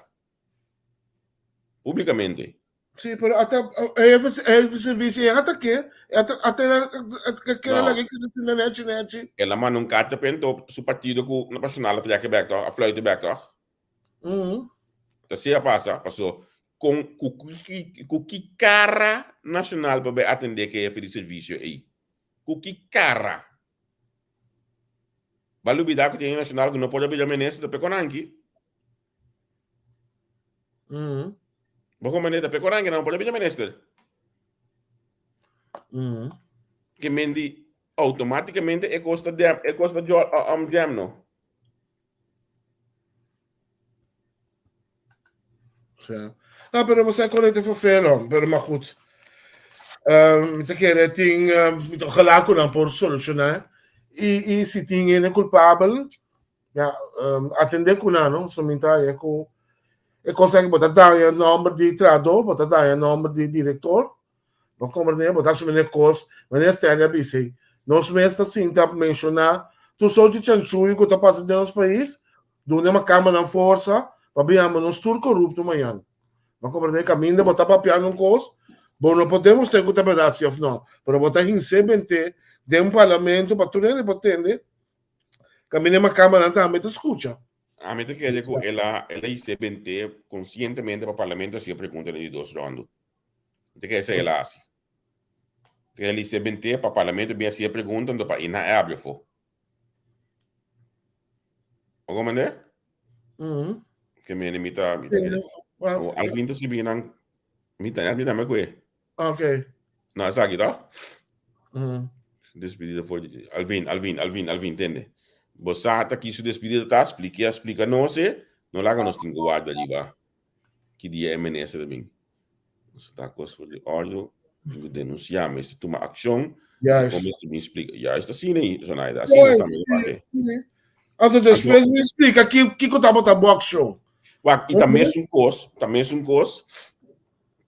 Publikamente. Sí, pero ata hefe, hefe di servisio e ata ke, e ata, ata e kere No. laga e kere sinta nechi nechi. El a manda un karta pa ento su partido ku Nacional a trek bek toch, a fluit bek toch? Mm. Ta sea pasa, paso con cu ki cu ki cara nacional pa bay atende ke hefe di servicio ey? Cu ki cara? Ba lubida cu tin nacional cu no por a bira minister ta peconanki. Mm. Bo comprende? Ta peconanki no por a bira minister. Mm. Ke mendi automaticamente e cos ta dem, e cos ta jo, um, jam no. Ja. Nou, pero we zijn correct even verder, pero maar goed. Um, te kere tin um, ojalá ku nan por solucionar. I, i si tin ene culpabel, ja, um, atende ku nan, no? So minta e ku e cosa que bota daña nombre di trabajador, bota daña nombre di director. Bo comprende? Bo ta hasi mene kos, mene Stanley a bisa ei. Nos mes ta sinta menshoná tur sorti chanchuyo ku ta pasa den nos pais, duna e makamanan forsa pa bin hamba nos tur korupto mañan. Bo comprende? Kaminda bo ta papiando un kos, bo no por demostr'é ku ta bèrdat si òf nò, pero bo ta hins'é bent'é den parlamento pa tur hende por tende, kaminda e makamanan tambe ta skucha. Ami ta kere ku el a el a hins'é bent'é konsientemente pa parlamento hasi e pregunta den di dos ròndu. Te ke esei el a hasi. Te el hise bente pa parlamento bin hasi e pregunta anto pa ina e abri afó. Bo comprende? Mm. Ke mene mi ta mi ta kere. Well, Alvin ta scribi nan mi ta mi tambe kue. Okay. No, esaki toch? Mm. Despedida for Alvin, Alvin, Alvin, Alvin, tende. Bo sa ta ki su despedida ta, splikia, splika nos e, no laga nos tin ku warda riba. Ki dia e minister ta bin? Nos ta kos for di ordo, tin ku denunsiá, mester tuma akshon. Juist. Kon mester bin splika. Juist asina ei, Zonaida, asina nos tambe ta papia. Anto despues mi splika ki kiko tabata bo akshon. Wak, i ta mesun kos, ta mesun kos,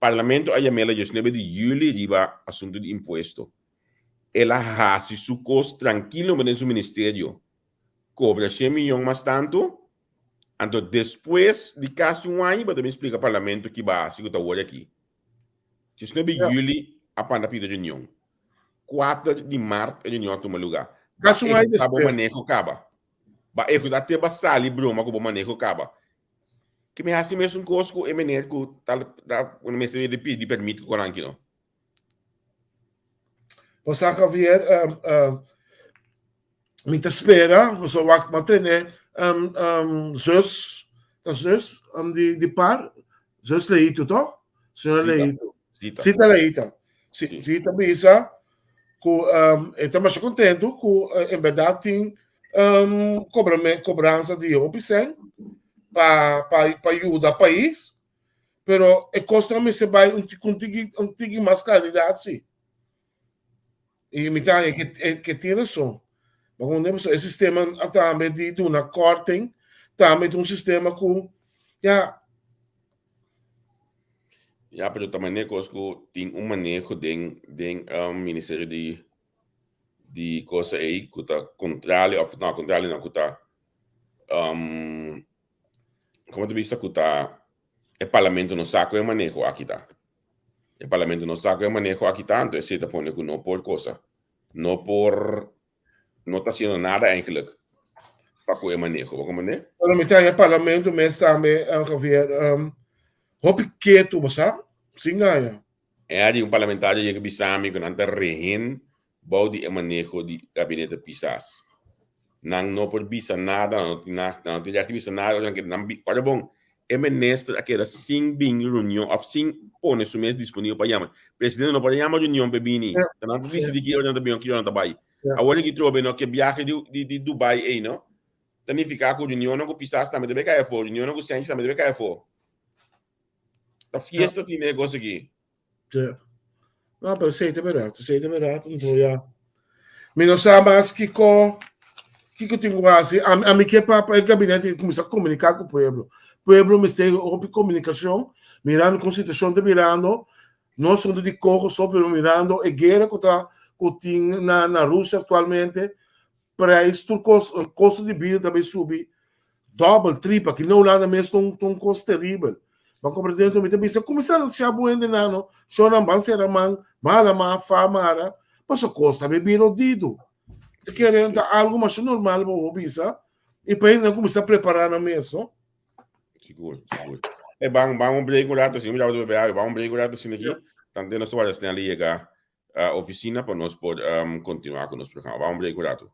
Parlamento a yam'el a diesnuebe di yüli riba asuntu di impuesto. El a hasi su kos trankilo den su ministerio, kobra shen miyon mas tantu, Anto despues di kasi un aña bo ta bin splika parlamento ki bo a hasi ku ta wor aki. Diesnuebe Ja. juli a panda pidi reunion. Kuater di mart e reunion a tuma luga. Ba Kasi un aña ehekutá bo despues. maneho kaba. Ba ehekutá te ba sali broma ku bo maneho kaba. Ke mi hasi mesun kos ku e meneer ku ta ta mester di pidi permit ku konanki no. Bo sa Javier, um, um, mi ta spera, bo sa wak ma tene um, um, zus, ta zus um, di, di par, zus Leito, toch? Señora Zita. Leito. Zita. Zita Leita. Si, Sí. Zita bisa ku um, e ta masha kontentu ku uh, en berdad tin um, kobrame, kobransa di hopi sen pa, pa, pa yuda pais. Pero e kosnan mester bai un un tiki un tiki mas klaridat si. I mi ta haña ke ke tin rason. Pasobra e sistema tambe di duna korting tambe ta un sistema ku ya. Ya, pero ta manera kos ku tin un maneho den den ministerio di di cosa ei ku ta kontrali òf no kontrali no ku ta Como ta bisa cu ta e parlamento no sa cu e maneho aki ta. E parlamento no sa cu e maneho aki ta, anto esey ta pone cu no por cosa. No por, no ta haciendo nada eigenlijk. Pa ku e maneho, bo komprendé? Pero mi ta haña parlamento mes tambe, Javier, hopi ketu, bo sa? Sin gaña. E a di un parlamentario yega bisa mi ku nan ta rehen bou di e maneho di gabinete Pisas. Nan no por bisa nada, nan no tin nan no tin recht di bisa nada, nan nan ora bon, e minister a keda sin bin reunion of sin pone su mes disponibel pa yama. Presidente no por a yama reunion pa e bini. Ta nan ta disidi ki ora nan ta bin of ki ora nan ta bai. Awor aki trobe no ke biahe di di di Dubai ei no ta nifiká ku reunionnan ku Pisas tambe debe kai afó, reunionnan ku Sanchez tambe debe kai afó. Ta fiesta tin e kos aki. Ja. No, pero esei ta bèrdat, esei ta bèrdat, anto ya. Mi no sa mas kiko kiko tin ku hasi. Ami ami ke pa pa e gabinete kuminsá komuniká ku pueblo. Pueblo mester hopi komunikashon, mirando kon situashon ta birando, no asuntu di koho so, pero mirando e guera ku ta ku tin na na Rusia aktualmente, prijs tur kos, kosto di bida ta bai subi Dòbel, tripa, ki na Hulanda mes ta un ta un kos teribel. Bo a komprendé? Enton mi ta bisa, kuminsá na siña bo hendenan no, shornan ban sera man, mala man, fa mara, pasobra kos ta bai bira odido. Ta kere ta algu masha normal pa bo bisa i pa hendenan kuminsá prepará nan mes no. Sigur, sigur. E ban ban un break un rato asina, mi tabata bebe awa, ban un break un rato asina aki, tantu nos ta warda Stanley yega oficina pa nos por continua cu nos programa. Ban un break un rato.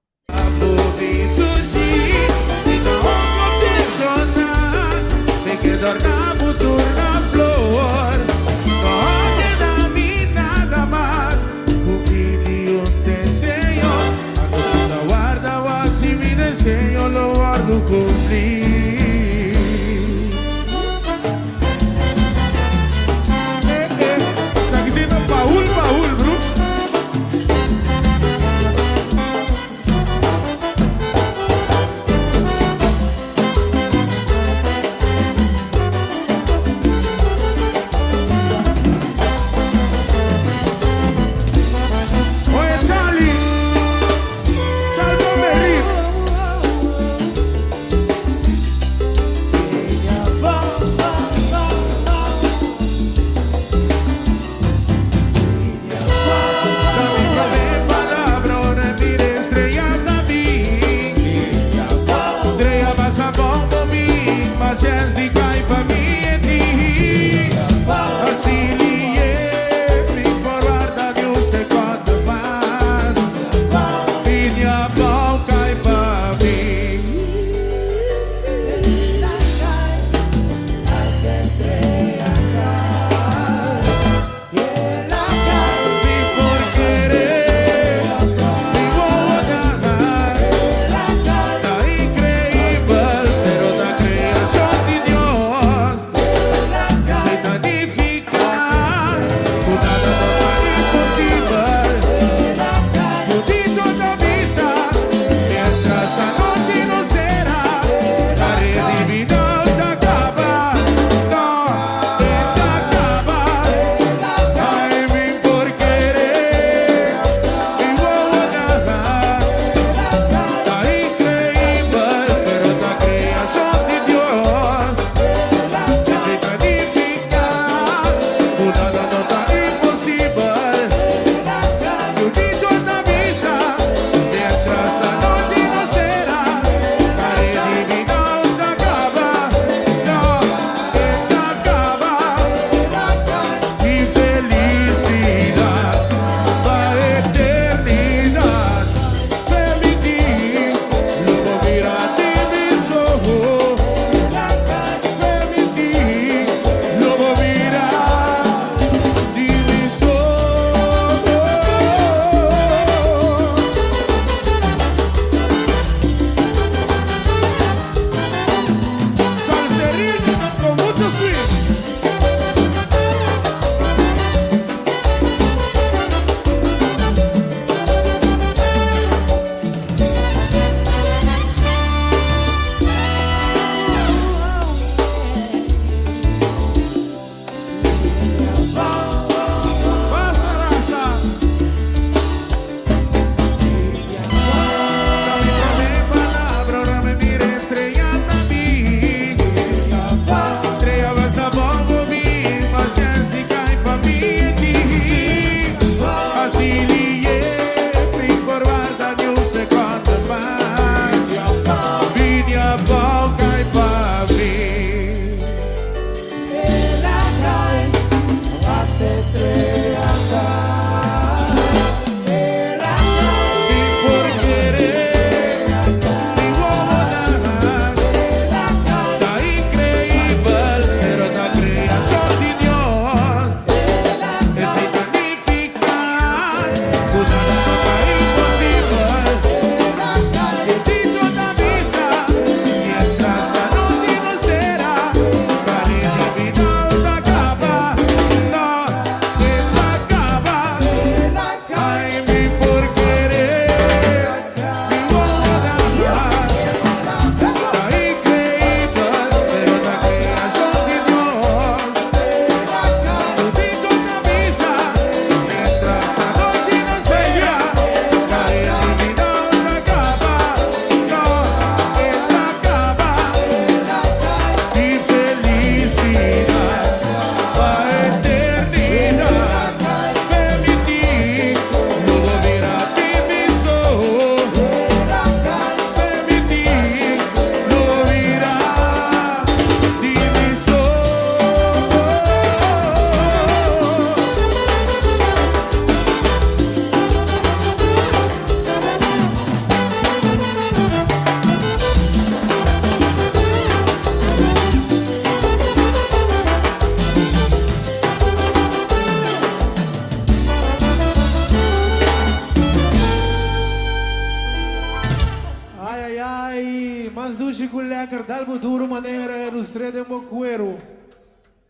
Mas dushi ku lekker dal bo duru manera e rustré den bo kueru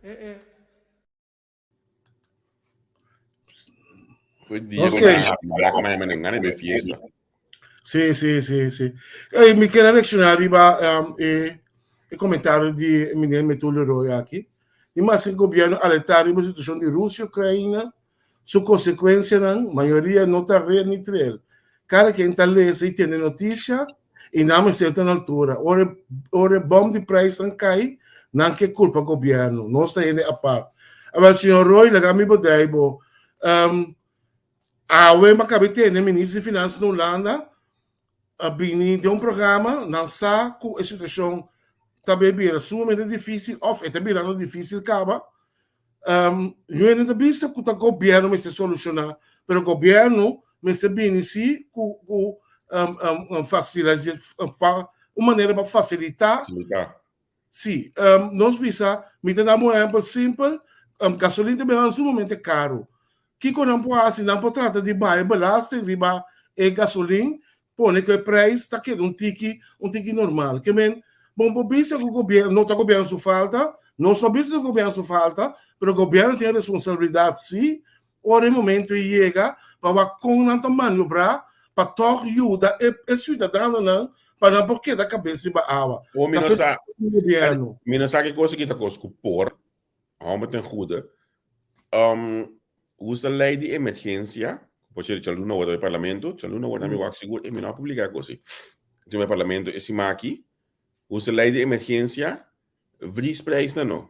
e e. Foi dia ku nan happy black man man nan be fiesta. Sí, sí, sí, sí. Hey, mi quiero reaccionar riba um, e, e comentario di meneer Metulio Roy aki. Di mas el gobierno alertar riba situacion di Rusia, Ucraina, su consecuencianan, mayoria no ta re ni trel. Cada quien ta lesa y tende noticia y nan mester ta na altura. Ora, ora e bom di prijsnan cai, nan ke culpa gobierno. Nos ta hende apart. Awel, señor Roy, laga mi bodei bo. Um, awe mi a caba di tende minister di Finanzas na Hulanda a bini den un programa, nan sa cu e situacion ta bay bira sumamente dificil of e ta birando dificil caba. Um, nu ta bisa ku ta gobierno mester soluciona, pero gobierno mester bini si ku ku um, um, um, facilita, fa, un manera pa facilita. Facilita. Si, um, nos bisa, mi ta dá un ehempel simpel, um, gasolina ta birando sumamente caro. Kiko nan por hasi? Nan por trata di baha e belasting riba e gasolin, pone ku e prijs ta keda un tiki, un tiki normal. Ke men, bon por bisa ku gobierno, no ta gobierno su falta, nos no bisa ku gobierno su falta, pero gobierno tin e responsabilidad si, ora e momento e yega, pa wak kon nan ta maniobra pa tog yuda e, e ciudadanonan pa nan por keda kabes riba awa. O mi Ta no sa, gobierno. mi no sa ki kos ki ta kos ku por, hou me ten goede. Um, usa lei di emergencia, por cierto, djaluna word bij parlamento, djaluna word mi wak sigur, e mi no a publica kosi. Tin bij parlamento e simaki, usa lei di emergencia, vriesprijs na no.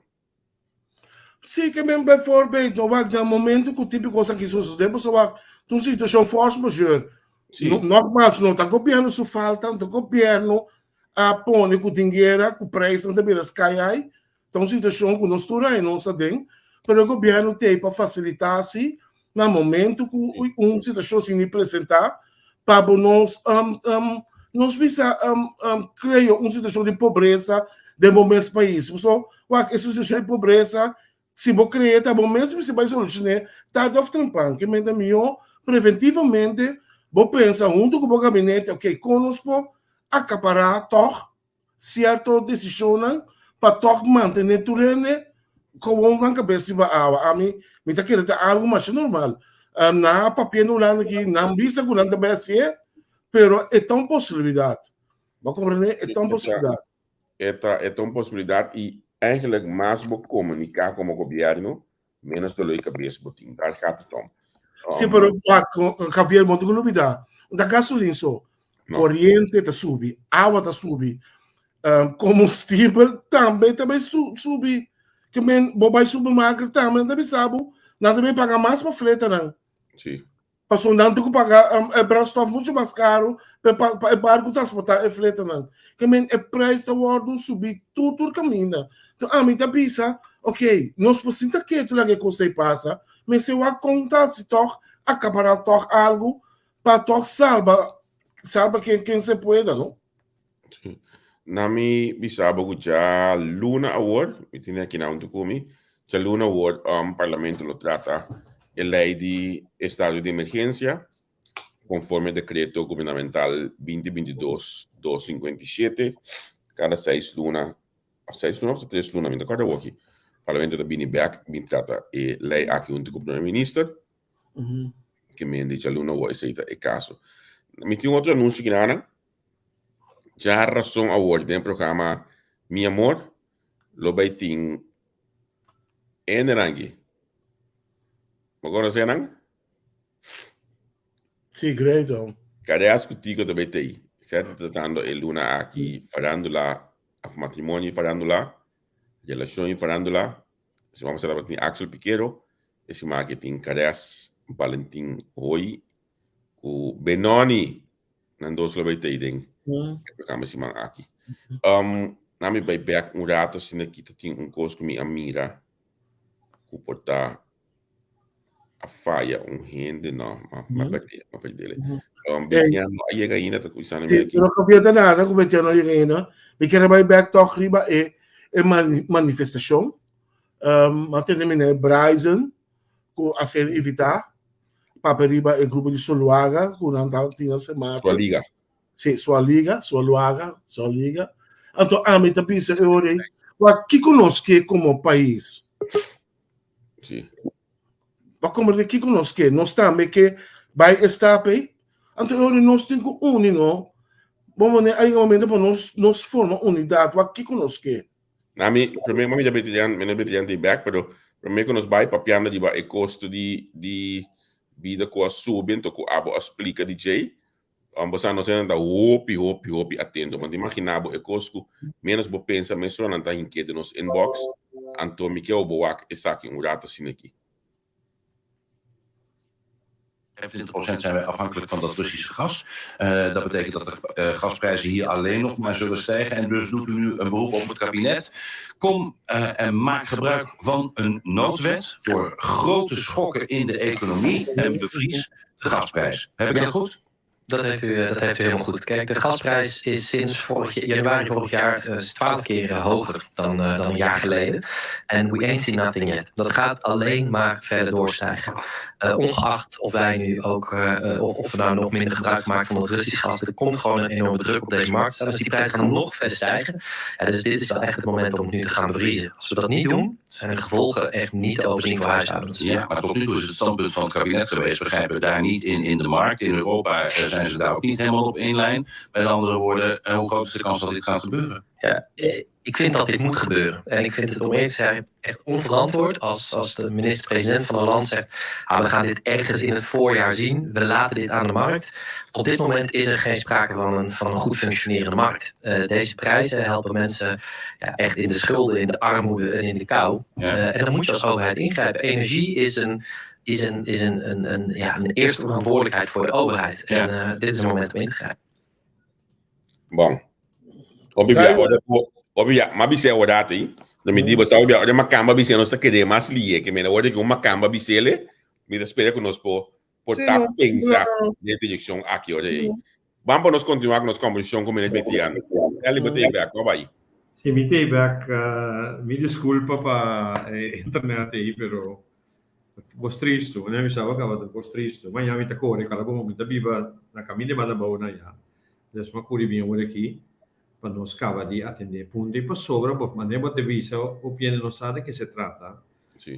Sí, ke men bijvoorbeeld, no wak na momento ku tipo kos aki sosode, bo sa wak un situacion force majeure. Sí. No, nogmaals, no ta gobierno su falta, no ta gobierno a pone ku tin guera, ku prijsnan ta bira sky high. Ta un situacion cu nos tur aña nos ta den, pero e gobierno t'ey pa facilita si na momento cu un situacion asina presenta pa bo nos um, um, nos bisa um, um, crea un situacion di pobreza den bo mes pais. So, wak, e situacion di pobreza, si bo crea ta bo mes mester bay solucione tarde of trempan. Ke menta miho preventivamente bo pensa hunto cu bo gabinete, ok, con nos por acapara toch Sierto desishonnan pa tòg mantené tur hende kowon nan kabes riba awa. Ami mi ta kere ta algu masha normal. Nan a papia na Hulanda ki nan bisa ku nan ta bai hasié, pero e ta un posibilidat. Bo a komprendé? E ta un posibilidat. E ta e ta un posibilidat i eigenlijk mas bo komuniká komo gobièrnu, menos dolor di kabes bo tin. Daar gaat het om. Sí, pero Javier, bo no tin ku lubidá, no ta gasolin so. No. Koriente ta subi, awa ta subi, um, komestibel tambe ta bai su, subi. Ke men, bo bai supermarket tambe, nan ta bisa bo, nan ta bai paga mas pa fletanan. Sí. Pasobra nan tin ku paga um, e brandstof mucho mas karu pa, pa, pa e barku transportá e fletanan. Ke men e prijs ta wòrdu subi tur tur kaminda. Enton ami ta bisa, ok, nos por sinta ketu laga e kos ei pasa, mester wak kon ta hasi tòg akapará tòg algu pa tòg salba salba ken ken se pueda, no? Sí. Na mi bisa bo ku djaluna awor, mi tene aki na huntu ku mi, djaluna awor um, parlamento lo trata e lei di estado di emergencia conforme decreto gubernamental 2022-257, cada seis luna, seis luna of tres luna, mi ta korda awor aki, parlamento ta bini bek bin trata e lei aki huntu ku primer minister. Ke men di djaluna awor esei ta e kaso. Mi tin otro anuncio ki nana. Djarason awor den programa Mi Amor lo bai tin hendenan aki. Bo konosé nan? Sí, great hoor. Kareas ku Tico ta bai tei. Sea ta tratando e luna aki farándula of matrimonio i farándula, relashon i farándula. Si vamos a tin Axel Piquero, e siman aki tin Kareas Valentin Hoy ku Benoni. Nan dos lo bai tei den e programa siman aki. Um, na mi bai bek un rato asina aki ta tin un kos ku mi a mira ku por ta a faya un hende no, ma ma perdé, ma perdele. Um, Betian no a yega ainda ta kuminsando mi Sí, aki. pero Javier ta nada ku Betian no yega ainda. Mi kere bai bek tòg riba e e manifestashon. Um, ma tende meneer Bryson ku a ser invitá. Papia riba e grupo di Soluaga ku nan ta tin na Sint Maarten. Sualiga. Sí, Sualiga, Soluaga, Sualiga. Anto ami ta bisa e ora ei, wak kiko nos ke komo pais? Sí. Pa komprende kiko nos ke, nos tambe ke bai e stap ei? Anto e ora nos tin ku uni no. Bo mane a yega momento pa nos nos forma unidat, wak kiko nos ke? Na mi, prome mami ta betian, mi no betian di back, pero prome ku nos bai papiando riba e kosto di di bida ku a subi anto ku abo a splika di djei, bo sa nos hende ta hopi hopi hopi atento. Bo no ta imagina bo e kos ku menos bo pensa mesora nan ta hink'é den nos inbox, anto mi ke bo wak esaki un rato asina aki. 25% zijn wij afhankelijk van dat Russische gas. Uh, dat betekent dat de uh, gasprijzen hier alleen nog maar zullen stijgen. En dus doet u nu een beroep op het kabinet. Kom uh, en maak gebruik van een noodwet voor grote schokken in de economie en bevries de gasprijs. Heb ik dat goed? Dat heeft u, eh, dat heeft u helemaal goed. Kijk, de gasprijs is sinds vorig, januari vorig jaar 12 keer hoger dan, dan een jaar geleden. En we ain't seen nothing yet. Dat gaat alleen maar verder doorstijgen. Ongeacht of wij nu ook, of, of we nou nog minder gebruik maken van het Russisch gas, er komt gewoon een enorme druk op deze markt staan. Dus die prijs gaat nog verder stijgen. Ja, dus dit is wel echt het moment om nu te gaan bevriezen. Als we dat niet doen, zijn de gevolgen echt niet te overzien voor huishoudens. Ja, maar tot nu toe is het standpunt van het kabinet geweest. We grijpen daar niet in in de markt. In Europa eh, zijn ze daar ook niet helemaal op één lijn. Met andere woorden, eh, hoe groot is de kans dat dit gaat gebeuren? Ja, eh, ik vind dat dit moet gebeuren. En ik vind het om eerlijk te zijn echt onverantwoord als, als de minister-president van een land zegt: ah, we gaan dit ergens in het voorjaar zien, we laten dit aan de markt. Op dit moment is er geen sprake van een, van een goed functionerende markt. Uh, deze prijzen helpen mensen ja, echt in de schulden, in de armoede en in de kou. Ja. Uh, en dan moet je als overheid ingrijpen. Energie is een, is een, is een, een, een, ja, een eerste verantwoordelijkheid voor de overheid. En uh, dit is een moment om in te grijpen. Bon. Hopi bia ora ku hopi bia ma bisé ora ati. No mi di bo sa bia ora makamba bisé nos ta kere mas lié ke mena ora ku un makamba bisele mi ta spera ku nos por por ta pensa den direkshon aki ora ei. Ban pa nos kontinuá ku nos kombersashon ku Meneer Betiano. Elly bo ta ei bek, bo bai. Si mi ta ei bek, mi diskulpa pa e internet ei pero Kos tristu, mi a bisa bo kaba ta kos tristu. Maña mi ta kore kala komo mi ta biba na kaminda banda bou na ya. Des mi a kuri bin awor aki pa nos kaba di atende e punto i pasobra bo manera bo ta bisa hopi hende no sa de ke se trata.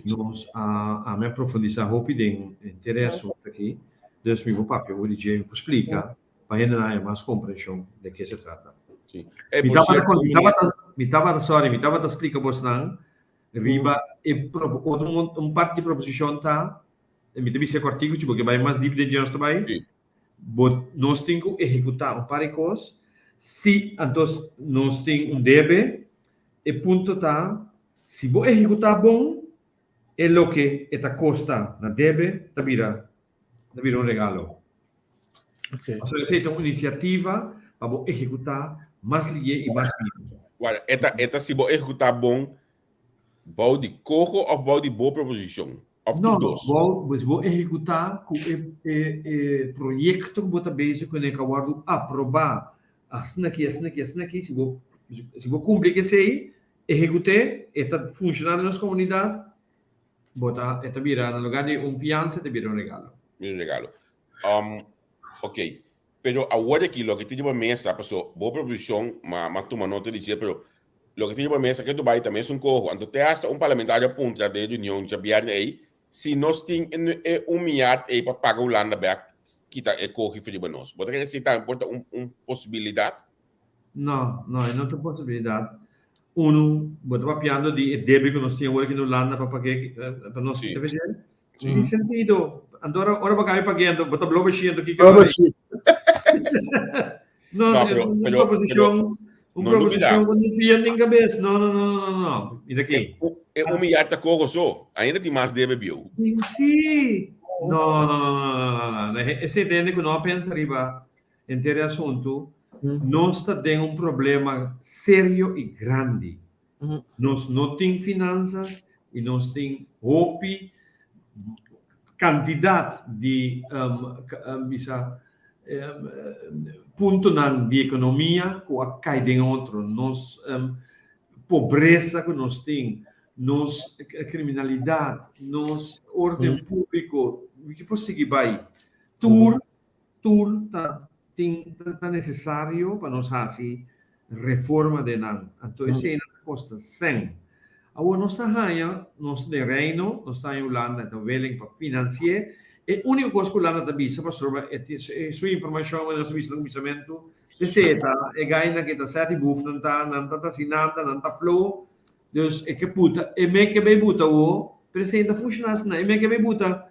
Nos a ami a profundisa hopi den henter e asunto aki, dus mi por papia hopi di dje, mi por splika pa hendenan haña mas komprenshon de ke se trata. Mi tabata mi tabata mi tabata sorry mi tabata splika bosnan Riba e otro un parti di proposicion ta, mi ta bisa e cortico si bo ke bai mas diep den dje nos ta bai, bo nos tin ku ehecuta un par di cos, si antos nos tin un debe, e punto ta si bo ehecuta bon e loke e ta costa na debe ta bira ta bira un regalo. Pasobra esei ta un iniciativa pa bo ehecuta mas lié y mas mihó. Wara, e ta, e ta si bo ehecuta bon bou di coho of bou di bo proposicion? Of tur No, dos? bou, si bo ehecuta cu e, e, e proyecto cu bo ta bezig cune cu a wordo aproba asina aki, asina aki, asina aki, si bo, si bo cumpli cu esei, ehecut'e, e ta funciona den nos comunidad, Bo ta, e ta bira, na lugar di un fiansa, e ta bira un regalo. Un regalo. Um, ok. Pero awor aki, loke tin riba mesa, paso bo proposicion, ma, ma tuma nota di dje, pero loke tin riba mesa ke tu bai ta mesun koho. Anto te hasta un parlamentario a puntra den reunion djabièrnè ei, si nos tin e, e un miard ei pa paga Hulanda bèk, kita e kohi for riba nos. Bo ta kere si tambe por ta un, un posibilidat? No, no, e no ta un posibilidat. Unu, bo ta papiando di e debe ku nos tin awor aki na Hulanda pa pag'é, pa nos kita feshel. Tin sentido. Anto ora, ora bo kabe pag'é, anto bo ta bloba shi, anto kiko Bloba shi. No, No, pero, un pero, proposishon, pero, un no lubida. proposishon ku no pia den kabes. No, no, no, no, no, no. Mira aki. E un milyar ta kogo so. Ainda tin mas debe bieu. Sí. No, no, no, no, no, no, no. Esei ta hende ku no a pensa riba Henter e asuntu, nos ta den un problema serio i grandi. Nos no tin finansas i nos tin hopi kantidat di bisa puntonan di ekonomia ku a kai den otro. Nos pobresa ku nos tin, nos kriminalidat, nos orden públiko, mi ke por sigui bai. Tur Tur ta tin ta necesario pa nos haci. reforma den nan. Anto eseinan ta kosta sèn. Awor nos ta haña nos den Reino, nos ta haña Hulanda ta willing pa finansi'é. E úniko kos ku Hulanda ta bisa pasobra e tin su informashon manera nos a bisa na kuminsamentu, esei ta e gainan ke ta sèt i bufnan ta, nan ta hasi nada, nan ta flow. Dus e ke buta, e me ke bay buta awor, pero esei no ta funshoná asina. E me ke bay buta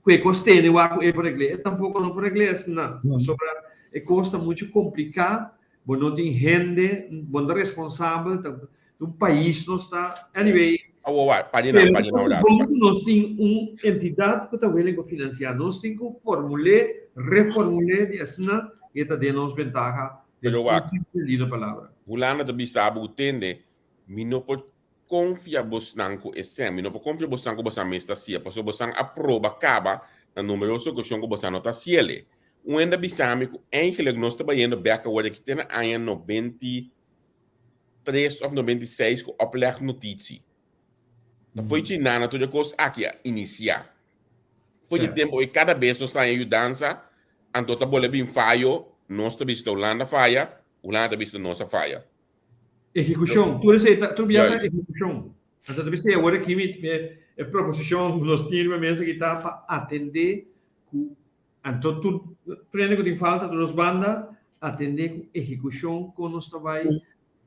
ku e kos tene wak ku e por regl'é, e tampoko no por regl'é asina. Pasobra e kos ta muchu kompliká, bo no tin hende, bo no ta responsabel, ta un pais nos ta, anyway. Awor wak, pa di nan, pa di nan un rato. Bon ku nos tin un entidat ku ta willing pa finansiá, nos tin ku formul'é, reformul'é di asina i e ta den nos bentaha den Pero tur wak, sentido di palabra. Hulanda ta bisa bo ku tende, mi no por konfia bosnan ku e sèn, mi no por konfia bosnan ku bosan mes ta hasié, pasobra bosan a proba kaba na numeroso okashon ku bosan no ta hasiel. Un hende a bisa mi ku eigenlijk nos ta bayendo bèk awor aki te na aña 93 òf 96 ku oplegnotitie. Ta fo'i chinana tur e kos aki a inisiá. Fo'i di tempu ei kada bes nos ta haña yudansa, anto ta bole bin fayo, nos ta bisa Hulanda faya, Hulanda ta bisa nos a faya. Ehekushon, tur esei ta, tur bia ta ehekushon. Anto ta bisa awor aki mi e proposishon ku nos tin riba mesa aki ta pa atendé ku anto tur tur hende ku tin falta tur nos banda atendé ku ehekushon kon nos ta bai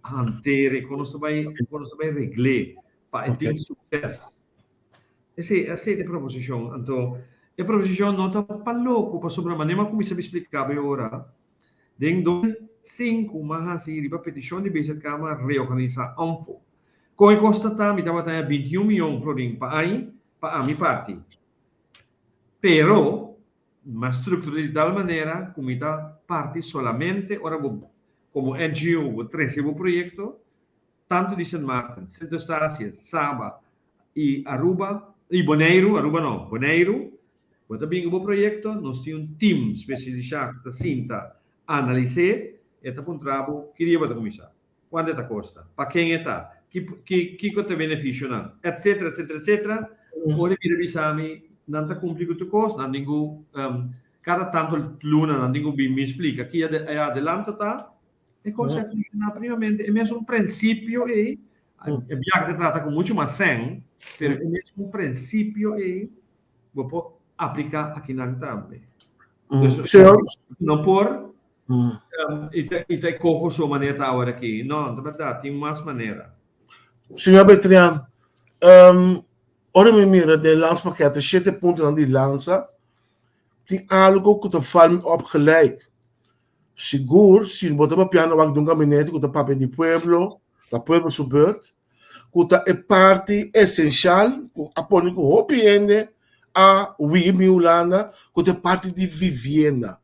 hantere, kon nos ta bai kon nos ta bai regl'é pa e tin sukses. Esei esei ta e proposishon. Anto e proposishon no ta pa loko pasobra manera mi a kuminsá splika bo e ora Den 2005 m'a hasi riba petishon di BZK m'a reorganisá ANFO. Kon e kos ta ta mi tabata haña 21 mion florin pa aña pa ami parti. Pero m'a struktur'é di tal manera ku mi ta parti solamente ora bo komo NGO bo trese bo proyekto tantu di Sint Maarten, Sint Eustatius, Saba i Aruba i Boneiru, Aruba no, Boneiru, Bo ta bin ku bo proyekto, nos tin un tim spesialisá ku ta sinta analis'é, e ta puntra bo ki dia bo ta kuminsá, kuantu e ta kosta, pa ken e ta, ki kiko ta e benefisionan, etsetera, etsetera, etsetera. Ora e bira bisa mi, nan ta kumpli ku tur kos, nan tin ku kada tantu luna nan tin ku bin mi splika ki e adelanto ta, e kos a funshoná primamente. E mesun prinsipio ei, e biaha ta trata ku muchu mas sèn, pero e mesun prinsipio ei Bo por aplica akinan tambe. Dus, Señor. No por y ta y ta cojo su manera ta awor aki. No, ta berdad, tin mas manera. Señor Betrian, um, ora mi mira de landspakket, de siete puntonan di lansa, tin algo ku ta val mi op gelijk. Sigur, si bo ta papiando wak di un gabinete ku ta papia di pueblo, ta pueblo su beurt, ku ta e parti esenshal ku a pone ku hopi hende a hui mi Hulanda, ku ta e parti di vivienda.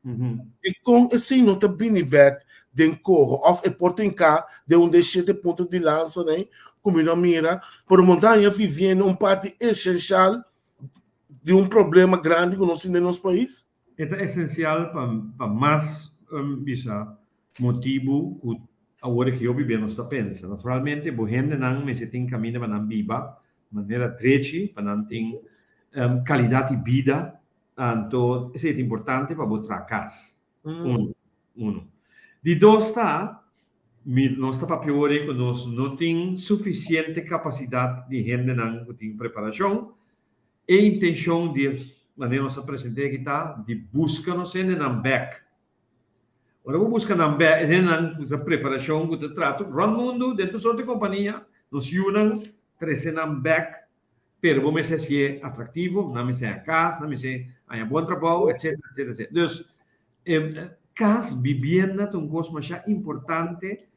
Dikon esei no ta bini bek den koho òf e por tin ka den un den shete punto di lansa nei ku mi no a mira, pero montaña vivienda un parti esenshal di un problema grandi ku nos tin den nos pais? E ta esensial pa pa mas bisa motibu ku awor e hopi bia nos ta pensa. Naturalmente bo hendenan mester tin kaminda pa nan biba manera drechi, pa nan tin kalidat di bida, anto esei ta importante pa bo traha kas. Unu. Unu. Di dos ta, mi nos ta papia awor ei ku nos no tin sufisiente kapasidat di hendenan ku tin preparashon E intencion di e manera nos a presente aki ta di busca nos hendenan bek. Ora bo busca nan bek, e hendenan cu ta preparacion, cu ta trato rond mundo den tur soort di compania, nos yunan trece nan bek, pero bo mester hacié atractivo, nan mester haña cas, nan mester haña bon trabou, etcetera, etcetera, etcetera. Dus, e cas, bibienda ta un cos masha importante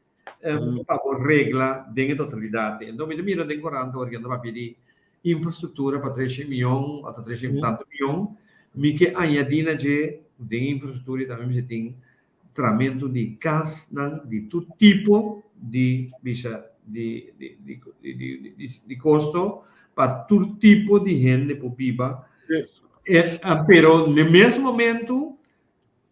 pa bo regla den e totalidad. Enton mi ta mira den corant awor cu nan ta papia di Infrastruktura pa treshe mion ota treshe tantu mion, mi ke añadí na dje ku den infrastruktura i tambe mester tin tramentu di kasnan di tur tipo di bisa di di di di di kosto pa tur tipo di hende por biba. Pero n'e mes momentu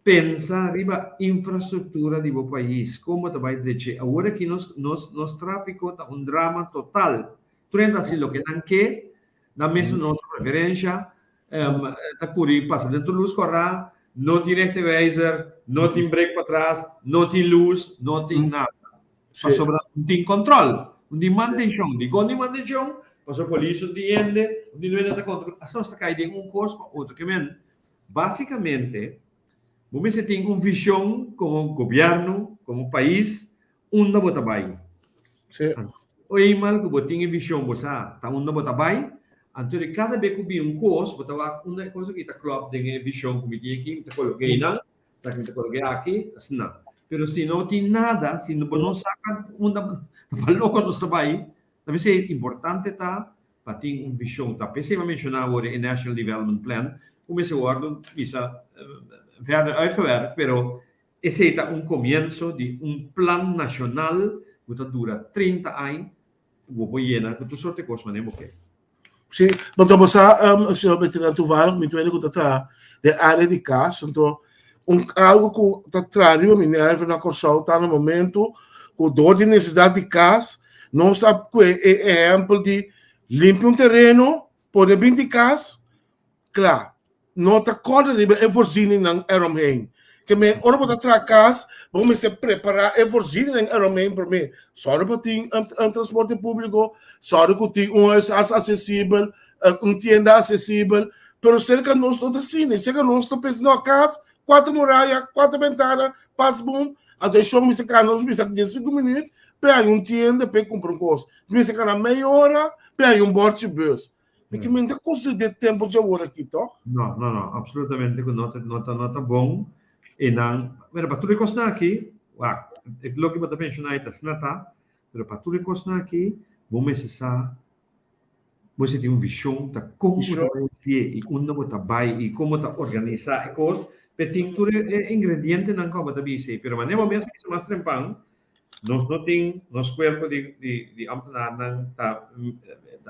Pensa riba infrastruktura di bo pais, kon bo ta bai dreche. Awor aki nos nos nos trafiko ta un drama total. Tur hende ta hasi loke nan ke, nan mes no ta preferensha, ta kuri pasa den tur lus kòrá. No tin richtingwijzer, no tin brek patras, no tin lus, no tin nada. Pasobra no tin kòntròl, no tin mantenshon. Dikon tin mantenshon? Pasobra polis no tin hende, no tin hende ta kòntròl. Asina nos ta kai den un kos pa otro. Ke men, básikamente, bo mester tin un vishon komo gobièrnu, komo pais, unda bo ta bai. Eenmaal ku bo tin e vishon, bo sa ta unda bo ta bai, anto di kada be ku bin un kos, bo ta wak unda e kos aki ta klòp den e vishon ku mi tin aki, mi ta kolok'é einan, Sa ki ta koloke aki, asina. Pero si no tin nada, si bo no sa unda ta pa loko nos ta bai, ta p'esei importante ta pa tin un vision. Ta p'esei mi a menciona awor e National Development Plan, cu mester wordo bisa verder uitgewerkt, pero esei ta un comienzo di un plan nacional cu ta dura 30 aña, cu bo por yena cu tur soort di cos manera bo ke. Sí, want bo sa, um, señor Betrian, toevallig mi twende ku ta traha den área di kas, anto un algo ku ta traha riba mi nervio na Kòrsou ta na momento ku dor di nesesidat di kas nos a kue e ehèmpel di limpia un tereno, pone binti kas, Kla, no ta kòrda riba e voorzieningnan eromheen. Ke men ora bo ta traha kas, bo mester prepará e voorzieningnan eromheen promé. Sòru pa tin un transporte públiko, sòru ku tin un huisarts asesibel, un tienda asesibel. Pero serka nos no ta asina. Serka nos ta pensa, no, kas, kuater muraya, kuater bentana, pats bum. Anto e shon mester kana, nos bisa diesinku minüt p'e haña un tienda p'e kumpra un kos. Mester kana mei ora p'e haña un bòrchi bùs. Mi ke men ta kos di tempo dje awor aki, toch? No, no, no, absolutamente ku no ta, no ta, no ta bon. E nan, pero pa tur e kosnan aki, wak, e loke bo ta menshoná ei ta asina ta, pero pa tur e kosnan aki, bo mester sa, bo mester tin un vishon ta kon bo ta bai hasié i unda bo ta bai i kon bo ta organisá e kos, p'e tin tur e ingredientenan ku abo ta bisa ei. Pero manera bo mes a bisa mas trempan, Nos no tin, nos cuerpo di, di, di ambtenaarnan ta,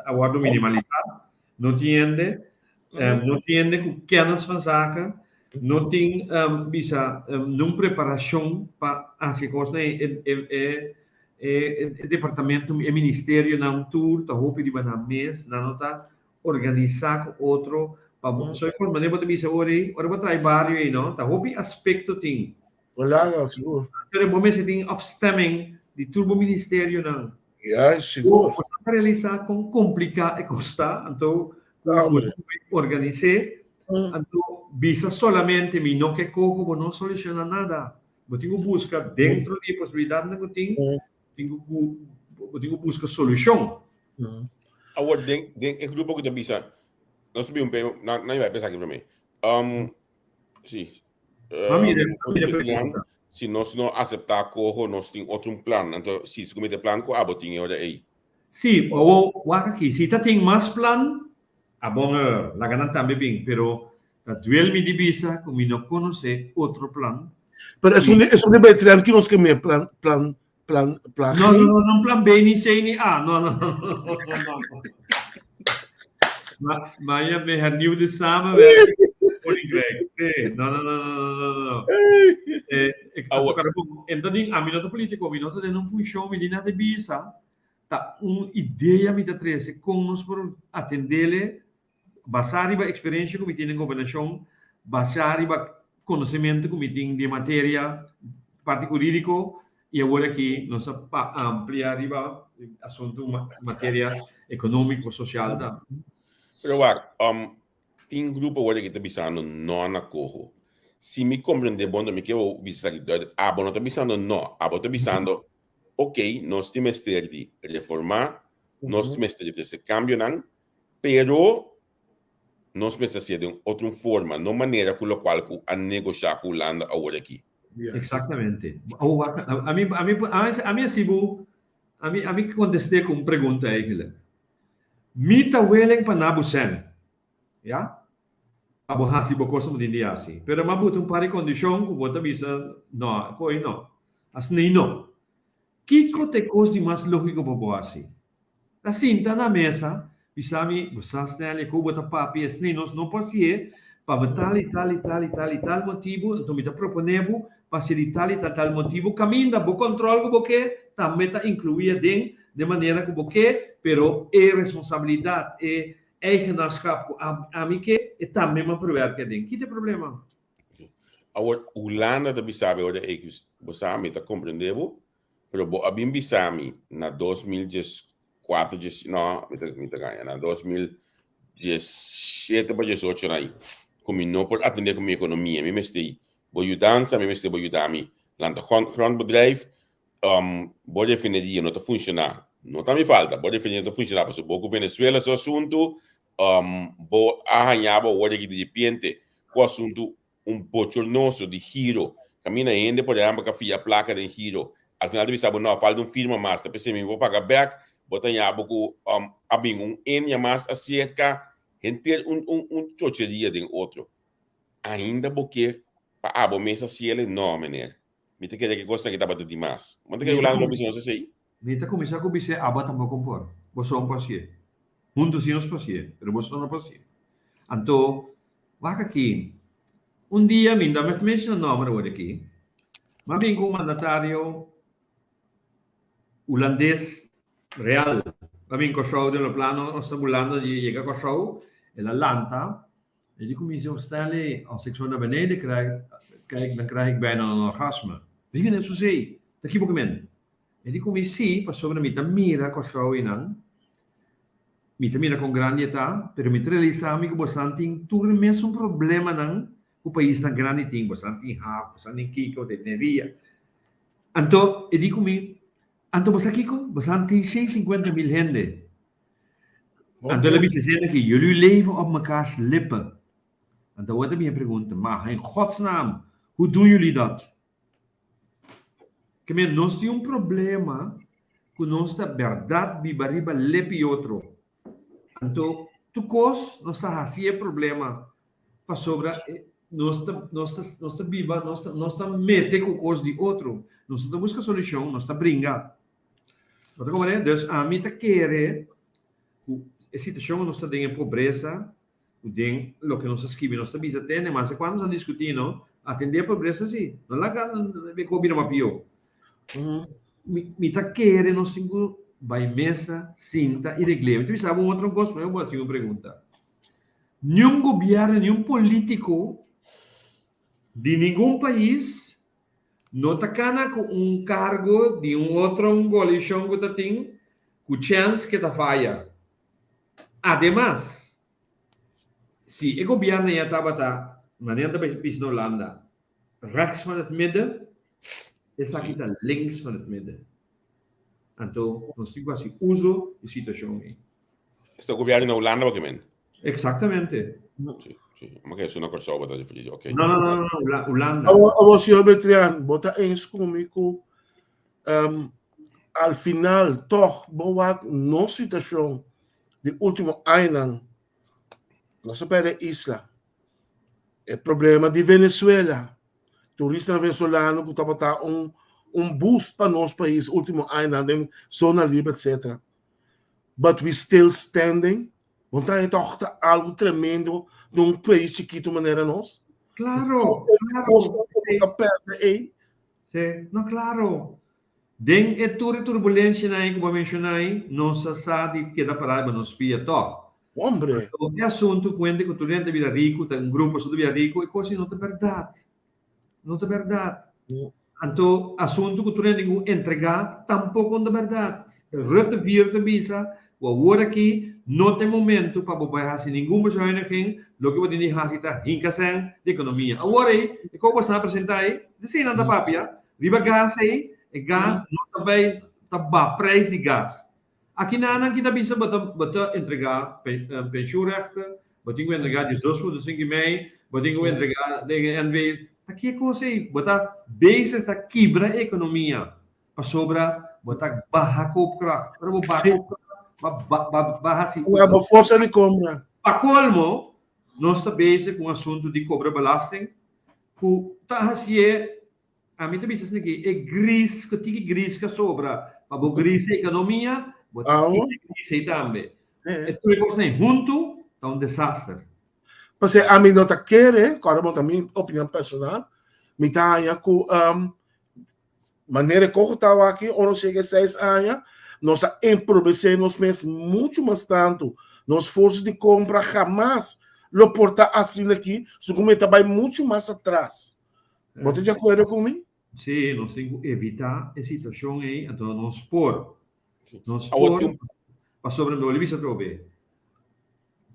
a wordo minimalisá. No tin hende, um, no tin hende cu kennis van zaken, no tin, um, bisa, um, nun preparacion pa haci cosnan. E, e, e, e, e departamento, e ministerionan tur ta hopi riba nan mes, nan no ta organisá ku otro pa bo. So e kos manera bo ta bisa awor ei, ora bo traha e bario ei no, ta hopi aspekto tin. Belangrijk, sigur. Pero bo mester tin afstemming di tur bo ministerionan. Ja, sigur. Bo ta realisá kon kompliká e kos ta, anto ku bo ta organis'é, anto bisa solamente mi no ke koho, bo no solushoná nada. Bo tin ku buska dentro di e posibilidatnan ku tin, tin ku bo tin ku buska solushon. Awor den den e grupo ku ta bisa nos ta bin un pe nan nan bai pensa aki promé. Um si. Ma mira, mira pregunta. Si nos no aseptá koho nos tin otro un plan. Anto si su kumite plan ku abo tin e ora ei. Si, awor wak aki, si ta tin mas plan, a bon eur, laga nan tambe bin, pero ta duel mi di bisa ku mi no konosé otro plan. Pero esun di esun di bai tren ki nos ke mira plan plan Plan, plan No, no, no, no plan B, ni C, ni A. No, no, no, no, no, no. Maar, maar je hebt een hernieuwde samenwerking. Koninkrijk. Sí. No, no, no, no, no, no, no. Eh, ik, en dat ding, a mi no ta politico, mi no ta den un funcion, mi di na de bisa, ta un idea mi ta trece con nos por atendele, basá riba experiencia cu mi tin den gobernacion, basá riba conocemento cu mi tin di e materia, parti huridico, y awor aki nos a pa amplia riba asunto materia economico, social tambe. Pero wak, um, tin grupo awor aki ta bisando no na coho. Si mi comprende bon, mi ke bisa esaki duidelijk. Abo no ta bisando no, abo ta bisando, ok, nos tin mester di reforma, nos tin mester di trece cambionan, Pero nos mester hasié den otro un forma, no manera ku lokual ku a negoshá ku Hulanda awor aki. Exactamente. Ami, ami, ami a sibu, ami, ami contesté cu un pregunta eigenlijk. Mi ta willing pa na bo cen, ya? Pa bo haci bo cos bo tin di haci. Pero mi a buta un par di condicion cu bo ta bisa, no, cu ey no. Asina no. Kiko ta e kos di mas lógiko pa bo hasi? Ta sinta na mesa, bisa mi, Bo sa, Stanley, ku bo ta papia esei nos no por hasié pa bo tal i tal i tal i tal i tal motibu, anto mi ta proponé bo pa hasié di tal i tal tal motibu, kaminda bo kòntròl ku bo ke tambe ta inkluí aden den manera ku bo ke, pero e responsabilidat, e eigenaarschap ku ami ke, e tambe m'a verwerka aden. Ki ta e problema? Awor Hulanda ta bisa bo ora ei ku bo sa mi ta komprendé bo, pero bo a bin bisa mi na 2014, djes, no, mi ta mi ta gaña, na 2017 pa 18 na ei, ku mi no por atendé ku mi ekonomia, mi mester bo yudansa, mi mester bo yuda mi lanta grondbedrijf, bo refineria no ta funshoná, no ta mi falta, bo refineria no ta funshoná pasobra bo ku Venezuela su asuntu, bo a haña bo awor aki di repente ku asuntu un bochornoso di giro, kaminda hende por ehèmpel ka fia plaka den giro, al final ta bisa bo no, falta un firma mas, ta p'esei mi por paga bèk, bo ta haña bo ku a bin un enia mas aserka, henter un un un chocheria den otro. Ainda bo ke pa abo mes hasiel? No, meneer. Mi ta kere ku e kosnan aki tabata dimas. Bo ta kere ku Lando lo bisa nos esei? Mi ta kuminsá ku bis'é, Abo tampoko por. Boso no por hasié. Huntu sí nos por hasié, pero boso no por hasié. Anto, wak aki, un dia, mi no mester menshoná nòmber awor aki, m'a bin ku un mandatario hulandes real. M'a bin Kòrsou den lo plano, nos ta bulando di yega Kòrsou, el a lanta, e di ku mi, Señor Stanley, als ik zo naar beneden kijk, dan krijg ik bijna een orgasme. Mi di, Susei, ta kibo ku men? E di ku mi si, pasobra mi ta mira Kòrsou einan, mi ta mira kon grandi e ta, pero mi ta realisá mi ku bosan tin tur e mesun problemanan ku paisnan grandi tin, bosan tin haf, bosan tin kiko, refineria. Anto e di ku mi, Anto bo sa kiko? Bosan tin 150.000 hende. Anto el a bisa esei aki, Jullie leven op mekaars lippen. Anto awor ta bin e pregunta, Ma in godsnaam, hoe doen jullie dat? Ke men nos tin un problema ku nos ta bèrdat biba riba lepi otro. Anto tur kos nos ta hasi e problema pasobra nos ta nos ta nos ta biba nos ta nos ta mete ku kos di otro. Nos no ta buska solushon, nos ta bringa. Bo ta komprende? Dus ami ta kere ku e situashon ku nos ta den e pobresa Ku den loke nos a skibi nos ta bisa tende, mas e kuando nos a diskutí no, atendé e pobresa si, no laga e kos bira mas pió. Mi mi ta kere nos tin ku bai mesa, sinta i regl'é. Mi ta bisa bo un otro kos, mi bo hasi un pregunta. Niun gobièrnu, niun polítiko di ningun pais no ta kana ku un kargo di un otro un koalishon ku ta tin ku chèns ke ta faya. Ademas, si e gobierno ya tabata, manera nan ta bisa na Hulanda, rechts van het midden, esaki ta links van het midden. Anto nos tin ku hasi uso di situashon ei. Esta gobierno na Hulanda bo ke men? Exactamente. Si, si. Amo ke esun na Kòrsou bo ta referí, ok. No, no, no, no, Hulanda. Awor, awor señor Betrian, bo ta eens ku mi ku Al final tòg bo wak nos situashon di último añanan, nos a pèrdè isla, e problema di Venezuela, turistanan venezolano ku tabata un un boost pa nos pais último añanan den zona libre etcetera, but we still standing, bo ta haña tòg ta algu tremendo den un pais chikitu manera nos? Klaro, klaro. Kosnan ku nos a pèrdè ei. Sí, no claro. Den e tur e turbulencianan ei cu bo a menciona ei, nos a sa di keda para riba nos pia tog. Hombre. Anto e asunto cu hende cu tur hende ta bira ricu, ta un grupo so ta bira ricu, e cos ei no ta berdad. No ta berdad. Anto asunto cu tur hende tin cu entrega, tampoco no ta berdad. Rutte vier ta bisa cu awor aki no ta e momento pa bo bai haci ningun bezuiniging, loke bo tin di haci ta hinca cen di economia. Awor ei, e con bo a presenta ei, di esei nan ta papia, riba gas ei, e gas no ta bai ta ba prijs di gas. Aki nan nan kita bisa bo ta bo ta entrega pensioenrechten, bo tin cu entrega 12.5 mei, bo tin cu entrega den e NV. Ta ki e cos ei? Bo ta bezig ta kibra e economia. Pasobra bo ta baha koopkracht. Ora bo baha koopkracht, bo ba ba hasi. Ora bo forsa di kompra. Pa kolmo, nos ta bezig ku un asuntu di kobra belasting ku ta hasié, ami ta bisa esaki, e gris, ku tiki gris ka sobra pa bo gris e ekonomia, bo ta kita e gris ei tambe. E tur e kosnan ei huntu ta un desaster. Pasobra ami no ta kere, kòrda bo ta mi opinion personal, mi ta haña ku Manera e koho tawa aki, ora nos yega e seis aña, nos a empobresé nos mes muchu mas tantu. Nos forsa di kompra hamas lo por ta asina aki, su ku mester bai muchu mas atras. Bo ta di akuerdo ku mi? Sí, nos tin ku evitá e situashon ei, anto nos por. Nos por, pasobra mi wòrdu bisa atrobe,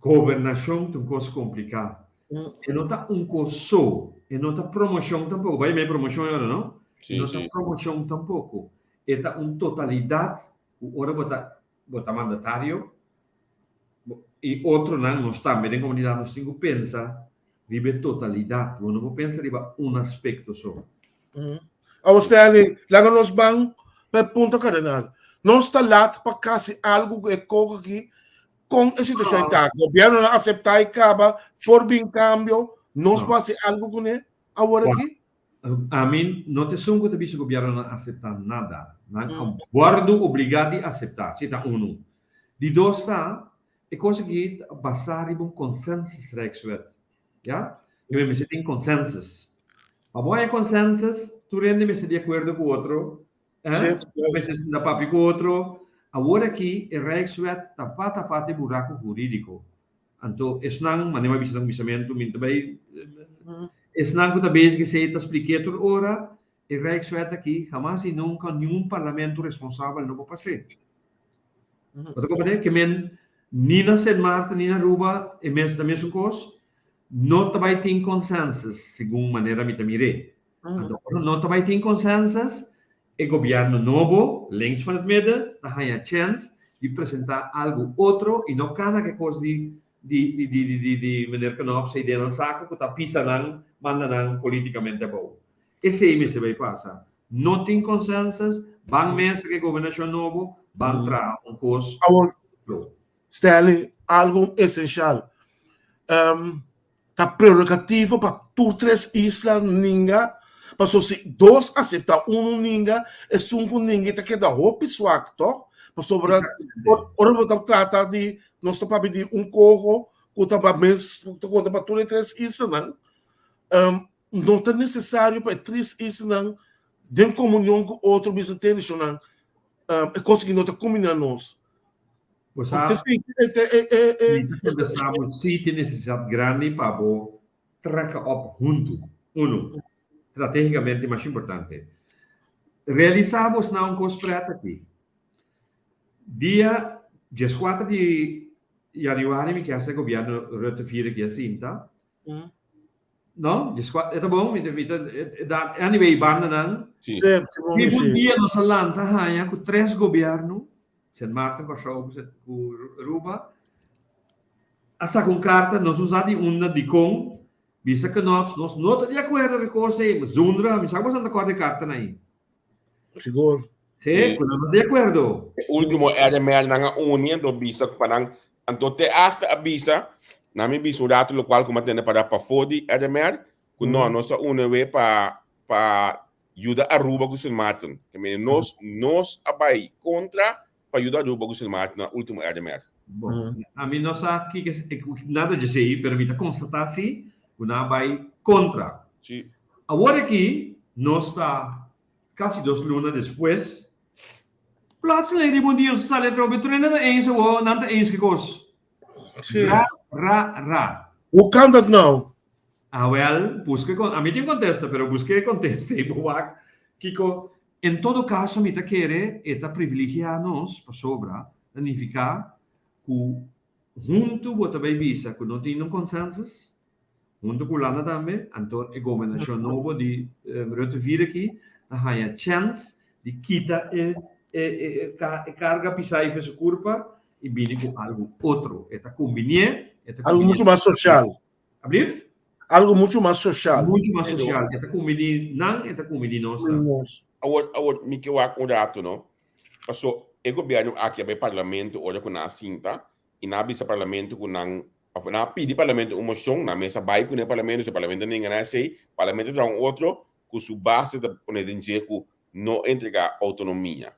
gobernashon ta un kos kompliká. E no ta un kos so, e no ta promoshon tampoko. Bai mei promoshon e ora, no? E no ta promoshon tampoko. E ta un totalidat ku ora bo ta bo ta mandatario i otronan, nos tambe den komunidat nos tin ku pensa riba e totalidat, bo no por pensa riba un aspekto so. Awor Stanley, laga nos ban pa e punto kardinal. Nos ta lat pa kasi algu ku e koko aki kon e situashon ta. Gobièrnu a aseptá i kaba, por bin kambio, nos por hasi algu kuné awor aki? Ami no ta esun ku ta bisa gobièrnu no a aseptá nada. Nan a wòrdu obligá di aseptá, si ta unu. Di dos ta, e kos aki ta basá riba un consensus Rijkswet. Ya? E mester tin consensus. Pa bo haña consensus, tur hende mester di akuerdo ku otro. Eh? Mester sinta papia ku otro. Awor aki e Rijkswet ta pata pata e buraku hurídiko. Anto esnan, manera mi a bisa na kuminsamentu, mi no ta bai, esnan ku ta bezig esei ta splik'é tur ora, e Rijkswet aki hamas i nunka niun parlamento responsabel no por pas'é. Bo ta komprendé? Ke men ni na Sint Maarten ni na Aruba e mes ta mesun kos, no ta bai tin consensus segun manera mi ta mir'é. Anto ora no ta bai tin consensus, E gobièrnu nobo, links van het midden, ta haña chèns di presentá algu otro i no kana ku e kos di di di di di di meneer Knops ei den nan sako ku ta pisa nan, manda nan polítikamente abou. Esei mester bai pasa. No tin consensus, ban mesa ku e gobernashon nobo, ban traha un kos Awor, Stanley, algu esenshal. Ta prerogativo pa tur tres isla ninga, paso si dos asepta uno ninga, esun ku ninga ta keda hopi swak, tok? Pasobra ora bo ta trata di, nos ta papia di un koho ku ta pa mes, ku ta konta pa tur e tres islanan, no ta nesesario pa e tres islanan den komunion ku otro bisa tende shonnan, e kos aki no ta kumbiná nos. Bo sa, mi ta contesta bo si tin necesidad grandi pa bo treka op huntu. Uno, strategicamente mas importante. Realisa bo sna un cos pret aki. Dia dieskuater di januari mi kier sa gobierno Rutte vier aki a sinta. No, dieskuater, e ta bon? Mi ta, mi ta, da, anyway, bandanan. Sí. Riba un dia nos a lanta haña ku tres gobierno Sint Maarten, Kòrsou ku Aruba a saka un karta, nos no sa di unda, dikon, bisa Knops, nos no ta di akuerdo ku e kos ei, zundra, mi sa ku boso ta kòrda e kartanan ei. Sigur. Sí, ku nan no ta di akuerdo. E último RMR nan a uni anto bisa ku pa nan, anto te asta a bisa, nan mi bisa un ratu lokual ku mi a tende para pafó di RMR, ku no, nos a uni awe pa pa yuda Aruba ku Sint Maarten. Ke mene nos nos a bai kontra pa yuda Aruba ku Sint Maarten na ultimo RMR. Bon, ami no sa kiko nada djesei, pero mi ta konstatá si ku nan a bai kontra. Si. Awor aki nos ta kasi dos luna despues, plotseling riba un dia nos ta sali atrobe, tur hende ta eens awor, nan ta eens ki kos. Sí. Ra, ra, ra. Hoe kan dat nou? Awel, buska e kon, ami tin kontesta, pero buska e kontesta i bo wak kiko. En todo kaso mi ta kere e ta privilegiá nos pasobra ta nifiká ku huntu bo ta bai bisa ku no tin un consensus, huntu ku Hulanda tambe, anto e gobernashon nobo di Rutte vier aki ta haña chèns di kita e e e karga pisá ei for su kurpa i bini ku algu otro. E ta kumbinié, e ta Algu muchu mas sosial. Ablief? Algo mucho mas social. Mucho mas social. E ta kumbiní nan, e ta kumbiní nos tambe. Awor, awor, mi ke wak un rato, no? Paso, e gobierno aki a bai parlamento ora ku nan a sinta, i nan a bisa parlamento ku nan, of nan a pidi parlamento un moshon, nan mes a bai kuné parlamento, si parlamento a nenga nan esei, parlamento traha un otro ku su base ta pone den dje ku no entrega outonomia.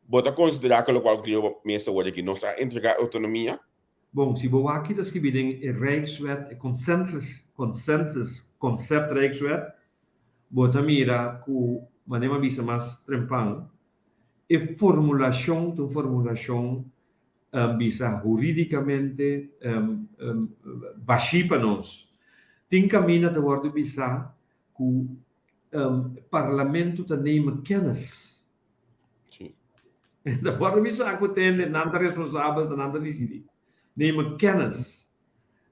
Bo ta konsiderá ku lokual ku ta yoba mes awor aki, nos a entrega outonomia? Bon, si bo wak ki ta skibi den e Rijkswet, e consensus, consensus concept Rijkswet, bo ta mira ku, manera mi a bisa mas trempan, e formulashon ta un formulashon bisa huridikamente bashí pa nos. Tin kaminda ta wòrdu bisá ku. Um, parlamento ta nemen kennis. Si. Ta wòrdu bisa ku tende nan ta responsabel, ta nan ta disidí. Nemen kennis.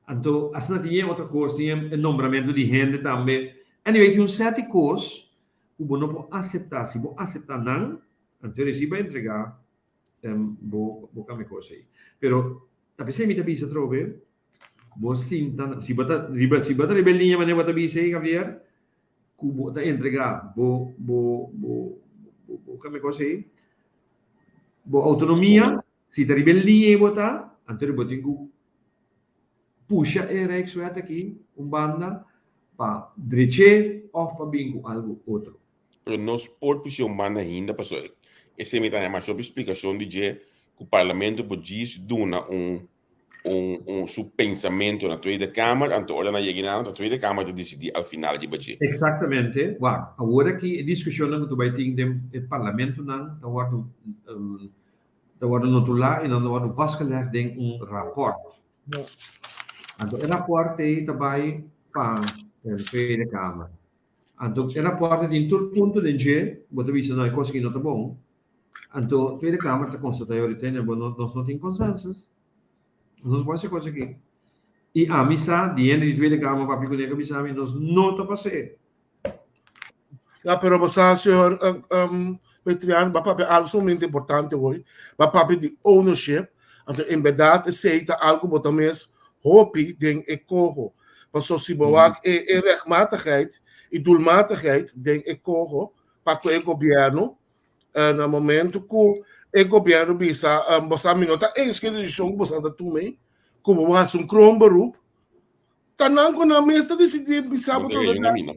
Anto asina tin e otro kos, tin e nombramentu di hende tambe. Anyway, tin un sèt di kos ku bo no por aseptá. Si bo aseptá nan, anto resi bo a entregá bo bo kambia kos ei. Pero ta p'esei mi ta bisa atrobe, bo sinta, si bo ta riba si bo ta riba e liña manera bo ta bisa ei, Javier, ku bo ta entregá bo bo bo bo kambia kos ei, bo outonomia, si ta riba e liña ei bo ta, anto bo tin ku pusha e Rijkswet aki un banda pa drech'é òf pa bin ku algu otro. Pero nos por pus'é un banda ainda pasobra esei mi ta haña masha hopi splikashon di dje ku parlamento por djis duna un un un su pensamentu na Tweede Kamer anto ora nan yega einan ta Tweede Kamer ta disidí al final riba dje. Exactamente. Wak, awor aki e diskushonnan ku ta bai tin den e parlamentonan ta wòrdu ta wòrdu notulá i nan ta wòrdu vastgelegd den un rapòrt. Anto e rapòrt ei ta bai pa Tweede Kamer. Anto e rapòrt ei tin tur punto den dje, bo ta bisa no e kos aki no ta bon. Anto Tweede Kamer ta konstatá e orita ei, bo no nos no tin konsensus. Nos por hasi e kos aki. I ami sa di hende di Tweede Kamer papia kuné ku bisa mi nos no ta pas'é. Ya, pero bo sa, señor Petriano, bo a papia algo sumamente importante hoy. Bo a papia di ownership. Anto, en berdad, esey ta algo bo ta mes hopi den e coho. Paso si bo wak e, e rechtmatigheid y doelmatigheid den e coho pa cu e gobierno, eh, na momento cu e gobierno bisa, um, bo sa mi no ta eens cu e decision cu bo sa ta tuma, cu bo haci un kroonberoep, Ta nan ku nan mes ta disidí bisa bo trobe na mina.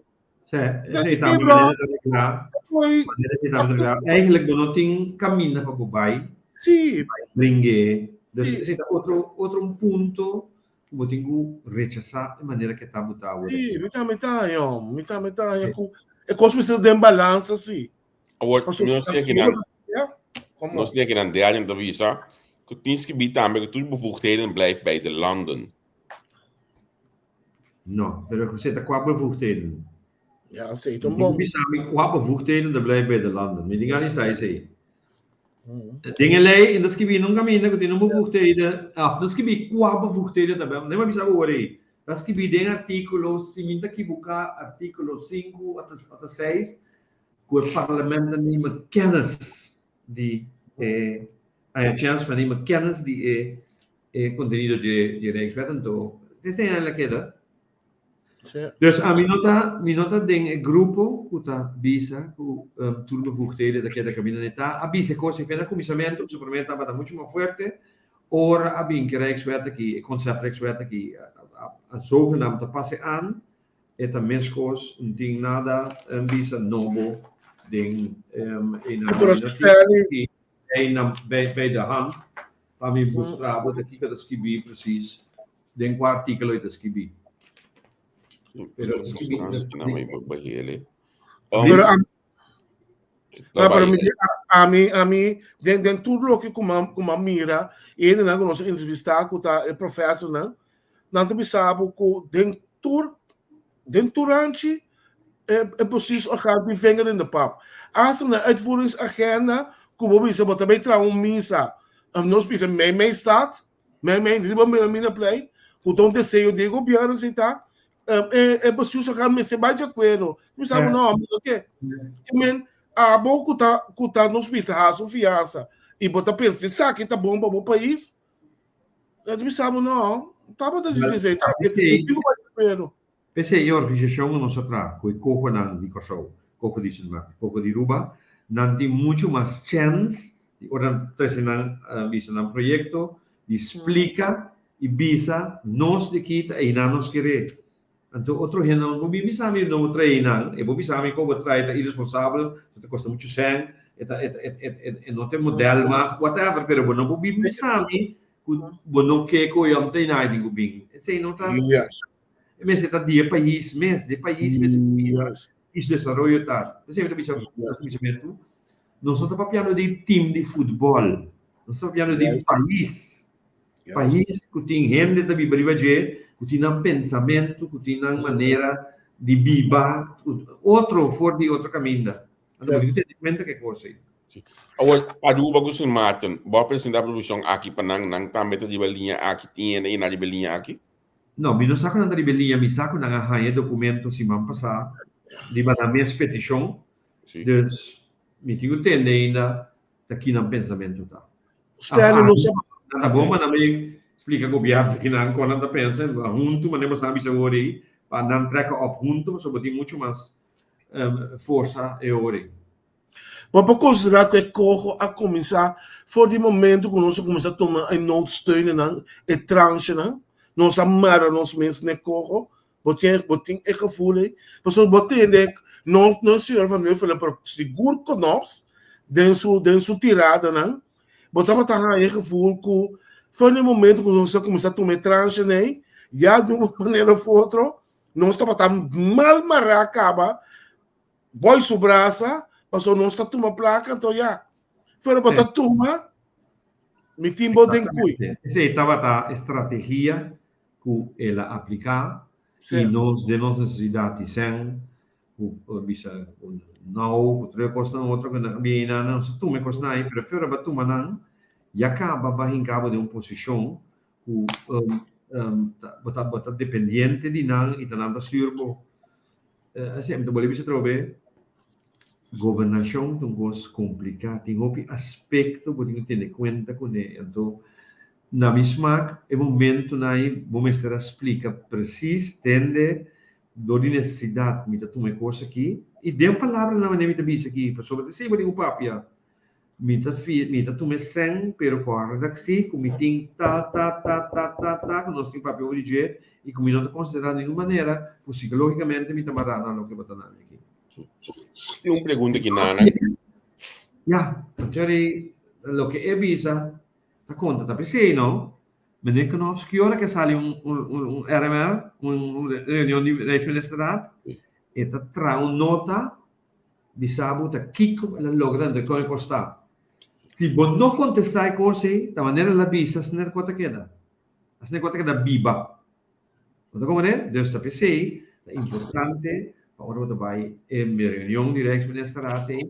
Sí, esei ta manera ta reglá. Manera ta reglá. Eigenlijk bo no tin kaminda pa bo bai. Sí. Bringe. Dus esei ta otro otro un punto ku bo tin ku rechasá e manera ke ta butá awor. Sí, mi tambe ta haña, mi tambe ta haña ku e kos mester den balansa sí. Awor, nos tin kinan, nos tin kinan derde ta bisa ku tin skibí tambe ku tur bevoegdheden blijft bij de landen. No, pero José, ta kua bevoegdheden? Ja, sei het een bom. Mi sabi kua bevoegdheden ta blijft bij de landen. Mi dinga ni sai sei. Dingen lei, en dat skibi nunca minda ku tin un bevoegdheden, of dat skibi kua bevoegdheden ta bij. Nee, maar bisa hoor ei. Dat skibi den artículo, si mi ta equivoca, artículo 5 of 6, ku e parlement ta nemen kennis di e, a chance pa nemen kennis di e E contenido dje dje Rijkswet anto esei nan la keda. Dus ami no ta mi no ta den e grupo ku ta bisa ku tur bevoegdheden ta keda kaminda nan ta. A bisa e kos ei na kuminsamentu pasobra promé tabata muchu mas fuerte ora a bin ku e Rijkswet aki e concept Rijkswet aki a zogenaamd ta pasa e an e ta meskos no tin nada bisa nobo den e nan e nan bij de hand. Pa mi mustra bo ta kiko ta skibí precies den kua artíkulo e ta skibí. Pero skibí. Pero ami, ami, ami, den, den tur loke ku m'a, ku m'a mira, e hendenan ku nos a entrevistá ku ta e profesornan, nan ta bisa bo ku den tur, den tur ranchi e, e bestuursorgaan tin vinger in de pap. Hasta na uitvoeringsagenda ku bo bisa bo ta bai traha un misa, nos bisa mei mei stad, mei mei riba Wilhelminaplein, ku ta un deseo di e gobierno si ta, e, e bestuursorgaan mester bai di akuerdo. Bisa bo no, mi no ke. Ke men, abo ku ta, ku ta nos bisa hasi un fiansa i bo ta pensa esaki ta bon pa bo pais, E ta bisa bo no, tabata disi esei tambe, ku bai di akuerdo. P'esei e organisashon ku nos a traha ku e kohonan di Kòrsou, koho di Sint Maarten, koho di Aruba, nan tin muchu mas chèns di ora nan trese nan bisa nan proyekto di splika i bisa nos di ki ta einan nos kere. Anto otro hende no por bin bisa mi no bo trae einan, e bo bisa mi ku bo trae ta iresponsabel, ta kosta muchu sèn, e ta e no ta e modèl mas, whatever, pero bo no por bin bisa mi ku bo no ke ku yòm ta einan e tin ku bin. Esei no ta. E mester ta di e pais mes, di e pais mester bisa ki su desaroyo ta. P'esei mi ta bisa na kuminsamentu, nos no ta papiando di tim di futbòl, nos ta papiando di pais. Pais ku tin hende ta biba riba dje, ku tin nan pensamentu, ku tin nan manera. di biba otro for di otro kaminda. Anto bo tin tene kuenta ku e kos ei. Sí. Awor, Aruba ku Sint Maarten, bo a presentá proposishon aki pa nan, nan tambe ta riba liña aki, tin hende ei na riba e liña aki? No, mi no sa ku nan ta riba e liña, mi sa ku nan a haña e dokumento siman pasá riba nan mes petishon, dus mi tin ku tende ainda ta ki nan pensamentu ta. Stanley no sa. Nan ta bon pa nan bay splika gobièrnu ki nan kon nan ta pensa huntu manera bo sa bisa awor ei pa nan trèk op huntu pasobra bo tin muchu mas forsa e ora ei. Bo por konsiderá ku e koho a kuminsá for di momentu ku nos a kuminsá tuma e noodsteunennan, e tranchenan, nos a mara nos mes n'e koho? Bo tin bo tin e gevoel ei? Pasobra bo tende no no señor Van Huffelen pero sigur Knops den su den su tiradanan bo tabata haña e gevoel ku for di momentu ku nos a kuminsá tuma e tranchenan ei ya di un manera of otro nos tabata mal mará kaba Boy su brasa, paso nos ta tuma plaka, anto ya. Pero bo ta tuma, mi tin bo den kui. Esei tabata e strategia ku el a apliká i nos den nos nesesidat di sèn, ku bisa ku nou, ku tur e kosnan otro ku nan a bini einan, nos a tuma e kosnan ei, pero ora bo a tuma nan, ya kaba bo a hinka bo den un posishon ku bo ta bo ta dependiente di nan i ta nan ta sür bo. Asina mi ta bolbe bisa atrobe, gobernashon ta un kos kompliká, tin hopi aspekto bo tin ku tene kuenta kuné. Anto na mi smak e momentunan ei bo mester a splika presis tende dor di nesesidat mi ta tuma e kos aki i den palabranan manera mi ta bisa aki pasobra ta esei bo tin ku papia. Mi ta fi, mi ta tuma e sèn, pero kòrda si ku mi tin ta, ta, ta, ta, ta, ta, ku nos tin papia over di dje i ku mi no ta konsiderá di ningun manera ku sikológikamente mi ta mará na loke bo ta nami aki. Tin un pregunta aki, Nana. Ya, Jerry, loke e bisa ta konta ta p'esei, no? Meneer Knops, ki ora ke sali un, un, un, un RMR, un, un reunion di Rijksministerraad, e ta traha un nota Bisa bo ta kiko el a logra anto kon e kos ta. Si bo no kontestá e kos ei, ta manera el a bisa asina e kos ta keda. Asina e kos ta keda biba. Bo ta komprendé? Dus ta p'esei ta importante pa ora bo ta bai e reunion di Rijksministerraad ei,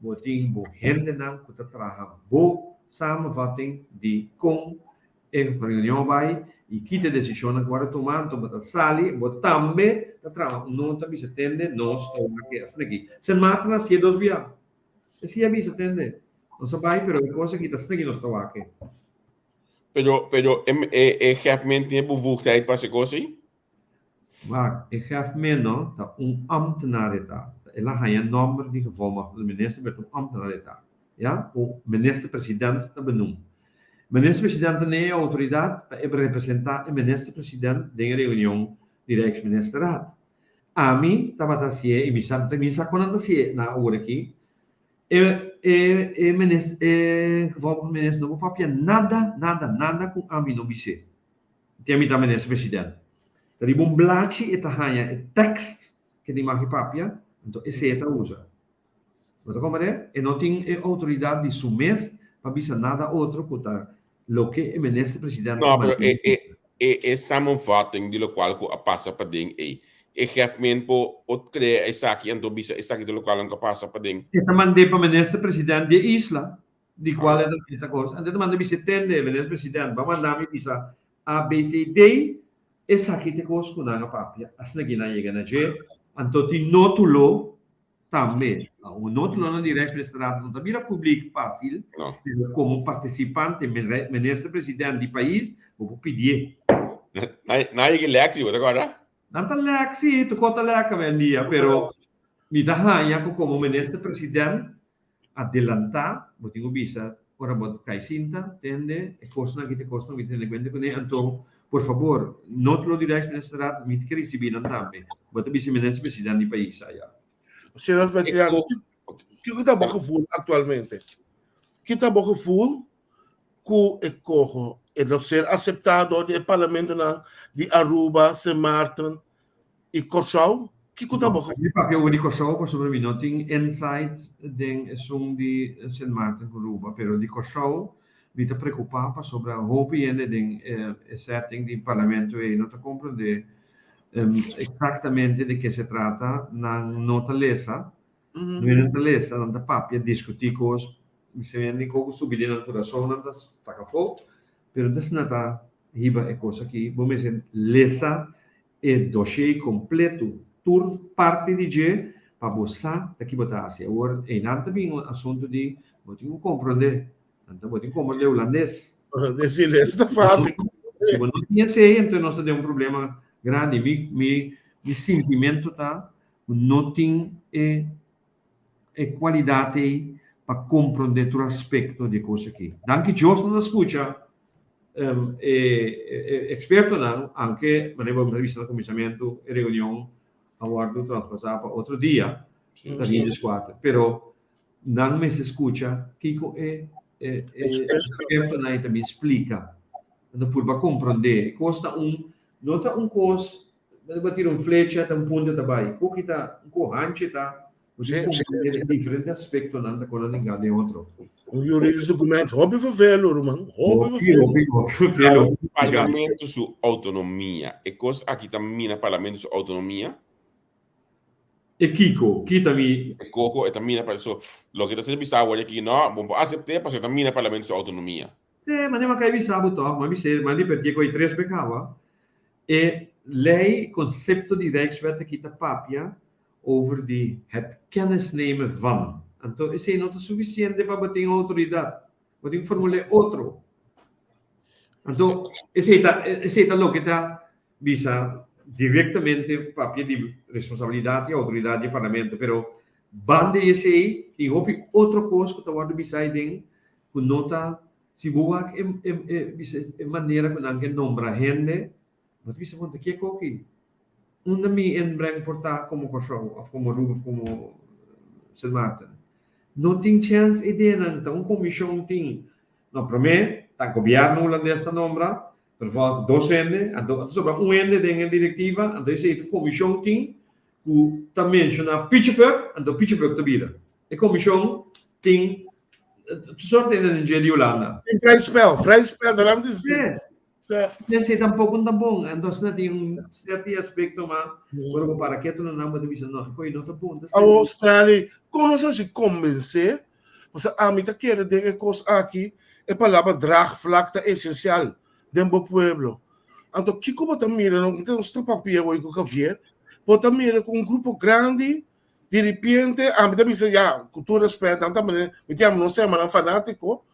bo tin bo hendenan ku ta traha bo samenvatting di kon E reunion a bai i kita e desishonnan ku wòrdu tumá, anto bo ta sali, bo tambe ta traha un nota bisa tende, nos ta wak e asina aki. Sint Maarten a hasié dos bia. E si a bisa tende, nos a bai pero e kos aki ta asina aki nos ta wak e. Pero, pero e e e gegeven tin e bevoegdheid pa hasi e kos ei? Wak, e gegeven no ta un ambtenaar e ta. El a haña nòmber di gevolmachtigde minister, pero ta un ambtenaar e ta. Ya, ku minister president ta benoem. Minister president ta ne e outoridat pa e representá e minister president den e reunion di Rijksministerraad. Ami tabata hasié i mi sa mi sa kon nan ta hasié na awor aki. E e e minister e gevolmachtigde minister no por papia nada nada nada ku ami no bis'é. Tin ami ta minister president. Ta riba un blachi e ta haña e tekst ke tin maki papia, anto esei e ta usa. Bo ta komprendé? E no tin e outoridat di su mes pa bisa nada otro ku ta loke e minister president No, pero e e e e samenvatting di lokual ku a pasa paden ei, e gegeven por por krea esaki anto bisa esaki ta lokual ku a pasa paden. E ta mand'é pa minister president di e isla di kual e ta e ta kos. Anto e ta manda bisa e tende, minister president, bo a manda mi bisa A, B, C, D, esaki ta e kos ku nan a papia, asina ki nan yega na dje. Anto tin nótulo Tambe, un nótulonan di Rijksministerraad no ta bira publik fásil, pero komo partisipante, minister-president di pais, bo por pidié. Nan yega lèk si, bo ta kòrda? Nan ta lèk si, tokó ta lèk awendia, pero mi ta haña ku komo minister-president adelantá, bo tin ku bisa ora bo kai sinta, tende, e kosnan aki ta e kosnan ku mi ta tene kuenta kuné, anto por fabor, nótulo di Rijksministerraad mi ta ke risibí nan tambe. Bo ta bisa minister president di pais aya. Señor Ventriano, kiko ta bo gevoel aktualmente? Ki ta bo gevoel ku e koho e lo ser aseptá dor di e parlamentonan di Aruba, Sint Maarten i Kòrsou? Kiko ta bo gevoel? Mi papia over di Kòrsou pasobra mi no tin insight den esun di Sint Maarten ku Aruba, pero di Kòrsou mi ta preokupá pasobra hopi hende den e setting di parlamento ei no ta komprendé. Exactamente de ke se trata, nan no ta lesa, no nan ta lesa, nan ta papia, discuti cos, mi koko subi den nan curason, nan ta saca afo, pero no asina ta hiba e cos aki, bo mester lesa e dossier completo, tur parti di dje, pa bo sa ta ki bo ta haci. Awor, einan ta bin un asunto di bo tin cu comprende, anto bo tin cu comprende hulandes. Hulandes, si, lesa ta facil. Si bo no tin esey, anto nos ta den un problema grandi. Mi, mi, mi sintimento ta cu no tin e, e cualidad ey pa comprende tur aspecto di e cos aki. Danki Dios nos a scucha E ekspertonan, anke manera bo a bisa na kuminsamentu, e reunion a wòrdu traspasá pa otro dia, ta dia dieskuater, pero nan mester skucha kiko e ekspertonan ei ta bin splika. Nan ta purba komprondé. E kos ta un, no ta un kos, bo tira un flecha ta un punta ta bai. Koki ta un kohanchi ta Bo tin comprende e diferente aspectonan ta con nan hinga den otro. Un juridisch document hopi vervelo, ruman. Hopi vervelo. Hopi, hopi vervelo. Parlamento su autonomia. E cos aki ta mina Parlamento su autonomia? E kico? Ki ta mi? E coco e ta mina pa so loke ta ser bisa awor aki no, bo por acepte pasobra e ta mina Parlamento su autonomia. Se, mane m'a kai bisa bo toch, m'a bis'é, m'a ripetie cu ei tres be caba. E ley, concepto di Rijkswet aki ta papia over di het kennisnemen van. Anto esei no ta sufisiente pa bo tin outoridat. Bo tin formul'é otro. Anto esei ta esei ta loke ta bisa direktamente papia di responsabilidat i outoridat di e parlamento. Pero banda di esei tin hopi otro kos ku ta wòrdu bisa aiden ku no ta si bo wak e e e bisa e manera ku nan ke nombra hende Bo ta bisa, Bon, ta kico aki? Unda mi inbreng por ta como Kòrsou of como Aruba of como Sint Maarten? No tin chèns e denan, ta un komishon tin. No, promé ta gobièrnu hulandes ta nombra, vervolgens dos hende, anto a ta sobra un hende den e direktiva, anto esei ta komishon tin ku ta menshoná Pichepuk, anto Pichepuk ta bira. E komishon tin tur sort hende den dje di Hulanda. Tin vrij spel, vrij spel, daarom te zien. Esei tampoco no ta bon. Entonces na tin un cierto aspecto ma ora bo para keto na nan bo ta bisa no, e no ta bon. Awo Stanley, kon nos hasi konbensé? Pasobra ami ta kere den e kos aki e palabra draagvlak ta esensial den bo pueblo. Anto kiko bo ta mira? Nos ta papia awor ku Javier, bo ta mira ku un grupo grandi di ripiente ami ta bisa ya ku tur respet nan ta mi ta yama nos ta yama nan fanatiko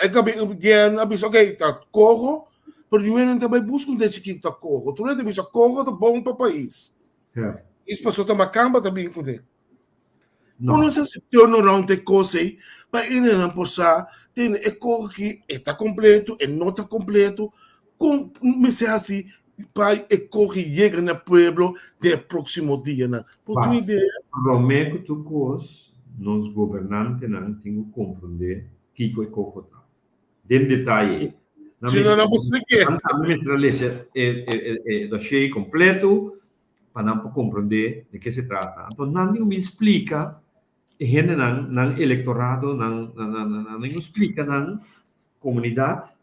e gobierno a bisa ok ta koho pero yu hende ta bai buska un den chikito ta koho tur hende ta bisa koho ta bon pa pais is pasobra ta makamba ta bin kuné no sa si turn around e kos ei pa hendenan por sa tende e koho aki e ta kompleto e no ta kompleto kon mester hasi pa e kohe yega na pueblo den e próksimo dianan. Bo tin idea? Promé ku tur kos, nos gobernantenan tin ku komprondé kiko e koho ta. Den detaye. Nan Si no, nan por splik'é. Nan tambe mester a lesa e dossier kompleto pa nan por komprondé de ke se trata. Anto nan tin ku bin splika e hendenan, nan elektorado, nan nan tin ku splika nan komunidat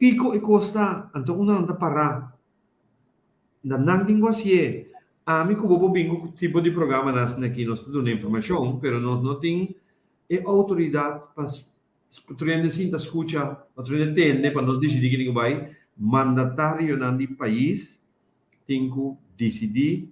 Kiko e kos ta? Anto unda nan ta pará? Na nan tin ku hasié. Ami ku bo por bin ku tipo di programanan asina aki, nos ta duna informashon, pero nos no tin e outoridat pa tur hende sinta skucha, pa tur hende tende, pa nos disidí kende ku bai. Mandatarionan di pais tin ku disidí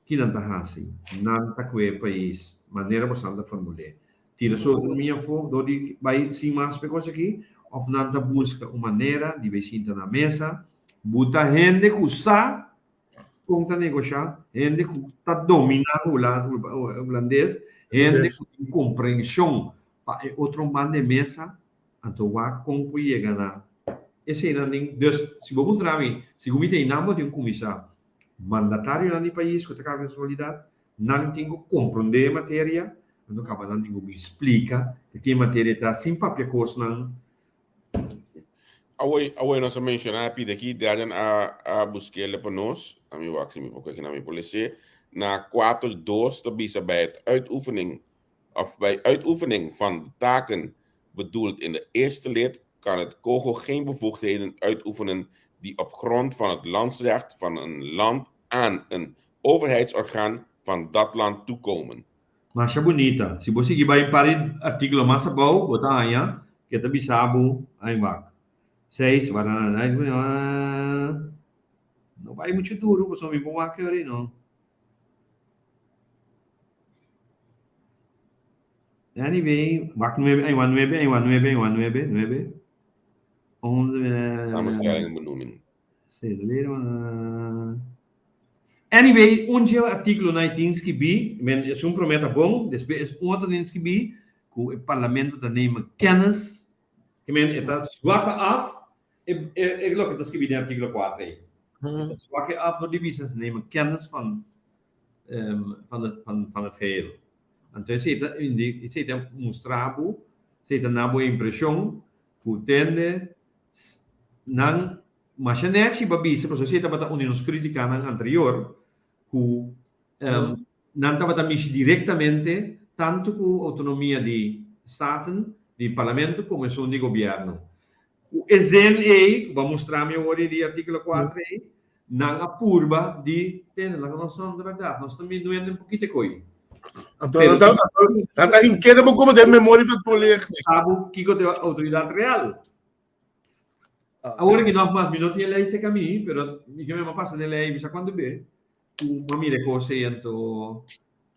ki nan ta hasi. Nan ta kue e pais manera bosan ta formul'é. Tira su autonomia afó dor di bai sin mas p'e kos aki, òf nan ta buska un manera di bai sinta na mesa, buta hende ku sa kon ta negoshá, hende ku ta dominá hulandes, hende ku tin komprenshon pa e otro man den mesa, anto wak kon por yega na eseinan den. Dus, si bo puntra mi, segun mi ta einan bo tin ku kuminsá. Mandatarionan di pais ku ta karga responsabilidat, Nan tin ku komprondé e materia, anto kaba nan tin ku bin splika di ki materia ta sin papia kosnan. Awor, awor nos a menshoná e pida aki, Darren a a busk'el pa nos, ami wak si mi por kue kinan mi por les'é, na kuater dos ta bisa bij het uitoefening of bij uitoefening van de taken bedoeld in de eerste lid kan het COGO geen bevoegdheden uitoefenen. die op grond van het landsrecht van een land aan een overheidsorgaan van dat land toekomen. Masha bunita. Si bo sigui bai un par di artíkulo mas abou, bo ta haña ku e ta bisa bo ai wak. Seis, No bai muchu duru pasobra mi por wak e ora ei no. Anyway, wak nuebe, ai wak nuebe, ai wak nuebe, ai wak nuebe, nuebe. Onze, Samenstelling benoeming. Anyway, un dje artíkulonan ei tin skibí, men esun promé ta bon, despues es un otro tin skibí ku e parlamento ta neem kennis, ke men e ta zwak af e e loke ta skibí den artíkulo kuater ei. E ta zwak af dor di bisa se nemen kennis van van het van het geheel. Anto esei ta esei ta mustra bo, esei ta na bo impreshon ku tende nan masha nèchi pa bisa, pasobra esei tabata un di nos kritikanan anterior, ku nan tabata mishi direktamente tantu ku outonomia di Staten, di Parlamento, komo esun di gobièrnu. Ku e zin ei, ku bo a mustra mi awor di artíkulo kuater ei, nan a purba di tende, laga nos nan di bèrdat, nos ta minuendo un pokito e koi. Anto nan ta nan ta hink'é bo komo den memoria van toelichting. Sabu kiko ta e outoridat real. Awor aki nògmas mi no tin e lei serka mi, pero mi ke mema pasa den lei, mi sa kuantu be ku bo a mira e kos ei anto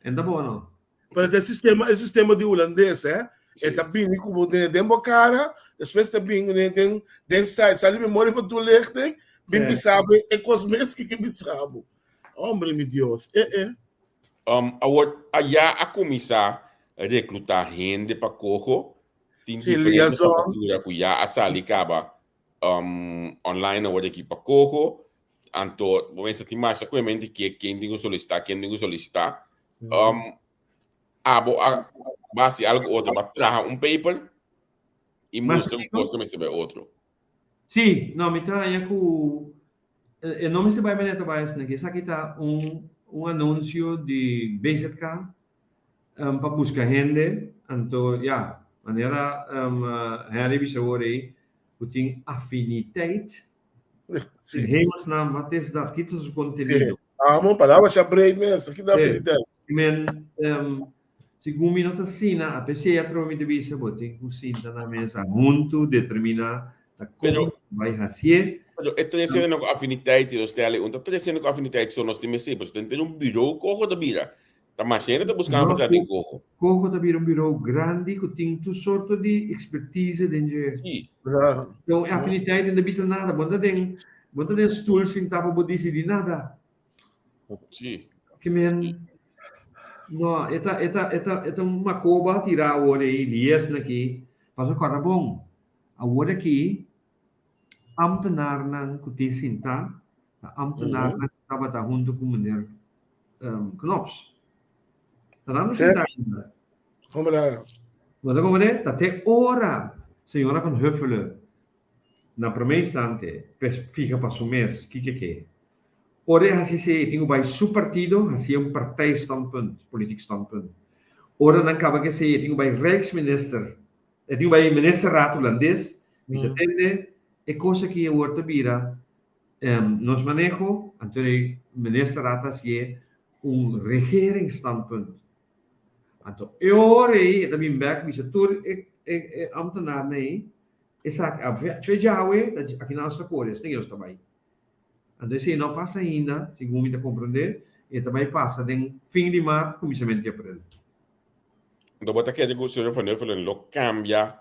en ta bo no. Pero e sistema, e sistema di hulandes, eh, e ta bini ku bo den den bo kara, despues ta bini den den den sali sali memoria van toelichting, bin bisa bo e kos mes ke ke bisa bo. Hombre mi Dios, eh eh. Um, awor, ya a kuminsá reklutá hende pa koho Tin Sí, diferente liaison. vacatura ku ya a sali kaba um, online awor aki pa koho. Anto, bo mester tin masha ku e mente ke ken tin ku solisitá, ken tin ku solisitá. Um, abo a basi algo otro, ba traha un paper i Mas mustra ku kiko? kos ta mester bai otro. Sí, no, mi ta haña ku e no mester bai manera ta bai asina aki. Esaki ta un un anunsio di BZK pa buska hende, anto ya, manera Henry bisa awor ei, ku tin afiniteit. In hemelsnaam, wat is dat? Kiko ta su kontenido? Amo, palabra sha breed mes, kiko ta afiniteit? Men, segun mi no ta asina, apesea atrobe mi ta bisa, bo tin ku sinta na mesa huntu, determiná ta kon bai hasié. Pero e tres hende ku afiniteit, i nos tele, un ta tres hende ku afiniteit so nos tin mester, pasobra tin un bureau koho ta bira. Ta mas hende ta buscando pa traha den coho. Coho ta bira un bureau grandi cu tin tur sorto di expertise den dje. Sí. Então e afiniteit no ta bisa nada. Bo no ta den, bo no ta den stoel sintá pa bo dicidi nada. Sí. Ke men, no, e ta, e ta, e ta, e ta un macoba tirá awor ei, liesnan aki. Pasobra corda bon, awor aki Ambtenarnan ku tin sintá ta ambtenarnan ku tabata huntu ku meneer Knops. Ta nan ta sintá ainda. Bo ta komprendé? Ta te ora señora Van Huffelen na promé instante fiha pa su mes kiko e ke. Ora e hasi esei e tin ku bai su partido hasié un partijstandpunt, politiek standpunt. Ora nan kaba ku esei e tin ku bai Rijksminister E tin bai ministerraad hulandes, mi ta tende e kos aki awor ta bira nos maneho, anto e ministerraad ta hasié un regeringsstandpunt. Anto e ora ei e ta bin bek bisa tur e e ambtenaarnan ei esaki a chwe djawe ta aki nan nos ta kore, esei nos ta bai. Anto esei no a pasa ainda, segun mi ta komprendé, e ta bai pasa den fin di mart, kuminsamentu di aprel. Anto bo ta kere ku señor Van Huffelen lo kambia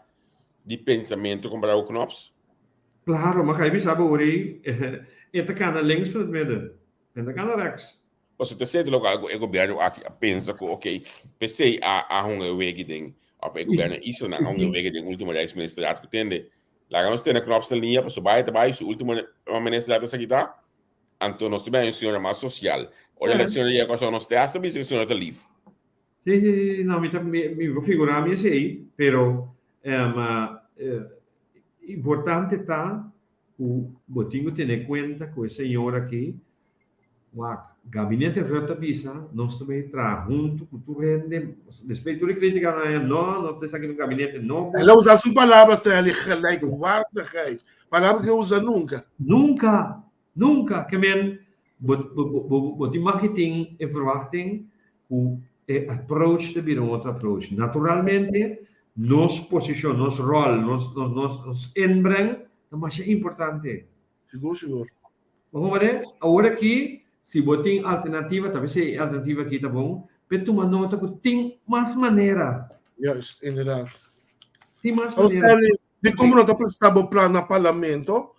di pensamentu kompará ku Knops? Klaro, ma kai bisa bo ora ei, e ta kana links van het midden, e ta kana rèks. Pasobra ta sierto loke ku e gobièrnu aki a pensa ku oke, p'esei a a hunga e wegi den, òf e gobièrnu isonan a hunga e wegi den último Rijksministerraad ku tende, laga nos tene Knops na liña pasobra bai ta bai su último ministerraad esaki ta, anto nos ta bini un señora mas sosial. Ora e señora yega Kòrsou nos te hasta bisa ku e señora ta lif. Sí, sí, sí, no, mi ta, mi, mi por figurá mi esei, pero um, importante ta ku bo tin ku tene kuenta ku e señor aki. Wak, Gabinete Rutte a bisa, nos ta bay traha hunto cu tur hende, despues di tur e critica nan a no, no ta esaki un gabinete nobo. El a usa su palabra Stanley, gelijkwaardigheid, palabra cu e usa nunca. Nunca, nunca, ke men bo bo bo tin mag di tin e verwachting cu e approach ta bira un otro approach. Naturalmente nos posicion, nos rol, nos nos nos inbreng ta masha importante. Sigur, sigur. Bo comprende? Awor aki, si bo tin alternativa, ta bisa e alternativa aki ta bon, pe tuma nota ku tin mas manera. Juist, inderdaad. Tin mas Oh, manera. Stanley, di como no ta presta bo plan na parlamento?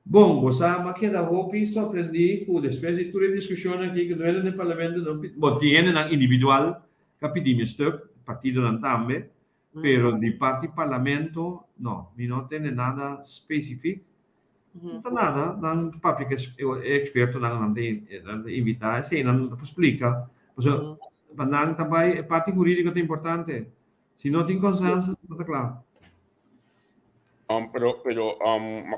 Bon, bo sa, m'a keda hopi sorprendí ku despues di tur e diskushonnan aki ku no den parlamento, no pidi, bon, tin hendenan individual ku a pidi mi stuk, partidonan tambe, Pero di parti parlamento, no, mi no tende nada specific. No ta nada, nan papia cu e expertonan, nan ta invita, esey nan ta por splica. Pasobra pa nan ta bay, e parti huridico ta importante. Si no tin consensus, no ta cla. Pero, pero,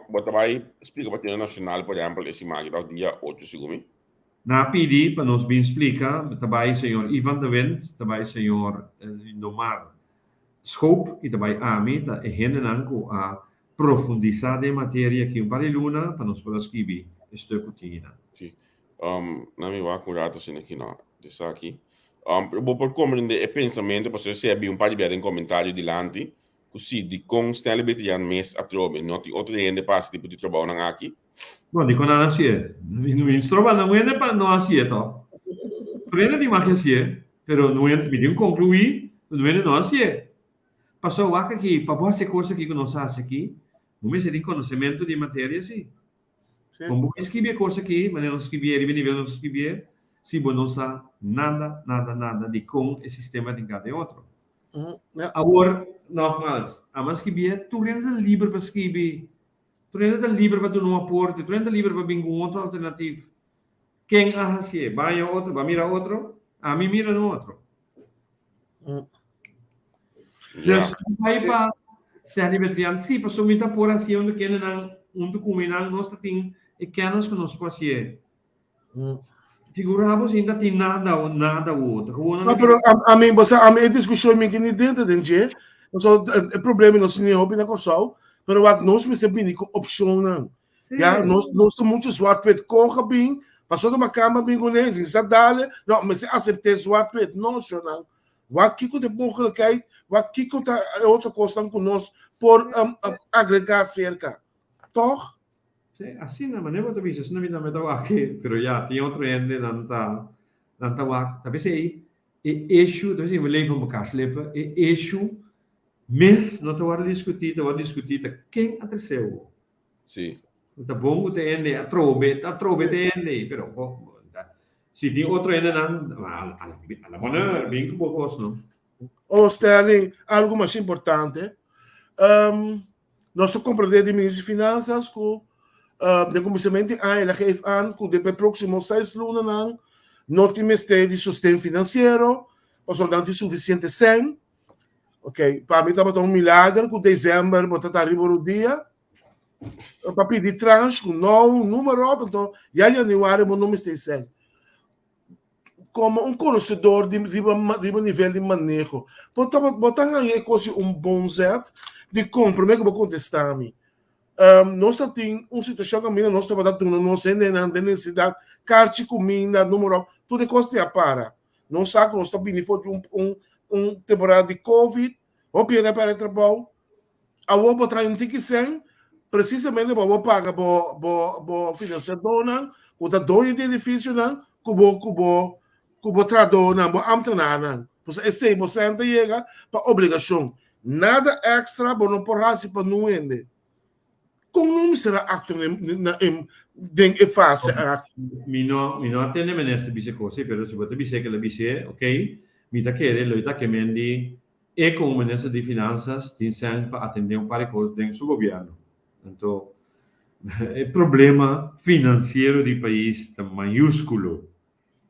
bo ta bay splica Partido Nacional, por ehempel, e siman aki ta dia ocho, segun mi? Nan a pidi pa nos bin splika, ta bai señor Ivan de Wind, ta bai señor Lindomar Schoop i ta bai ami, ta e hendenan ku a profundisá den e materia aki un par di luna pa nos por a skibi e stuk ku tin einan. Sí. Nan mi wak un rato asina aki no esaki. Pero bo por komprendé e pensamentu pasobra esei a bin un par di bia den komentario dilanti ku si dikon Stanley Betrian mes atrobe no tin otro hende pa hasi tipo di trabounan aki. No, dikon nan hasié? Mi stroba nan hende pa no hasié tòg. Tur hende tin mag hasié, pero no hende, mi tin konkluí ku no hende no hasié. Pasobra wak aki, pa bo hasi e kos aki ku nos a hasi aki, bo mester tin konosementu di e materia si. Kon bo skibi e kos aki, manera nos skibié, riba e nivel nos skibié, si bo no sa nada, nada, nada di kon e sistema tin kada e otro. Awor, nogmaals, amo a skibié, tur hende ta liber pa skibi Tur hende ta liber pa duna un aporte, tur hende ta liber pa bin ku un otro alternativ. Ken a hasié? Baña otro, ba mira otro? Ami mira un otro. Dus bai pa Stanley Betrian, sí, pasobra mi ta por hasié unda kendenan huntu ku mi nan nos ta tin e kennis ku nos por hasié. Figura bo sin ta tin nada o nada o ta gewoon No, pero a mi, bo sa, a mi e discusion mi kini dentro den dje. So, e problema nos ni hopi na Kòrsou, pero wak nos mester bini ku opcionnan. Ya, nos nos ta mucho zwart-wit. Kon ga bin, pasobra makamba bin kuné, sin sa dale, no, mester acepte zwart-wit. No, shownan. Wak kiko ta e mogelijkheid, wak kiko ta e otro kosnan ku nos por agrega cerca. Toch? Sí, asina, manera bo ta bisa, asina mi tambe ta wak, pero ya, tin otro hende nan ta, nan ta wak, ta p'esei e issue, ta p'esei we leven op mekaar slippen, e issue mes no ta wòrdu diskutí, ta wòrdu diskutí ta ken a trese bo. Sí. Ta bon ku ta hende atrobe, ta atrobe ta hende, pero bo, si tin otro hendenan, a la bonne heure, bin ku bo kos, no. Oh, Stanley, algo mas importante. Um, Nos ta comprende di Minister di Finanzas cu den cuminsament di aña el a geef aan cu den e proximo seis lunanan no tin mester di sosten financiero pasobra nan tin suficiente cen. Ok, pa mi tabata un milager cu december bo ta ta riba rodia pa pidi tranche cu no numero op, enton ya januari bo no mester cen. Komo un konosedor di riba riba nivel di maneho, bo ta bo ta haña e kos di un bon zet di kon promé ku bo kontestá mi. Nos ta tin un situashon kaminda nos tabata duna nos hendenan den nesesidat karchi kuminda, numero, tur e kos tin a para. Nos sa ku nos ta bini for di un un un temporada di covid, hopi hende a pèrdè trabou. Awor bo trae un tiki sèn presisamente pa bo paga bo bo bo finansiadónan ku ta doño di edifisionan ku bo ku bo ku bo trahadónan, bo ámtenarnan. Pasobra esei bo sèn ta yega pa obligashon. Nada èkstra bo no por hasi pa nun hende. Kon no mester a aktua na e den e fase aki? Mi no mi no a tende minister bisa e kos ei, pero si bo ta bis'é ke el a bis'é, okey, mi ta kere lo e ta kemen di E komo minister di Finansas tin sèn pa atendé un par di kos den su gobièrnu. Anto e problema finansiero di pais ta mayúskulo.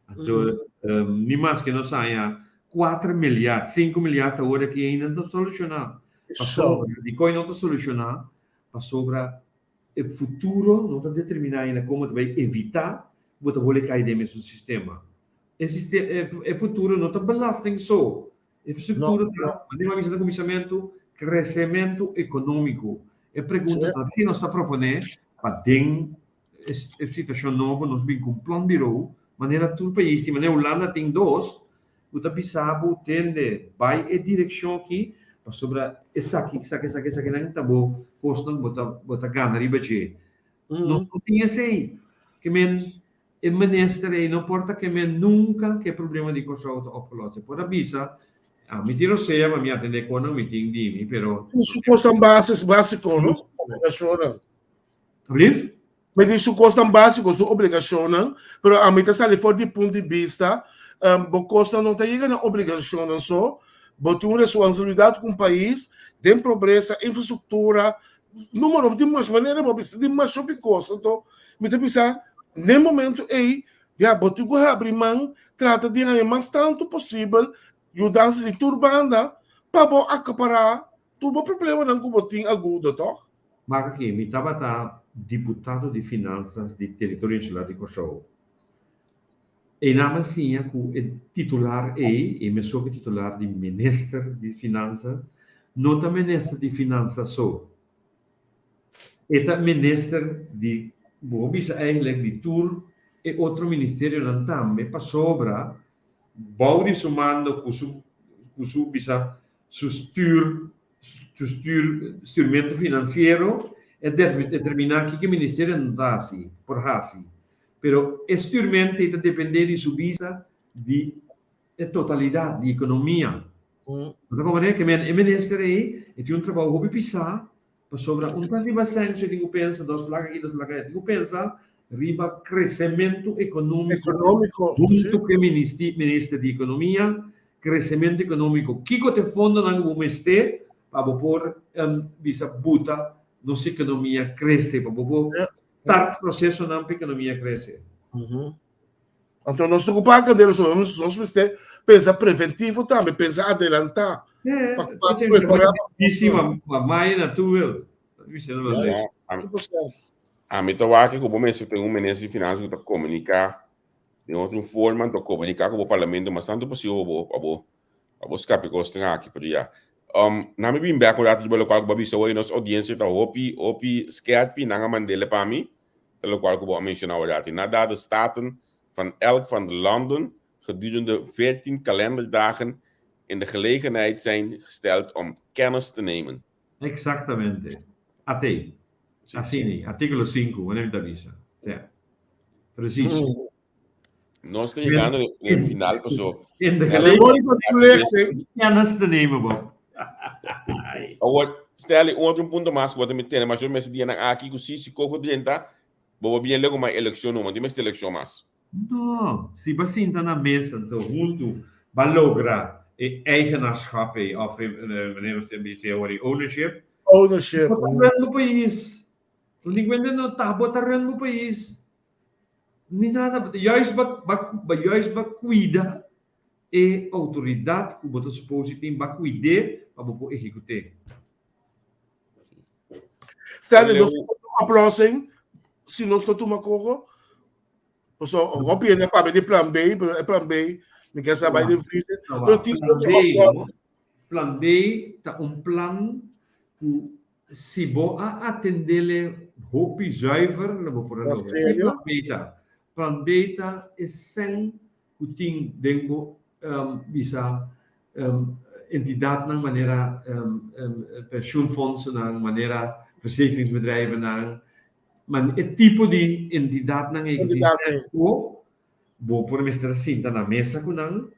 Anto ni maske nos haña kuater milyard, sinku milyard awor aki ainda no ta solushoná. Pasobra, dikon no ta solushoná? Pasobra e futuro no ta determiná ainda komo ta bai evitá. Bo ta bolbe kai den mesun sistema. E sistema, e futuro no ta belasting so. E futuro ta, manera mi a bisa na kuminsamentu, kresementu ekonómiko. E pregunta ta, ki nos ta proponé pa den e situashon nobo nos bin ku un plan birou, manera tur pais tin, manera Hulanda tin dos, ku ta bisa bo, tende, bai e direkshon aki, pasobra esaki, esaki, esaki, esakinan ta bo kosnan bo ta bo ta gana riba dje. Nos no tin esei. Ke men e minister ei no por ta ke men nunka ke problema di Kòrsou ta opgelost. E por a bisa, ami tin rosea pa mi atendé konan mi tin di mi, pero. Su kosnan básiko, no? Obligashonnan. Ablief? Mi di su kosnan básiko, su obligashonnan, pero ami ta sali for di punt di bista, bo kosnan no ta yega na obligashonnan so, bo tin un responsabilidat ku un pais den pobresa, infrastruktura, Número di mas manera bo bisa di mas hopi kos. Anto mi ta bisa n'e momento ei ya bo tin ku habri man trata di haña mas tantu posibel yudansa di tur banda pa bo akapará tur bo problemanan ku bo tin agudo tòg. Wak aki, mi tabata diputado di finansas di Teritorio Insular di Kòrsou. Einan a siña ku e titular ei, e mesun ku e titular di minister di finansa, no ta minister di finansa so. E ta minister di, bo por bisa eigenlijk di tur e otro ministerionan tambe pasobra bou di su mando ku su ku su bisa su stuur su stuur stuurmento finansiero e determiná kiko e ministerionan ta hasi por hasi. Pero e stuurment ei ta dependé di su bista di e totalidat di ekonomia. Bo ta komprendé? Ke men e minister ei e tin un trabou hopi pisá pasobra un ta riba sèn su e tin ku pensa dos plaka aki dos plaka aya. E tin ku pensa riba kresementu ekonómiko Ekonómiko, huntu si. ku e minister di ekonomia, kresementu ekonómiko. Kiko ta e fondonan ku bo mester pa bo por bisa buta nos ekonomia krese, pa bo por Start procesonan pa economia crece. Anto nos ta ocupa candela so, nos nos mester pensa preventivo tambe, pensa adelanta. Eh, Pa pa prepara. Bisi ma ma maya na tuwel. Bisi na holandés. Ami ta wak ku bo mester ten un minister di finansa ku ta komuniká den otro forma, ta komuniká ku bo parlamento mas tantu posibel pa bo pa bo pa bo skapa e kosnan aki, pero ya. Um, na mi bin bek un rato riba lokual ku bo a bisa hoy, nos audiencia ta hopi, hopi skerpi, nan a mandele pa mi, ta lokual ku bo a menshoná awor. Nadat de Staten van elk van de landen gedurende 14 kalenderdagen in de gelegenheid zijn gesteld om kennis te nemen. Exactamente. Atei. Asina, artíkulo sinku, wanneer mi ta bisa. Ja. Precies. Nos ta yegando na e final, paso. In de gelegenheid kennis te nemen, Bob. Awor, Stanley, un otro punto mas ku bo ta mi tene, mas yo mester dianan aki ku si si koho drenta, bo bo bien lego mas elekshon no, bo mester elekshon mas. No, si bo sinta na mesa anto huntu bo logra e eigenaarschap ei, of e, manera nos ta bisa awor, e ownership. Ownership. Bo ta run bo pais. Delincuente no ta, bo ta run bo pais. Ni nada, juist ba, ba, ba juist ba cuida e autoridad cu bo ta suppose di tin, ba cuid'é pa bo por ehecut'é. Stanley, nos por tuma oplossing si nos no tuma coho? Paso, hopi hende a papia di plan B, pero e plan B, mi ke sa bai den vriezer. Pero tin Plan otro B, oplossing. no? Plan B ta un plan cu Si bo a atendele hopi zuiver lo bo por a logra. Ke plan B ta? Plan B ta e sèn ku tin den bo bisa entidatnan manera pensioenfondsennan, manera verzekeringsbedrijvennan, e tipo di entidatnan ei ku tin sèn ku bo por mester a sinta na mesa ku nan,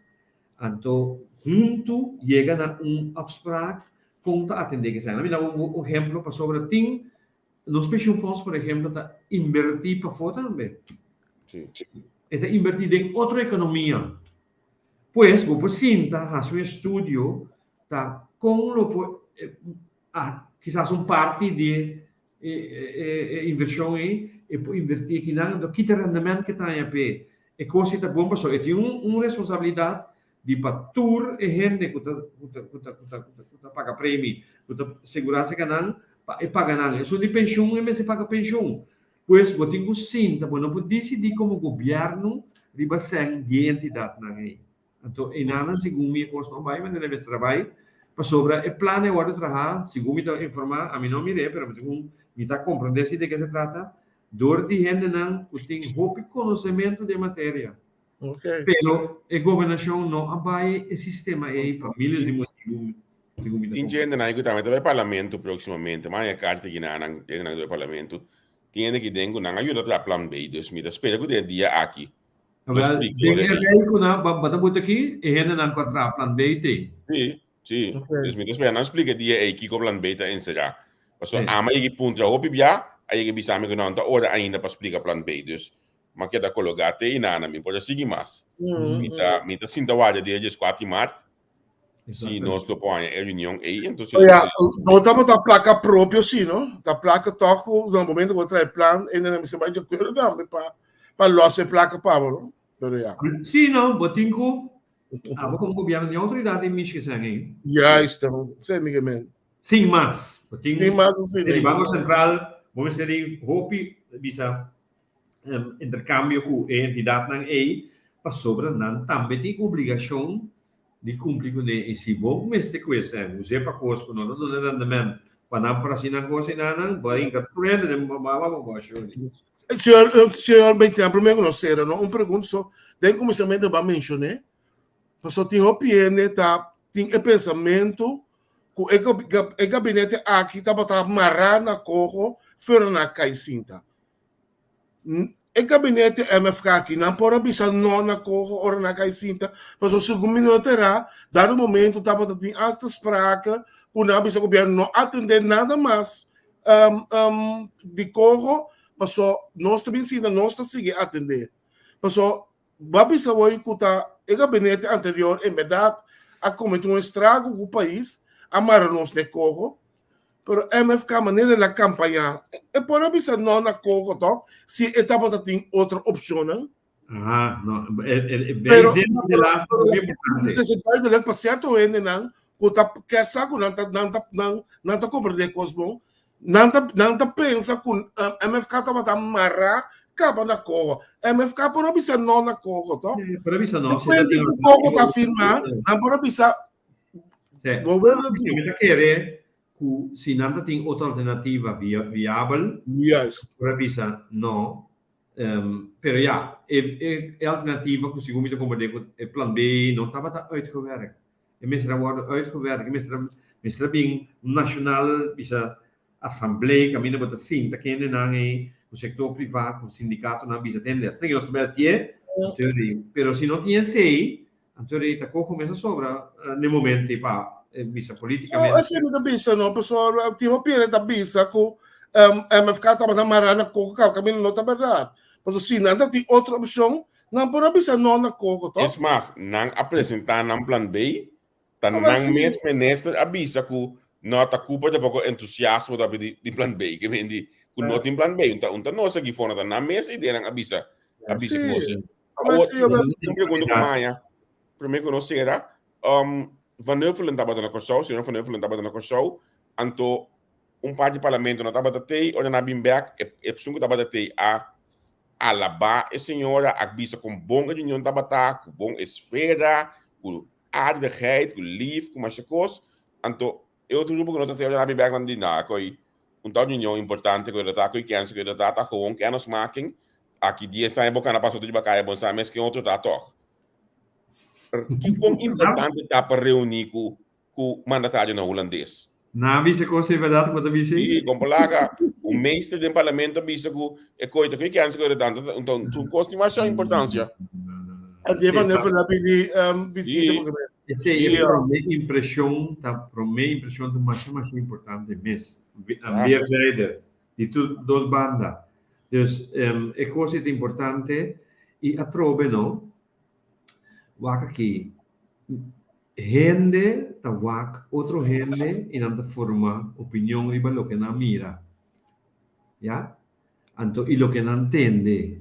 anto huntu yega na un afspraak kon ta atendé ku esaki. Mi da un ehemplo pasobra tin nos pensioenfonds por ehemplo ta inbertí pafó tambe. E ta inbertí den otro ekonomia. Pues bo por sinta hasi un estudio ta kon lo por kisas un parti di e invershon ei e por invertí akinan anto kita rendement ke ta haña p'e. E kos ei ta bon pasobra e tin un responsabilidat di pa tur e hende ku ta ku ta ku ta ku ta ku ta paga premi, ku ta segurá seka nan pa e paga nan. Esun di penshun e mester paga penshun. Pues bo tin ku sinta, bo no por disidí komo gobièrnu riba sèn di e entidatnan ei. Anto enanan segun mi e kos no bai manera mester a bai, pasobra e plan ei wòrdu trahá, segun mi ta informá, ami no mir'é, pero segun mi ta komprondé si de ke se trata, dor di hendenan ku tin hopi konosementu den materia. Pero e gobernashon no a bai e sistema ei pa miles di motibu, segun mi ta Tin komprondé. hendenan ku tambe ta bai parlamento próksimamente, m'a haña karta aki na nan, hendenan ku ta bai parlamento, tin hende aki den ku nan a yuda traha plan B, dus mi ta spera ku den e dia aki Nos Wel, splika den ora e ei. rei ku nan ba ta buta aki, e hendenan ku a traha plan B te. Sí, sí. Ok. Dus mi ta spera nan splika e dia ei kiko plan B ta enserá. Pasobra Sí. ami a yega puntra hopi bia, a yega bisa mi ku nan ta ora ainda pa splika plan B. Dus m'a keda kologá te i nana, mi por a sigui mas. Mi ta mi ta sinta warda dia dieskuater di mart si nos lo por haña e reunion ei, entonces Oh ja, no tabata plaka propio sí, no? Ta plaka toch ku na momento ku trae plan en dan mester bai de acuerdo tambe pa pa los e plaka pa bo, no? Pero ja. Sí, no, bo tin ku abo komo gobierno ni outoridat di mishi esaki ei. Juist, sí, mi gemen. Sin mas. Bo tin Sin mas asina. Di Banko Sentral, bo mester di hopi bisa interkambio ku e entidatnan ei pasobra nan tambe tin obligashon di kumpli kuné i si bo mester ku esei us'é pa kos ku no ta duna rendement pa nan por hasi nan kos einan nan bo a hinka tur hende den baba bo bashuri. Señor, señor Bentian, promé ku nos sera, no? Un pregunta so, den kuminsamentu bo a menshoné, pasobra tin hopi hende ta tin e pensamentu ku e e gabinete aki tabata mará na koho fuera na kai sinta. E gabinete MFK aki nan por a bisa no na koho ora nan kai sinta, pasobra segun mi no ta era, dado momento tabata tin asta sprake ku nan a bisa gobierno no atende nada mas di koho, pasobra nos ta bin sinta, nos ta sigui atende. Pasobra bo a bisa hoy ku ta e gabinete anterior en berdad a komete un estrago ku pais, a mara nos den koho, Pero MFK manera el a campaña, e por a bisa no na coho toch, si e tabata tin otro opcionnan. Aha, no, e, e, e, Pero, bij zin de laatste pero, muy importante. het is duidelijk pa cierto hendenan cu ta ke sa cu nan ta nan ta nan nan ta comprende cos bon, nan ta nan ta pensa cu eh, MFK tabata mara caba na coho. MFK por a bisa no na coho toch? Eh, Por a bisa no, si Despues ta di tin cu coho ta firma, nan por a bisa Sí. Gobierno di. Mi ta kere ku si nan ta tin otro alternativa via, viabel, Juist. por a bisa no. Um, pero ja, e, e, e alternativa ku segun mi ta komprende ku e plan B no tabata uitgewerkt. E mester a wòrdu uitgewerkt, e mester a, mester a bin un nacional bisa asamblea kaminda bo ta sinta kendenan ei ku sektor privá, ku sindikatonan bisa tende asina ke nos ta bai hasié, pero si no tin esei, Anto rei ta koho mesa sobra n'e momento ei pa bisa politikamente. No, esei no ta bisa no, pasobra tin hopi hende ta bisa ku MFK tabata mará na koho kaba kaminda no ta bèrdat. Pasobra si nan ta tin otro opshon, nan por a bisa no na koho tòg? Es mas, nan a presentá nan plan B, ta nan mes minister a bisa ku no ta Cooper tampoko entusiasmo ta di di plan B, ke men di ku no tin plan B, un ta un ta nos aki for no ta nan mes ideanan a bisa a bisa ku nos. Awor, un pregunta ku maya, promé ku nos sera, um, Van Huffelen tabata na Kòrsou, señor Van Huffelen tabata na Kòrsou, anto un par di parlamento no tabata tei, ora nan a bin bèk, e e persoon ku tabata tei a alabá e señora, a bisa kon bon e reunion tabata, ku bon esfera, ku aardigheid, ku lief, ku masha kos, anto e otro grupo ku no ta tei, ora nan a bin bèk nan di, nah, koi un tal reunion importante ku e ta, koi kennis ku e ta, ta gewoon kennismaking, Aki dies aña bo kana pasa otro riba kaya bo no sa mes ken otro ta tog. Kikon importante ta pa reuní ku ku mandatarionan hulandes? Nan a bisa kos ei bèrdat ku bo ta bisa ei? Sí, kon por laga. Un meester den parlamento a bisa ku e koi ta ku e kèns ku e ta tantu un kos tin masha importansia. Adie van Huffelen a pidi visita Sí. porque Esei e promé impreshon ta promé impreshon ta masha masha importante mes. Aan weerszijden. Di tur dos banda. Dus e kos ei ta importante i atrobe no, wak aki, hende ta wak otro hende i nan ta forma opinion riba loke nan mira, ya, anto i loke nan tende.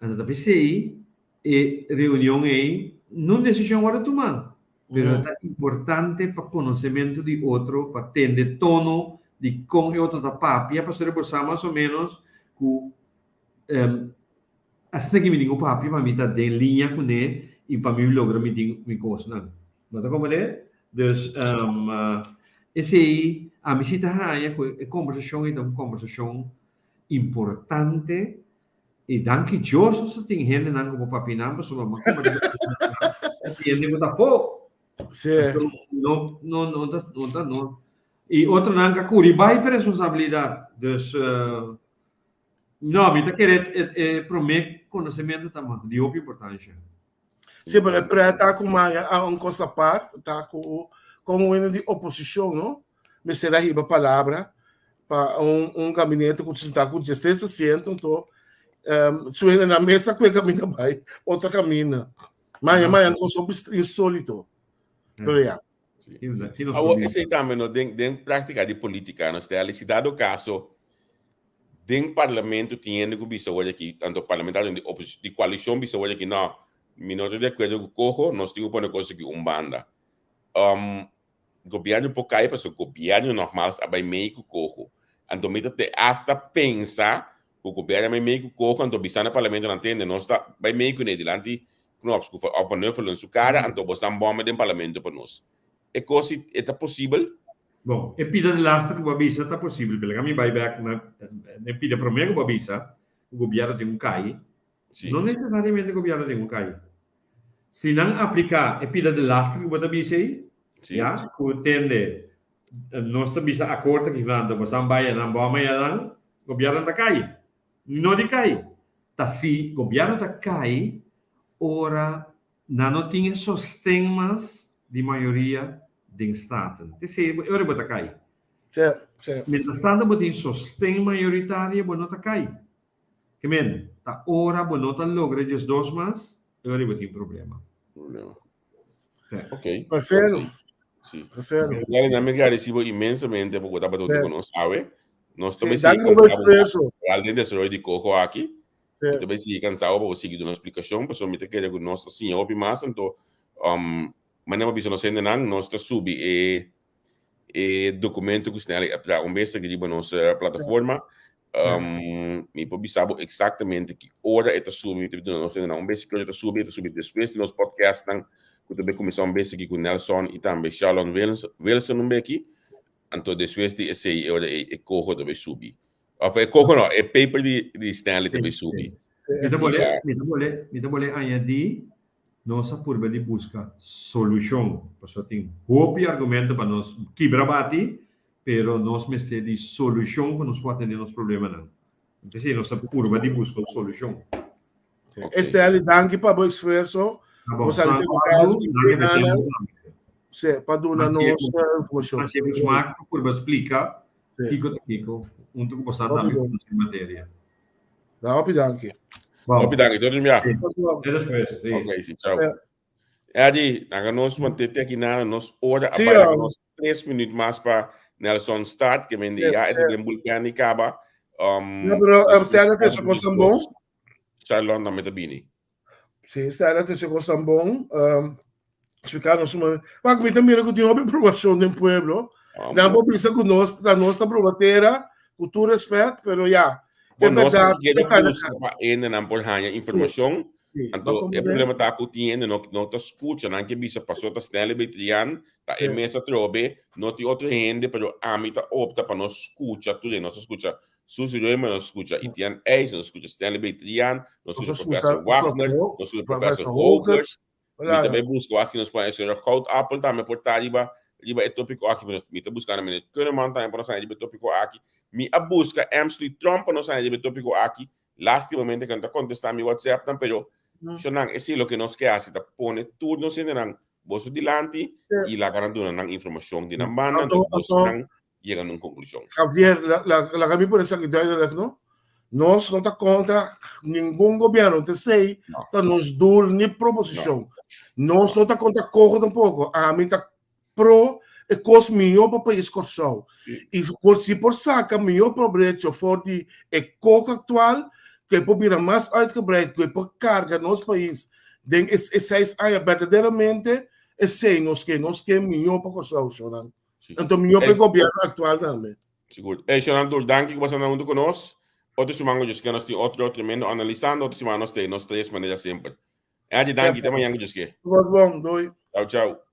Anto ta p'esei E reunion ei no un desishon wòrdu tumá, pero ta importante pa konosementu di otro, pa tende tono di kon e otro ta papia, pasobra bo sa mas o ménos ku asina ki mi tin ku papia pa mi ta den liña kuné i pa mi logra mi tin mi kosnan. Bo ta komprendé? Dus esei ami si ta haña ku e kombersashon ei ta un kombersashon importante i danki Dios nos ta tin hendenan ku por papia nan pasobra bo a komprendé ku tin hende ku ta afó. No no no ta no ta no i otronan ka kuri bai pa e responsabilidat. Dus no mi ta kere e promé konosementu ta di hopi importansha. Sí, pero e pre ta ku maya a un kos apart, ta ku komo hende di oposishon, no? Mester a hiba palabra pa un, un gabinete ku ta ku 16 asiento, anto um, su hende na mesa ku e kaminda bai otro kaminda. Maya, maya, un kos hopi insólito. Pero ya. Awor, esei tambe no den den práktika di polítika, no Stanley, si dado kaso den parlamento tin hende ku bisa word aki, tanto parlamentario di opos di koalishon bisa word aki, no, mi no ta di akuerdo ku Coho, nos tin ku pone kos aki un banda. Um, gobièrnu por kai pasobra gobièrnu nògmals a bai mei ku Coho. Anto mi ta te asta pensa ku gobièrnu a bai mei ku Coho, anto bisa na parlamento nan tende nos ta bai mei kuné dilanti Knops ku òf Van Huffelen su kara, anto bo san bòmbe den parlamento pa nos. E kos si e ta posibel? Bon, e pida di laster ku bo a bisa ta posibel, pero laga mi bai bèk na e pida promé ku bo a bisa, ku gobièrnu tin un kai. No nesesariamente gobièrnu tin un kai. Si nan apliká e pida di laster ku bo ta bisa ei, ya, ku tende nos ta bisa akort aki vanto, bo san bai anan, bo a maya anan, gobièrnu ta kai. No di kai. Ta si gobièrnu ta kai ora Nan no tin e sosten mas di mayoria den Staten. T'esei e ora bo ta kai. Mientras tanto bo tin sosten mayoritario bo no ta kai. Ke men, ta ora bo no ta logra 12 mas, e ora bo tin problema. Problema. Ok. Perfecto. Sí. Perfecto. Dale, nan mi gradeci bo inmensamente por tabata hunto cu nos awe. Nos ta Sí, bay danki sigui pa bo cansá bo esfuerzo. Vooral den desaroyo di coho aki. Sí. Mi ta bay sigui cansá bo pa bo sigui duna explicacion, pasobra mi ta kere cu nos ta siña hopi mas, anto um, manera bo bisa nos hendenan, nos ta subi e e documento cu Snelly a traha un bes aki riba nos eh, plataforma. Um, mi por bisa bo exactamente ki ora e ta subi, mi ta duna nos hendenan un bes ki ora e ta subi, e ta subi despues di nos podcastnan cu ta bay cuminsa un bes aki cu Nelson y tambe Shalon Wilson un beki. Anto despues di esey e ora e, e coho ta bay subi. Of e coho no, e paper di, di Stanley ta bay subi. Mi ta bole, mi ta bole, mi ta bole añadi, nos a purba di busca solucion. Pasobra tin hopi argumento pa nos kibra bati, pero nos mester di solucion pa nos por atende nos problemanan. P'esei nos a purba di busca un solucion. Okay. Stanley, danki pa bo esfuerzo. Ah, bom, Bo sali danki di cas, danki pa tempo tambe. Sí, pa duna nos informacion. Así es, smaak pa purba splika Sí. kiko ta kiko, hunto ku boso Hopi tambe bon. konosé materia. Da hopi danki. Bom. Hopi danki, tot un bia. Sí. Te despues, sí. Ok, sí, chao. Ja. Eddie, naga nos mantete aki nada, nos ora a Sí, bai laga um. nos 3 minuut mas pa Nelson start, ke men di Sí, ya, sí. e den bullpen di kaba. Um, Ja, pero um, dus Stella te se kos tan bon. Charlon tambe ta bini. Sí, Stella te se kos tan bon. Um, explicar nos uma. Maar mi ta mira ku tin hopi aprobacion den pueblo. Ah, Nan bon. por bisa ku nos, ta nos ta proba tera, ku tur respet, pero ya. Bon, E nos berdad, ni siquiera e ta busca pa hendenan por haña informacion. Sí, Anto, bo e comprende? problema ta ku tin hende no, no ta skucha, nan ke bisa paso ta Stanley Betrian, ta e Sí. mesa trobe, no tin otro hende, pero ami ta opta pa no skucha tur hende, nos ta skucha Suzy Römer, nos skucha Etienne Eijs, nos skucha Stanley Betrian, nos Nos skucha ta Professor skucha Wagner, Professor nos skucha Professor Professor Hogers. Hogers. Mi ta Claro. bai buska aki nos pone señora Goudappel tambe por ta riba riba e tópiko aki, pero mi ta buskando meneer Kunneman tambe pa nos haña riba e tópiko aki. Mi a buska Emsley Tromp pa nos haña riba e tópiko aki. Lástimamente ke no ta kontestá mi WhatsAppnan, pero shonnan esei loke nos ke hasi ta pone tur nos hendenan boso dilanti i laga nan duna nan informashon di nan banda, Anto, anto anto, bosnan yega na un konklushon. Javier, la, la, laga mi pone esaki duidelijk, no? Nos no ta kontra ningun gobièrnu, te sei No. ta nos doel ni proposishon. Nos no ta kontra Coho tampoko. Ami ta pro e kos mihó pa pais Kòrsou. I por si por saka mihó probecho for di e Coho aktual, ku e por bira mas uitgebreid, ku e por karga nos pais den e e seis aña berdaderamente esei nos ke. Nos ke mihó pa Kòrsou, shownan. Sí. Anto mihó pa e Ey. gobièrnu aktual tambe. Sigur. Ey, shownan tur, danki ku bo a standa huntu ku nos. Otro siman ku Dios ke nos tin otro tremendo analisando. Otro siman nos te nos tres manera semper. Andy, danki. Te mañana ku Dios ke. Nos bon, doei. Chau, chau.